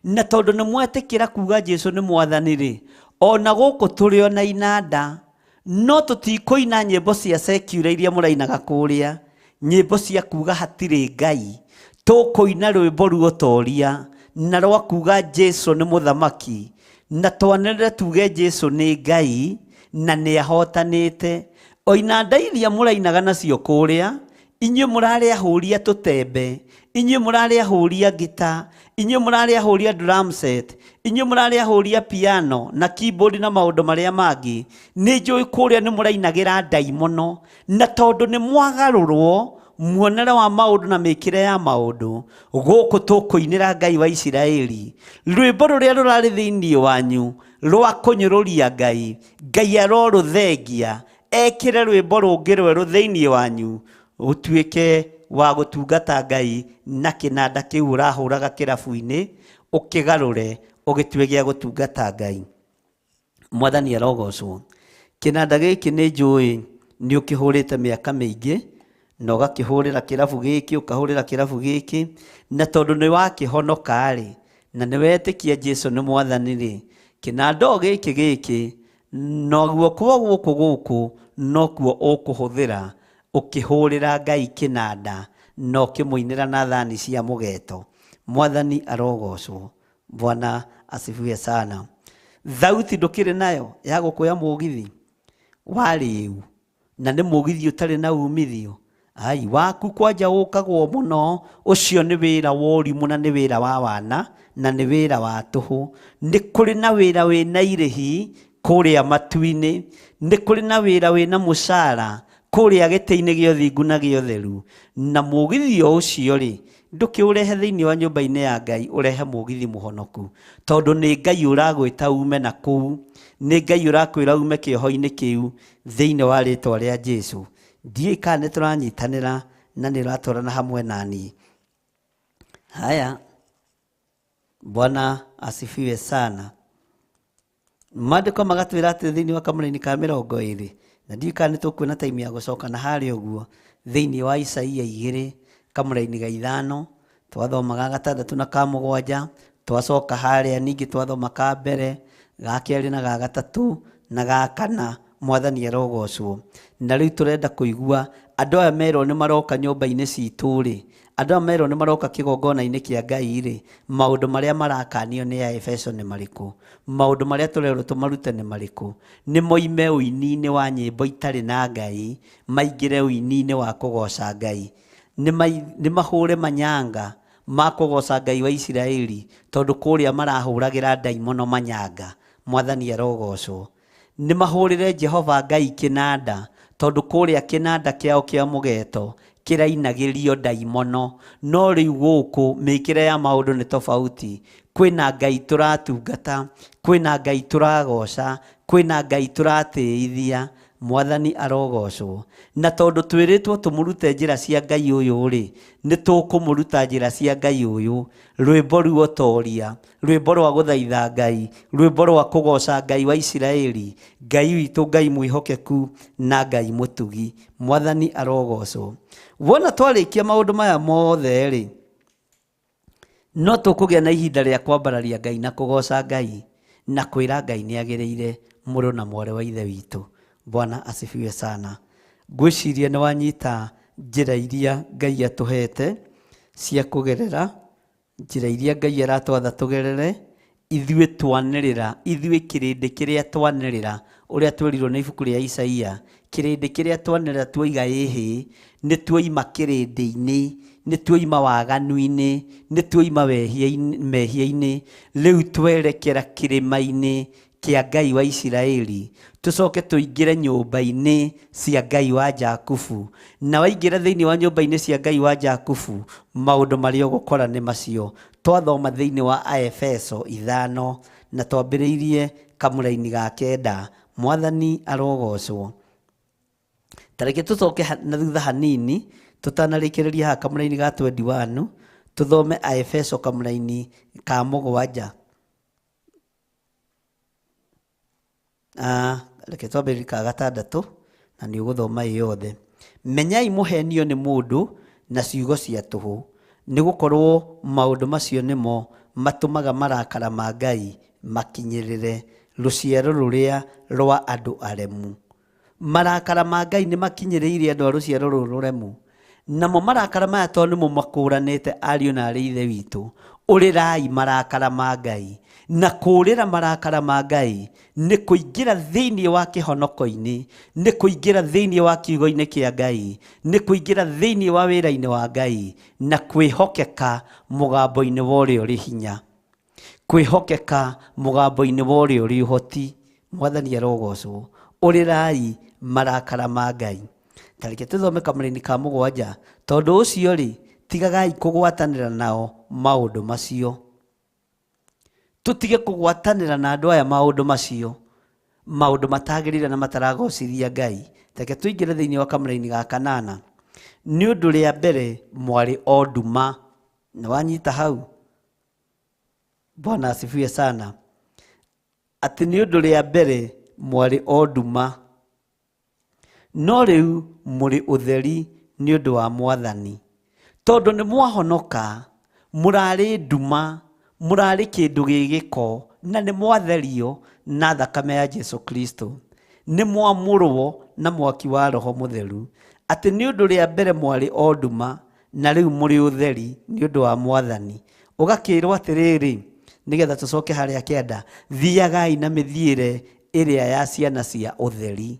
na tondũ nĩ mwetĩkĩra kuga Jesu nĩ mwathani rĩ, ona gũkũ tũrĩ ona inanda, no tũtikũina nyĩmbo cia secular iria mũrainaga kũrĩa, nyĩmbo cia kuga hatirĩ Ngai. Tũkũina rwĩmbo ruotoria na rwa kuga Jesu nĩ mũthamaki, na twanĩrĩre tuge Jesu nĩ Ngai na nĩ ahotanĩte. O inanda iria mũrainaga nacio kũrĩa, Inyuĩ mũrarĩ ahũri a tũtembe, inyuĩ mũrarĩ ahũri a ngita, inyuĩ mũrarĩ ahũri a drum set, inyuĩ mũrarĩ ahũri a piano na keyboard na maũndũ marĩa mangĩ. Nĩ njũĩ kũrĩa nĩ mũrainagĩra ndaimono, na tondũ nĩ mwagarũrwo muonere wa maũndũ na mĩkĩre ya maũndũ, gũkũ tũkũinĩra Ngai wa Isiraeli rwĩmbo rũrĩa rũrarĩ thĩinĩ wanyu rwa kũnyũrũria Ngai. Ngai arorũthengia ekĩre rwĩmbo rũngĩ rwerũ thĩinĩ wanyu, ũtuĩke wa gũtungata Ngai na kĩnanda kĩu ũrahũraga kĩrabu-inĩ, ũkĩgarũre ũgĩtue gĩa gũtungata Ngai. Mwathani arogocwo. Kĩnanda gĩkĩ nĩ njũĩ nĩ ũkĩhũrĩte mĩaka mĩingĩ, na ũgakĩhũrĩra kĩrabu gĩkĩ, ũkahũrĩra kĩrabu gĩkĩ, na tondũ nĩ wakĩhonoka rĩ, na nĩ wetĩkia Jesu nĩ mwathani rĩ, kĩnanda o gĩkĩ gĩkĩ, na guoko gũkũ gũkũ nokuo ũkũhũthĩra ũkĩhũrĩra Ngai kĩnanda na ũkĩmũinĩra na thani cia mũgeto. Mwathani arogocwo. Bwana asifiwe sana. Thauti ndũkĩrĩ nayo ya gũkũya mũgithi warĩu, na nĩ mũgithi ũtarĩ na umithio. Ai, waku kwanja ũkagwo mũno, ũcio nĩ wĩra wa ũrimũ na nĩ wĩra wa wana na nĩ wĩra wa tũhũ. Nĩ kũrĩ na wĩra wĩna irĩhi kũrĩa matu-inĩ, nĩ kũrĩ na wĩra wĩna mũcara kũrĩa gĩtĩ-inĩ gĩa ũthingu na gĩa ũtheru. Na mũgithi o ũcio rĩ, ndũkĩũrehe thĩinĩ wa nyũmba-inĩ ya Ngai, ũrehe mũgithi mũhonoku, tondũ nĩ Ngai ũragwĩta ume na kũu, nĩ Ngai ũrakwĩra ume kĩoho-inĩ kĩu thĩinĩ wa rĩtwa rĩa Jesu. Ndiũĩ kana nĩ tũranyitanĩra na nĩ ũratwarana hamwe na niĩ. Haya, Bwana asifiwe sana. Maandĩko magatwĩra atĩ thĩinĩ wa kamũraini ka 20, na ndiũĩ kana nĩ tũkuona time ya gũcoka na harĩa ũguo, thĩinĩ wa Isaia 2 kamũraini ga 5, twathoma ga 6 na ka 7, twacoka harĩa ningĩ twathoma ka mbere, ga 2 na ga 3 na ga 4. Mwathani arogocwo. Na rĩu tũrenda kũigua andũ aya merwo nĩ maroka nyũmba-inĩ citũ rĩ, andũ aya merwo nĩ maroka kĩgongona-inĩ kĩa Ngai rĩ, maũndũ marĩa marakanio nĩ Aefeso nĩ marĩkũ? Maũndũ marĩa tũrerwo tũmarute nĩ marĩkũ? Nĩ moime ũini-inĩ wa nyĩmbo itarĩ na Ngai, maingĩre ũini-inĩ wa kũgoca Ngai. Nĩ mahũre manyanga ma kũgoca Ngai wa Isiraeli, tondũ kũrĩa marahũragĩra ndaimono manyanga. Mwathani arogocwo. Nĩ mahũrĩre Jehova Ngai kĩnanda, tondũ kũrĩa kĩnanda kĩao kĩa mũgeto kĩrainagĩrio ndaimono. No rĩu gũkũ mĩkĩre ya maũndũ nĩ tofauti. Kwĩna Ngai tũratungata, kwĩna Ngai tũragoca, kwĩna Ngai tũratĩithia. Mwathani arogocwo. Na tondũ twĩrĩtwo tũmũrute njĩra cia Ngai ũyũ rĩ, nĩ tũkũmũruta njĩra cia Ngai ũyũ. Rwĩmbo ruotoria, rwĩmbo rwa gũthaitha Ngai, rwĩmbo rwa kũgoca Ngai wa Isiraeli, Ngai witũ, Ngai mwĩhokeku na Ngai mũtugi. Mwathani arogocwo. Wona twarĩkia maũndũ maya mothe rĩ, no tũkũgĩa na ihinda rĩa kwambararia Ngai na kũgoca Ngai na kwĩra Ngai nĩ agĩrĩire mũrũ na mwarĩ wa ithe witũ. Bwana asifiwe sana. Ngwĩciria nĩ wanyita njĩra iria Ngai atũhete cia kũgerera, njĩra iria Ngai aratwatha tũgerere, ithuĩ twanĩrĩra, ithuĩ kĩrĩndĩ kĩrĩa twanĩrĩra, ũrĩa twerirwo nĩ ibuku rĩa Isaia, kĩrĩndĩ kĩrĩa twanĩrĩra tuoiga ĩhĩ, nĩ tuoima kĩrĩndĩ-inĩ, nĩ tuoima waganu-inĩ, nĩ tuoima mehia-inĩ, rĩu twerekera kĩrĩma-inĩ kĩa Ngai wa Isiraeli, tũcoke tũingĩre nyũmba-inĩ cia Ngai wa Jakubu. Na waingĩra thĩinĩ wa nyũmba-inĩ cia Ngai wa Jakubu, maũndũ marĩa ũgũkora nĩ macio. Twathoma thĩinĩ wa Aefeso 5 na twambĩrĩirie kamũraini ga 9. Mwathani arogocwo. Ta reke tũcoke na thutha hanini, tũtanarĩkĩrĩria haha kamũraini ga 21, tũthome Aefeso kamũraini ka 7. Reke twambĩrĩrie ka 6 na nĩ ũgũthoma ĩ yothe. Menyai mũhenio nĩ mũndũ na ciugo cia tũhũ, nĩ gũkorwo maũndũ macio nĩmo matũmaga marakara ma Ngai makinyĩrĩre rũciaro rũrĩa rwa andũ aremu. Marakara ma Ngai nĩ makinyĩrĩire andũ a rũciaro rũrũ rũremu. Namo marakara maya tondũ nĩmo makũranĩte ariũ na arĩ ithe witũ. Ũrĩrai marakara ma Ngai. Na kũũrĩra marakara ma Ngai nĩ kũingĩra thĩinĩ wa kĩhonoko-inĩ, nĩ kũingĩra thĩinĩ wa kiugo-inĩ kĩa Ngai, nĩ kũingĩra thĩinĩ wa wĩra-inĩ wa Ngai, na kwĩhokeka mũgambo-inĩ wa ũrĩa ũrĩ hinya. Kwĩhokeka mũgambo-inĩ wa ũrĩa ũrĩ ũhoti. Mwathani arogocwo. Ũrĩrai marakara ma Ngai. Ta reke tũthome kamũraini ka mũgwanja. Tondũ ũcio-rĩ, tigagai kũgwatanĩra nao maũndũ macio. Tũtige kũgwatanĩra na andũ aya maũndũ macio, maũndũ matagĩrĩire na mataragocithia Ngai. Reke tũingĩre thĩinĩ wa kamũraini ga kanana. Nĩ ũndũ rĩa mbere mwarĩ o nduma. Nĩ wanyita hau? Bwana asifiwe sana. Atĩ nĩ ũndũ rĩa mbere mwarĩ o nduma, no rĩu mũrĩ ũtheri nĩ ũndũ wa Mwathani. Tondũ nĩ mwahonoka, mũrarĩ nduma, mũrarĩ kĩndũ gĩ gĩko, na nĩ mwatherio na thakame ya Jesu Kristo. Nĩ mwamũrwo na mwaki wa Roho Mũtheru. Atĩ nĩ ũndũ rĩa mbere mwarĩ o nduma, na rĩu mũrĩ ũtheri nĩ ũndũ wa Mwathani. Ũgakĩrwo atĩrĩrĩ, nĩgetha tũcoke harĩa kĩanda, thiagai na mĩthiĩre ĩrĩa ya ciana cia ũtheri.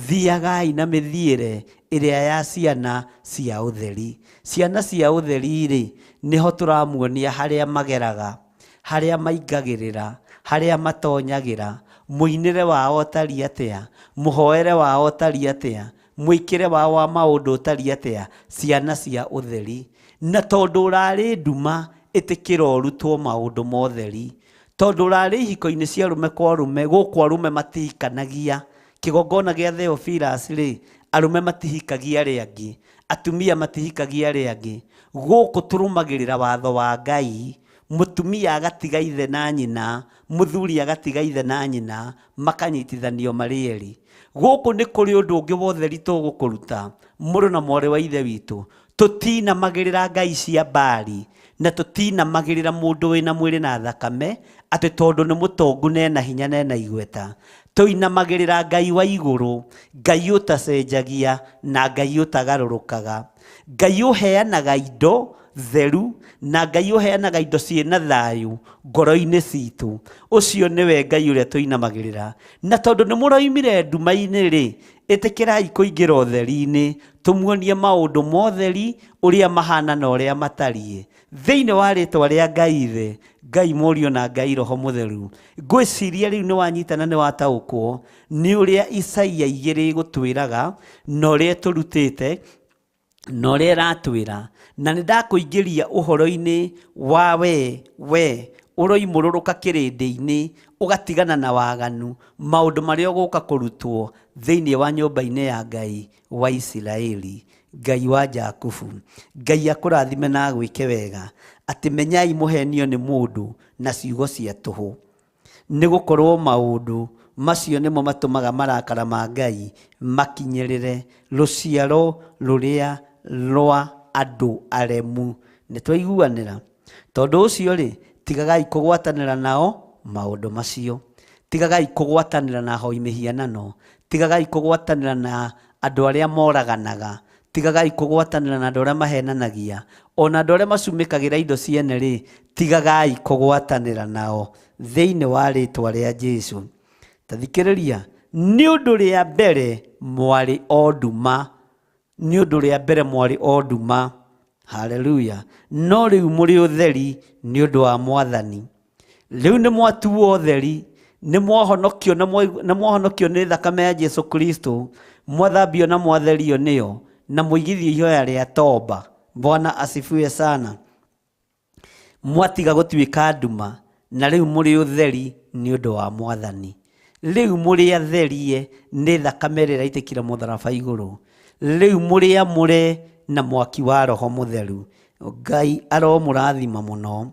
Thiagai na mĩthiĩre ĩrĩa ya ciana cia ũtheri. Ciana cia ũtheri-rĩ, nĩho tũramuonia harĩa mageraga, harĩa maingagĩrĩra, harĩa matonyagĩra, mũinĩre wao ũtariĩ atĩa, mũhoere wao ũtariĩ atĩa, mwĩkĩre wao wa maũndũ ũtariĩ atĩa, ciana cia ũtheri. Na tondũ ũrarĩ nduma, ĩtĩkĩra ũrutwo maũndũ ma ũtheri. Tondũ ũrarĩ ihiko-inĩ cia arũme kwa arũme, gũkũ arũme matihikanagia. Kĩgongona gĩa Theophilus rĩ, arũme matihikagia arĩa angĩ, atumia matihikagia arĩa angĩ. Gũkũ tũrũmagĩrĩra watho wa Ngai, mũtumia agatiga ithe na nyina, mũthuri agatiga ithe na nyina, makanyitithanio marĩ erĩ. Gũkũ nĩ kũrĩ ũndũ ũngĩ wa ũtheri tũgũkũruta, mũrũ na mwarĩ wa ithe witũ. Tũtinamagĩrĩra ngai cia Baali, na tũtinamagĩrĩra mũndũ wĩna mwĩrĩ na thakame, atĩ tondũ nĩ mũtongu na ena hinya na ena igweta. Tũinamagĩrĩra Ngai wa igũrũ, Ngai ũtacenjagia na Ngai ũtagarũrũkaga. Ngai ũheanaga indo theru na Ngai ũheanaga indo ciĩna thayũ ngoro-inĩ citũ. Ũcio nĩwe Ngai ũrĩa tũinamagĩrĩra. Na tondũ nĩ mũroimire nduma-inĩ rĩ, ĩtĩkĩrai kũingĩra ũtheri-inĩ, tũmuonie maũndũ ma ũtheri ũrĩa mahana na ũrĩa matariĩ. Thĩinĩ wa rĩtwa rĩa Ngai Ithe, Ngai Mũriũ na Ngai Roho Mũtheru. Ngwĩciria rĩu nĩ wanyita na nĩ wataũkwo nĩ ũrĩa Isaia igĩrĩ ĩgũtwĩraga na ũrĩa ĩtũrutĩte na ũrĩa ĩratwĩra. Na nĩ ndakũingĩria ũhoro-inĩ wa we, we ũroimũrũrũka kĩrĩndĩ-inĩ ũgatigana na waganu, maũndũ marĩa ũgũka kũrutwo thĩinĩ wa nyũmba-inĩ ya Ngai wa Isiraeli, Ngai wa Jakubu. Ngai akũrathime na agwĩke wega, atĩ menyai mũhenio nĩ mũndũ na ciugo cia tũhũ, nĩ gũkorwo maũndũ macio nĩmo matũmaga marakara ma Ngai makinyĩrĩre rũciaro rũrĩa rwa andũ aremu. Nĩ twaiguanĩra? Tondũ ũcio-rĩ, tigagai kũgwatanĩra nao maũndũ macio. Tigagai kũgwatanĩra na ahoi mĩhianano. Tigagai kũgwatanĩra na andũ arĩa moraganaga. Tigagai kũgwatanĩra na andũ arĩa mahenanagia. O na andũ arĩa macumĩkagĩra indo ciene-rĩ, tigagai kũgwatanĩra nao thĩinĩ wa rĩĩtwa rĩa Jesu. Ta thikĩrĩria, nĩ ũndũ rĩa mbere mwarĩ o nduma, nĩ ũndũ rĩa mbere mwarĩ o nduma, haleluya, no rĩu mũrĩ ũtheri nĩ ũndũ wa Mwathani. Rĩu nĩ mwatuo ũtheri, nĩ mwahonokio na nĩ mwahonokio nĩ thakame ya Jesu Kristo, mwathambio na mwatherio nĩyo, na mũigithio ihoya rĩa toba. Bwana asifiwe sana. Mwatiga gũtuĩka nduma, na rĩu mũrĩ ũtheri nĩ ũndũ wa Mwathani. Rĩu mũrĩ atherie nĩ thakame ĩrĩa ĩraitĩkire mũtharaba igũrũ. Rĩu mũrĩ amũre na mwaki wa Roho Mũtheru. Ngai aromũrathima mũno.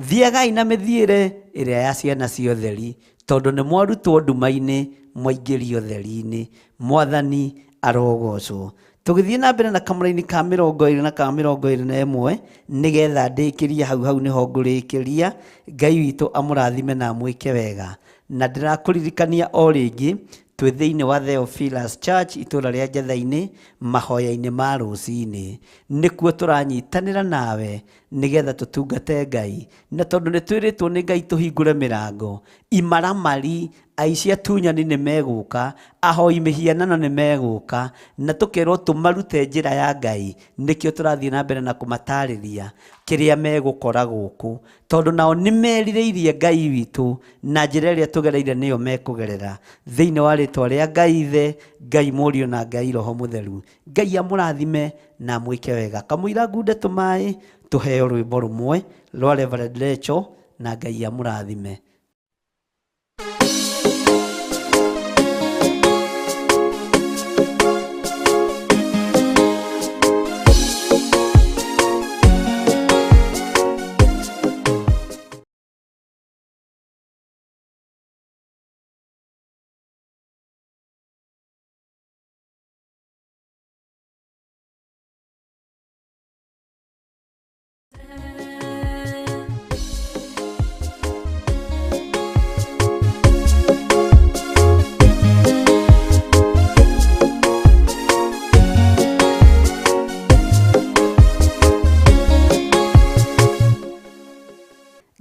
Thiagai na mĩthiĩre ĩrĩa ya ciana cia ũtheri, tondũ nĩ mwarutwo nduma-inĩ mwaingĩrio ũtheri-inĩ. Mwathani arogocwo. Tũgĩthiĩ na mbere na kamũraini ka 21 na ka 21, nĩgetha ndĩkĩrie hau hau nĩho ngũrĩkĩria. Ngai witũ amũrathime na amwĩke wega. Na ndĩrakũririkania o rĩngĩ, Twĩ thĩinĩ wa Theophilus Church itũra rĩa Njetha-inĩ mahoya-inĩ ma rũcinĩ. Nĩkuo tũranyitanĩra nawe nĩgetha tũtungate Ngai, na tondũ nĩ twĩrĩtwo nĩ Ngai tũhingũre mĩrango, imaramari, aici atunyani nĩ megũka, ahoi mĩhianano nĩ megũka, na tũkerwo tũmarute njĩra ya Ngai. Nĩkĩo tũrathiĩ na mbere na kũmatarĩria kĩrĩa megũkora gũkũ, tondũ nao nĩ merirĩirie Ngai witũ na njĩra ĩrĩa tũgereire nĩyo mekũgerera. Thĩinĩ wa rĩtwa rĩa Ngai Ithe, Ngai Mũriũ na Ngai Roho Mũtheru. Ngai amũrathime na amwĩke wega. Kamũira ngunde tũmaĩ, tũheo rwĩmbo rũmwe rwa Reverend Rachel, na Ngai amũrathime.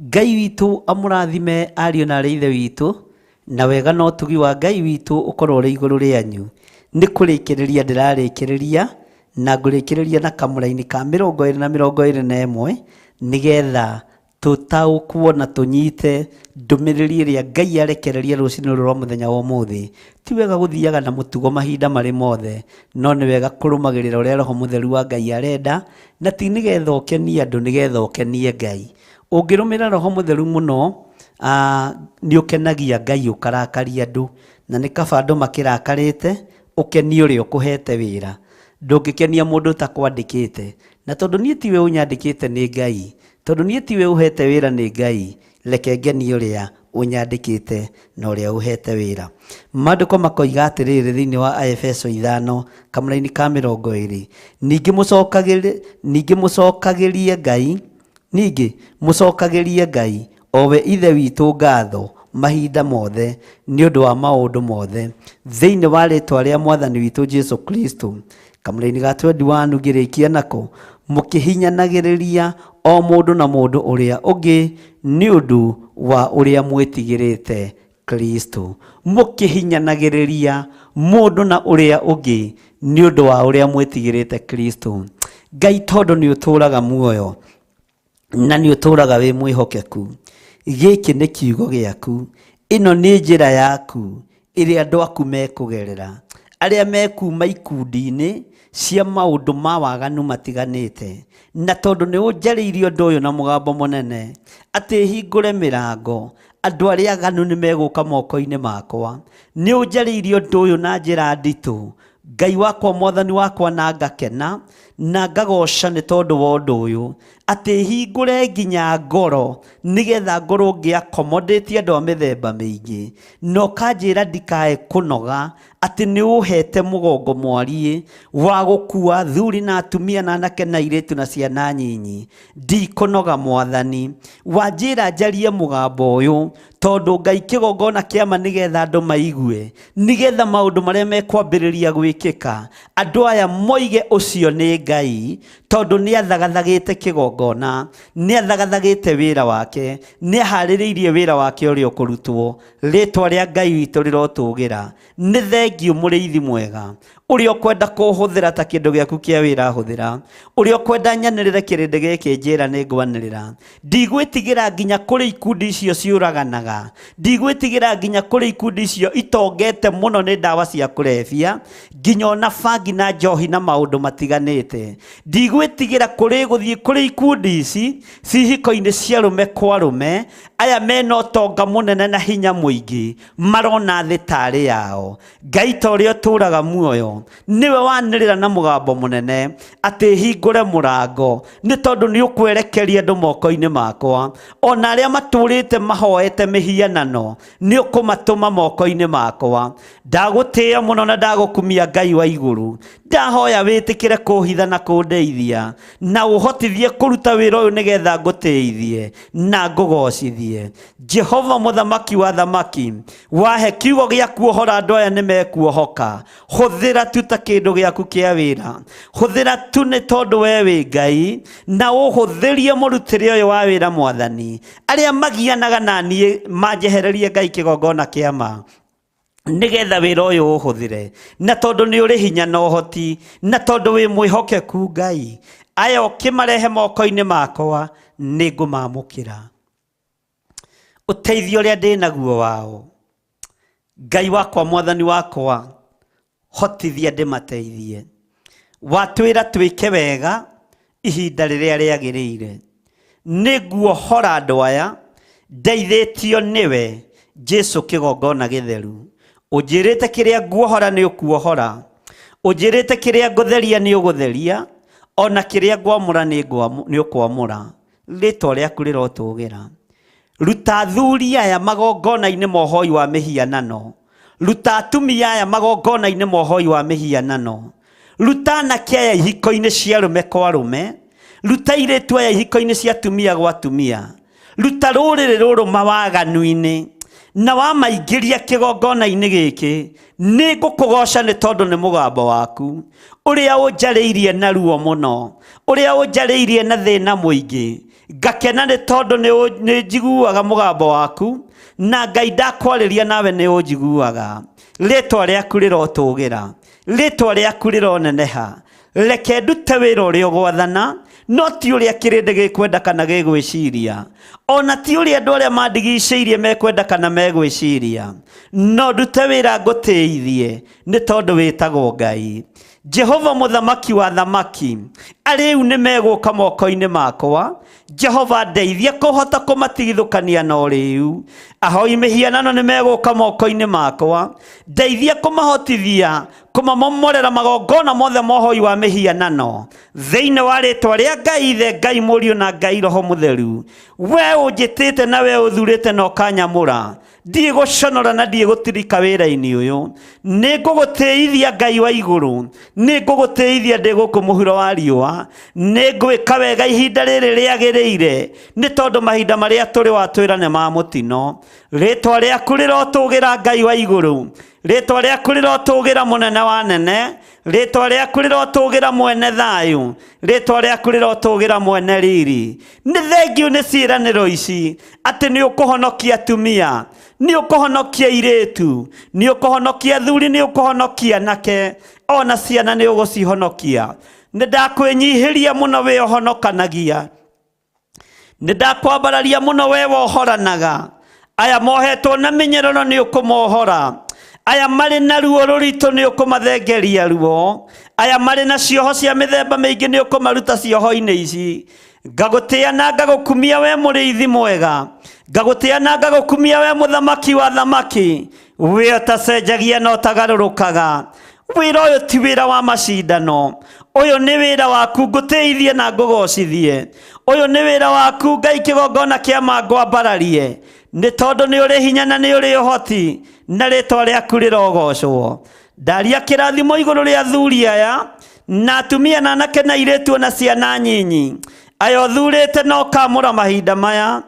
Ngai witũ amũrathime ariũ na arĩ ithe witũ, na wega na ũtugi wa Ngai witũ ũkorwo ũrĩ igũrũ rĩanyu. Nĩ kũrĩkĩrĩria ndĩrarĩkĩrĩria, na ngũrĩkĩrĩria na kamũraini ka 20 na 21, nĩgetha tũtaũkwo na tũnyite ndũmĩrĩri ĩrĩa Ngai arekereria rũcinĩ rũrũ rwa mũthenya wa ũmũthĩ. Ti wega gũthiaga na mũtugo mahinda marĩ mothe, no nĩ wega kũrũmagĩrĩra ũrĩa Roho Mũtheru wa Ngai arenda, na ti nĩgetha ũkenie andũ, nĩgetha ũkenie Ngai. Ũngĩrũmĩrĩra Roho Mũtheru mũno, nĩ ũkenagia Ngai ũkarakaria andũ, na nĩ kaba andũ makĩrakarĩte, ũkenie ũrĩa ũkũhete wĩra. Ndũngĩkenia mũndũ ũtakwandĩkĩte. Na tondũ niĩ tiwe ũnyandĩkĩte nĩ Ngai, tondũ niĩ tiwe ũhete wĩra nĩ Ngai, reke ngenie ũrĩa ũnyandĩkĩte na ũrĩa ũhete wĩra. Maandĩko makoiga atĩrĩrĩ thĩinĩ wa Aefeso 5 kamũraini ka 20, ningĩ mũcokagĩrie Ngai, ningĩ mũcokagĩrie Ngai o we Ithe witũ ngatho mahinda mothe nĩ ũndũ wa maũndũ mothe thĩinĩ wa rĩtwa rĩa Mwathani witũ Jesu Kristo. Kamũraini ga 21 ngĩrĩkia nako, mũkĩhinyanagĩrĩria o mũndũ na mũndũ ũrĩa ũngĩ nĩ ũndũ wa ũrĩa mwĩtigĩrĩte Kristo. Mũkĩhinyanagĩrĩria mũndũ na ũrĩa ũngĩ nĩ ũndũ wa ũrĩa mwĩtigĩrĩte Kristo. Ngai tondũ nĩ ũtũũraga muoyo na nĩ ũtũũraga wĩ mwĩhokeku, gĩkĩ nĩ kiugo gĩaku, ĩno nĩ njĩra yaku ĩrĩa andũ aku mekũgerera, arĩa mekuma ikundi-inĩ cia maũndũ ma waganu matiganĩte. Na tondũ nĩ ũnjarĩirie ũndũ ũyũ na mũgambo mũnene, atĩ hingũre mĩrango, andũ arĩa aganu nĩ megũka moko-inĩ makwa. Nĩ ũnjarĩirie ũndũ ũyũ na njĩra nditũ, Ngai wakwa, Mwathani wakwa, na ngakena na ngagoca nĩ tondũ wa ũndũ ũyũ, atĩ hingũre nginya ngoro nĩgetha ngorwo ngĩ-accommodate andũ a mĩthemba mĩingĩ, na ũkanjĩra ndikae kũnoga, atĩ nĩ ũhete mũgongo mwariĩ wa gũkua athuri na atumia na anake na airĩtu na ciana nyinyi. Ndikũnoga Mwathani, wanjĩra njarie mũgambo ũyũ tondũ Ngai kĩgongona kĩa ma nĩgetha andũ maigue, nĩgetha maũndũ marĩa mekwambĩrĩria gwĩkĩka andũ aya moige ũcio nĩ Ngai, tondũ nĩ athagathagĩte kĩgongona, nĩ athagathagĩte wĩra wake, nĩ aharĩrĩirie wĩra wake ũrĩa ũkũrutwo. Rĩtwa rĩa Ngai witũ rĩrotũgĩra. Nĩ thengiũ mũrĩithi mwega, ũrĩa ũkwenda kũhũthĩra ta kĩndũ gĩaku kĩa wĩra hũthĩra, ũrĩa ũkwenda nyanĩrĩre kĩrĩndĩ gĩkĩ njĩra nĩ ngwanĩrĩra. Ndigwĩtigĩra nginya kũrĩ ikundi icio ciũraganaga, ndigwĩtigĩra nginya kũrĩ ikundi icio itongete mũno nĩ ndawa cia kũrebia, nginya ona bangi na njohi na maũndũ matiganĩte. Ndigwĩtigĩra kũrĩ gũthiĩ kũrĩ ikundi ici cihiko-inĩ cia rũme kwa rũme, aya mena ũtonga mũnene na hinya mũingĩ, marona thĩ tarĩ yao. Ngai ta ũrĩa ũtũũraga muoyo, nĩwe wanĩrĩra na mũgambo mũnene atĩ hingũre mũrango, nĩ tondũ nĩ ũkwerekeria andũ moko-inĩ makwa. Ona arĩa matũũrĩte mahoete mĩhianano, nĩ ũkũmatũma moko-inĩ makwa. Ndagũtĩĩa mũno na ndagũkumia Ngai wa igũrũ. Ndahoya wĩtĩkĩre kũhitha na kũndeithia na ũhotithie kũruta wĩra ũyũ nĩgetha ngũtĩithie na ngũgocithie. Jehova mũthamaki wa thamaki, wahe kiugo gĩa kuohora andũ aya nĩ mekuohoka. Hũthĩra tu ta kĩndũ gĩaku kĩa wĩra, hũthĩra tu nĩ tondũ we wĩ Ngai, na ũhũthĩrie mũrutĩre ũyũ wa wĩra Mwathani. Arĩa magianaga na niĩ manjehererie Ngai kĩgongona kĩa ma, nĩgetha wĩra ũyũ ũhũthĩre, na tondũ nĩ ũrĩ hinya na ũhoti, na tondũ wĩ mwĩhokeku Ngai, aya ũkĩmarehe moko-inĩ makwa nĩ ngũmamũkĩra. Ũteithio ũrĩa ndĩ naguo wao, Ngai wakwa, Mwathani wakwa, hotithia ndĩmateithie. Watwĩra twĩke wega ihinda rĩrĩa rĩagĩrĩire. Nĩ nguohora andũ aya ndeithĩtio nĩwe Jesu kĩgongona gĩtheru. Ũnjĩrĩte kĩrĩa nguohora nĩ ũkuohora, ũnjĩrĩte kĩrĩa ngũtheria nĩ ũgũtheria, ona kĩrĩa ngwamũra nĩ ũkwamũra. Rĩtwa rĩaku rĩrotũgĩra. Ruta athuri aya magongona-inĩ ma ũhoi wa mĩhianano, ruta atumia aya magongona-inĩ ma ũhoi wa mĩhianano, ruta anake aya ihiko-inĩ cia arũme kwa arũme, ruta airĩtu aya ihiko-inĩ cia atumia gwa atumia, ruta rũrĩrĩ rũrũ mawaganu-inĩ, na wamaingĩria kĩgongona-inĩ gĩkĩ, nĩ ngũkũgoca nĩ tondũ nĩ mũgambo waku ũrĩa ũnjarĩirie na ruo mũno, ũrĩa ũnjarĩirie na thĩna mũingĩ. Ngakena nĩ tondũ nĩ njiguaga mũgambo waku, na Ngai ndakwarĩria nawe nĩ ũnjiguaga. Rĩtwa rĩaku rĩrotũgĩra, rĩtwa rĩaku rĩroneneha. Reke ndute wĩra ũrĩa ũgwathana, no ti ũrĩa kĩrĩndĩ gĩkwenda kana gĩgwĩciria, ona ti ũrĩa andũ arĩa mandigicĩirie mekwenda kana megwĩciria, no ndute wĩra ngũtĩithie nĩ tondũ wĩtagwo Ngai. Jehova mũthamaki wa thamaki, arĩu nĩ megũka moko-inĩ makwa. Jehova ndeithia kũhota kũmatigithũkania na ũrĩu. Ahoi mĩhianano nĩ megũka moko-inĩ makwa, ndeithia kũmahotithia kũmamomorera magongona mothe ma ũhoi wa mĩhianano thĩinĩ wa rĩtwa rĩa Ngai Ithe, Ngai Mũriũ na Ngai Roho Mũtheru. We ũnjĩtĩte na we ũthurĩte na ũkanyamũra, ndiĩ gũconora na ndiĩ gũtirika wĩra-inĩ ũyũ. Nĩ ngũgũtĩithia Ngai wa igũrũ, nĩ ngũgũtĩithia ndĩ gũkũ mũhuro wa riũa, nĩ ngwĩka wega ihinda rĩrĩ rĩagĩrĩire, nĩ tondũ mahinda marĩa tũrĩ watwĩra nĩ ma mũtino. Rĩtwa rĩaku rĩrotũgĩra Ngai wa igũrũ, rĩtwa rĩaku rĩrotũgĩra mũnene wa nene, rĩtwa rĩaku rĩrotũgĩra mwene thayũ, rĩtwa rĩaku rĩrotũgĩra mwene riri. Nĩ thengiũ nĩ ciĩranĩro ici atĩ nĩ ũkũhonokia atumia, nĩ ũkũhonokia airĩtu, nĩ ũkũhonokia athuri, nĩ ũkũhonokia anake, ona ciana nĩ ũgũcihonokia. Nĩ ndakwĩnyihĩria mũno wĩ ũhonokanagia, nĩ ndakwambararia mũno we wohoranaga. Aya mohetwo na mĩnyororo nĩ ũkũmohora, aya marĩ na ruo rũritũ nĩ ũkũmathengeria ruo, aya marĩ na cioho cia mĩthemba mĩingĩ nĩ ũkũmaruta cioho-inĩ ici. Ngagũtĩa na ngagũkumia we mũrĩithi mwega, ngagũtĩa na ngagũkumia we mũthamaki wa thamaki, we ũtacenjagia na ũtagarũrũkaga. Wĩra ũyũ ti wĩra wa macindano, ũyũ nĩ wĩra waku ngũtĩithie na ngũgocithie. Ũyũ nĩ wĩra waku Ngai kĩgongona kĩa ma ngwambararie, nĩ tondũ nĩ ũrĩ hinya na nĩ ũrĩ ũhoti, na rĩtwa rĩaku rĩrogocwo. Ndaria kĩrathimo igũrũ rĩa athuri aya na atumia na anake na airĩtu na ciana nyinyi, aya ũthurĩte na ũkamũra mahinda maya,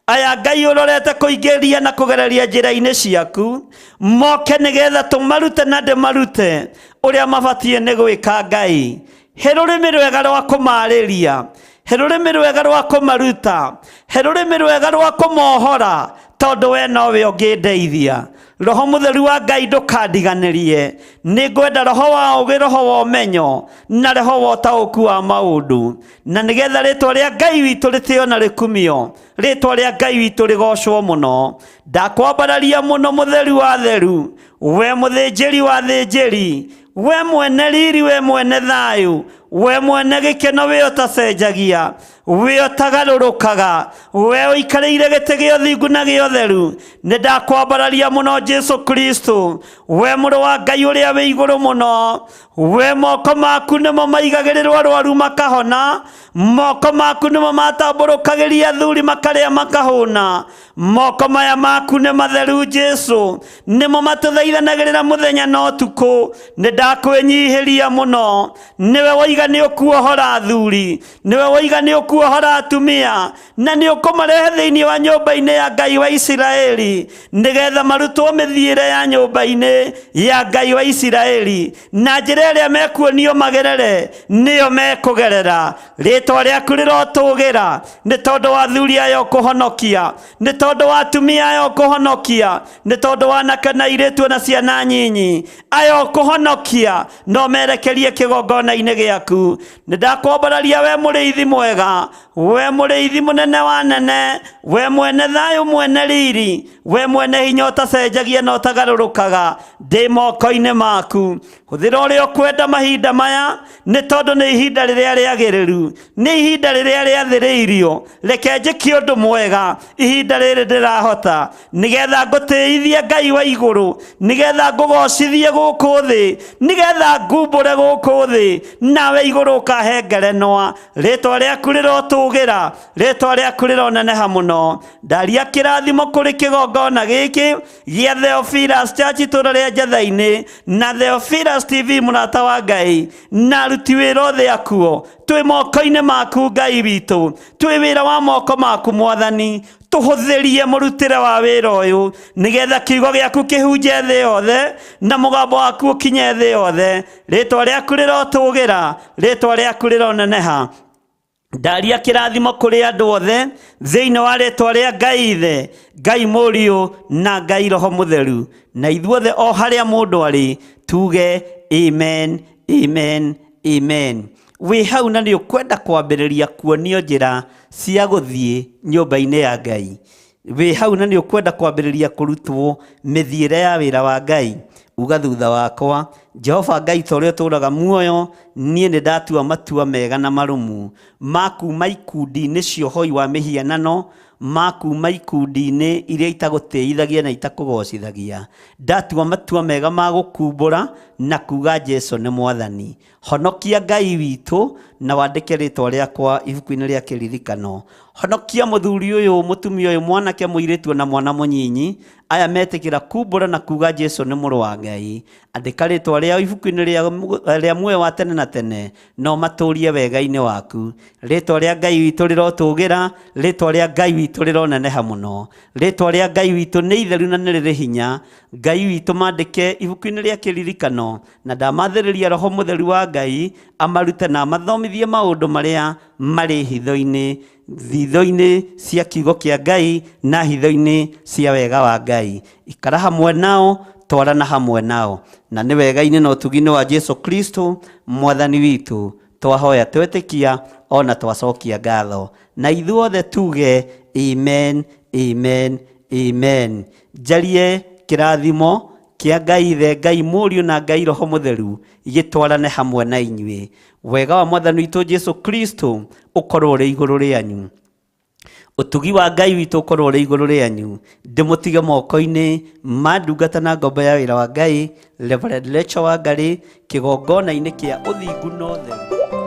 aya Ngai ũrorete kũingĩria na kũgereria njĩra-inĩ ciaku, moke nĩgetha tũmarute na ndĩmarute ũrĩa mabatiĩ nĩ gwĩka. Ngai, he rũrĩmĩ rwega rwa kũmarĩria, he rũrĩmĩ rwega rwa kũmaruta, he rũrĩmĩ rwega rwa kũmohora, tondũ we nowe ũngĩndeithia. Roho Mũtheru wa Ngai ndũkandiganĩrie, nĩ ngwenda roho wa ũũgĩ, roho wa ũmenyo, na roho wa ũtaũku wa maũndũ, na nĩgetha rĩtwa rĩa Ngai witũ rĩtĩo na rĩkumio, rĩtwa rĩa Ngai witũ rĩgocwo mũno. Ndakwambararia mũno mũtheru wa theru, we mũthĩnjĩri wa thĩnjĩri, we mwene riri, we mwene thayũ, we mwene gĩkeno, we ũtacenjagia, we ũtagarũrũkaga, we ũikarĩire gĩtĩ gĩa ũthingu na gĩa ũtheru. Nĩ ndakwambararia mũno Jesu Kristo, we mũrũ wa Ngai ũrĩa wĩ igũrũ mũno, we moko maku nĩmo maigagĩrĩrwo arwaru makahona, Moko maku nĩmo matambũrũkagĩria athuri makarĩa makahũna. Moko maya maku nĩ matheru Jesu, nĩmo matũthaithanagĩrĩra mũthenya na ũtukũ. Nĩ ndakwĩnyihĩria mũno. Nĩwe woiga nĩ ũkuohora athuri, nĩwe woiga nĩ ũkuohora atumia, na nĩ ũkũmarehe thĩinĩ wa nyũmba-inĩ ya Ngai wa Isiraeli, nĩgetha marutwo mĩthiĩre ya nyũmba-inĩ ya Ngai wa Isiraeli, na njĩra ĩrĩa mekuonio magerere nĩyo mekũgerera. Rĩtwa rĩaku rĩrotũgĩra nĩ tondũ wa athuri aya ũkũhonokia, nĩ tondũ wa atumia aya ũkũhonokia, nĩ tondũ wa anake na airĩtu na ciana nyinyi aya ũkũhonokia, no merekerie kĩgongona-inĩ gĩaku. Nĩ ndakwambararia we mũrĩithi mwega, we mũrĩithi mũnene wa nene, we mwene thayũ mwene riri, we mwene hinya ũtacenjagia na ũtagarũrũkaga, ndĩ moko-inĩ maku. Hũthĩra ũrĩa ũkwenda mahinda maya, nĩ tondũ nĩ ihinda rĩrĩa rĩagĩrĩru, nĩ ihinda rĩrĩa rĩathĩrĩirio. Reke njĩke ũndũ mwega ihinda rĩrĩ ndĩrahota, nĩgetha ngũtĩithie Ngai wa igũrũ, nĩgetha ngũgocithie gũkũ thĩ, nĩgetha ngumbũre gũkũ thĩ, nawe igũrũ ũkahe ngerenwa. Rĩtwa rĩaku rĩrotũgĩra, rĩtwa rĩaku rĩroneneha mũno. Ndaria kĩrathimo kũrĩ kĩgongona gĩkĩ gĩa Theophilus Church itũũra rĩa Njatha-inĩ, na Theophilus TV mũrata wa Ngai, na aruti wĩra othe akuo. Twĩ moko-inĩ maku Ngai witũ, twĩ wĩra wa moko maku Mwathani. Tũhũthĩrie mũrutĩre wa wĩra ũyũ, nĩgetha kiugo gĩaku kĩhunje thĩ yothe, na mũgambo waku ũkinye thĩ yothe. Rĩtwa rĩaku rĩrotũgĩra, rĩtwa rĩaku rĩroneneha. Ndaria kĩrathimo kũrĩ andũ othe thĩinĩ wa rĩtwa rĩa Ngai Ithe, Ngai Mũriũ na Ngai Roho Mũtheru, na ithuothe o harĩa mũndũ arĩ tuge amen, amen, amen. Wĩ hau na nĩ ũkwenda kwambĩrĩria kuonio njĩra cia gũthiĩ nyũmba-inĩ ya Ngai. Wĩ hau na nĩ ũkwenda kwambĩrĩria kũrutwo mĩthiĩre ya wĩra wa Ngai. Uga thutha wakwa, Jehova Ngai ta ũrĩa ũtũũraga muoyo, niĩ nĩ ndatua matua mega na marũmu ma kuma ikundi-inĩ cia ũhoi wa mĩhianano, ma kuma ikundi-inĩ iria itagũtĩithagia na itakũgocithagia. Ndatua matua mega ma gũkumbũra na kuga Jesu nĩ Mwathani. Honokia Ngai witũ na wandĩke rĩtwa rĩakwa ibuku-inĩ rĩa kĩririkano. Honokia mũthuri ũyũ, mũtumia ũyũ, mwanake, mũirĩtu na mwana mũnyinyi, aya metĩkĩra kumbũra na kuga Jesu nĩ mũrũ wa Ngai. Andĩka rĩtwa rĩao ibuku-inĩ rĩa muoyo wa tene na tene, na ũmatũrie wega-inĩ waku. Rĩtwa rĩa Ngai witũ rĩrotũgĩra, rĩtwa rĩa Ngai witũ rĩroneneha mũno. Rĩtwa rĩa Ngai witũ nĩ itheru na nĩ rĩrĩ hinya. Ngai witũ mandĩke ibuku-inĩ rĩa kĩririkano, na ndamathĩrĩria Roho Mũtheru wa Ngai amarute na amathomithie maũndũ marĩa marĩ hitho-inĩ, hitho-inĩ cia kiugo kĩa Ngai na hitho-inĩ cia wega wa Ngai. Ikara hamwe nao, twarana hamwe nao, na nĩ wega-inĩ na ũtugi-inĩ wa Jesu Kristo Mwathani witũ twahoya twetĩkia ona twacokia ngatho, na ithuothe tuge amen, amen, amen. Njarie kĩrathimo kĩa Ngai Ithe, Ngai Mũriũ na Ngai Roho Mũtheru gĩtwarane hamwe na inyuĩ. Wega wa Mwathani witũ Jesu Kristo ũkorwo ũrĩ igũrũ rĩanyu. Ũtugi wa Ngai witũ ũkorwo ũrĩ igũrũ rĩanyu. Ndĩmũtige moko-inĩ ma ndungata na ngombo ya wĩra wa Ngai, Reverend Rachel Wangari, kĩgongona-inĩ kĩa ũthingu na ũtheru.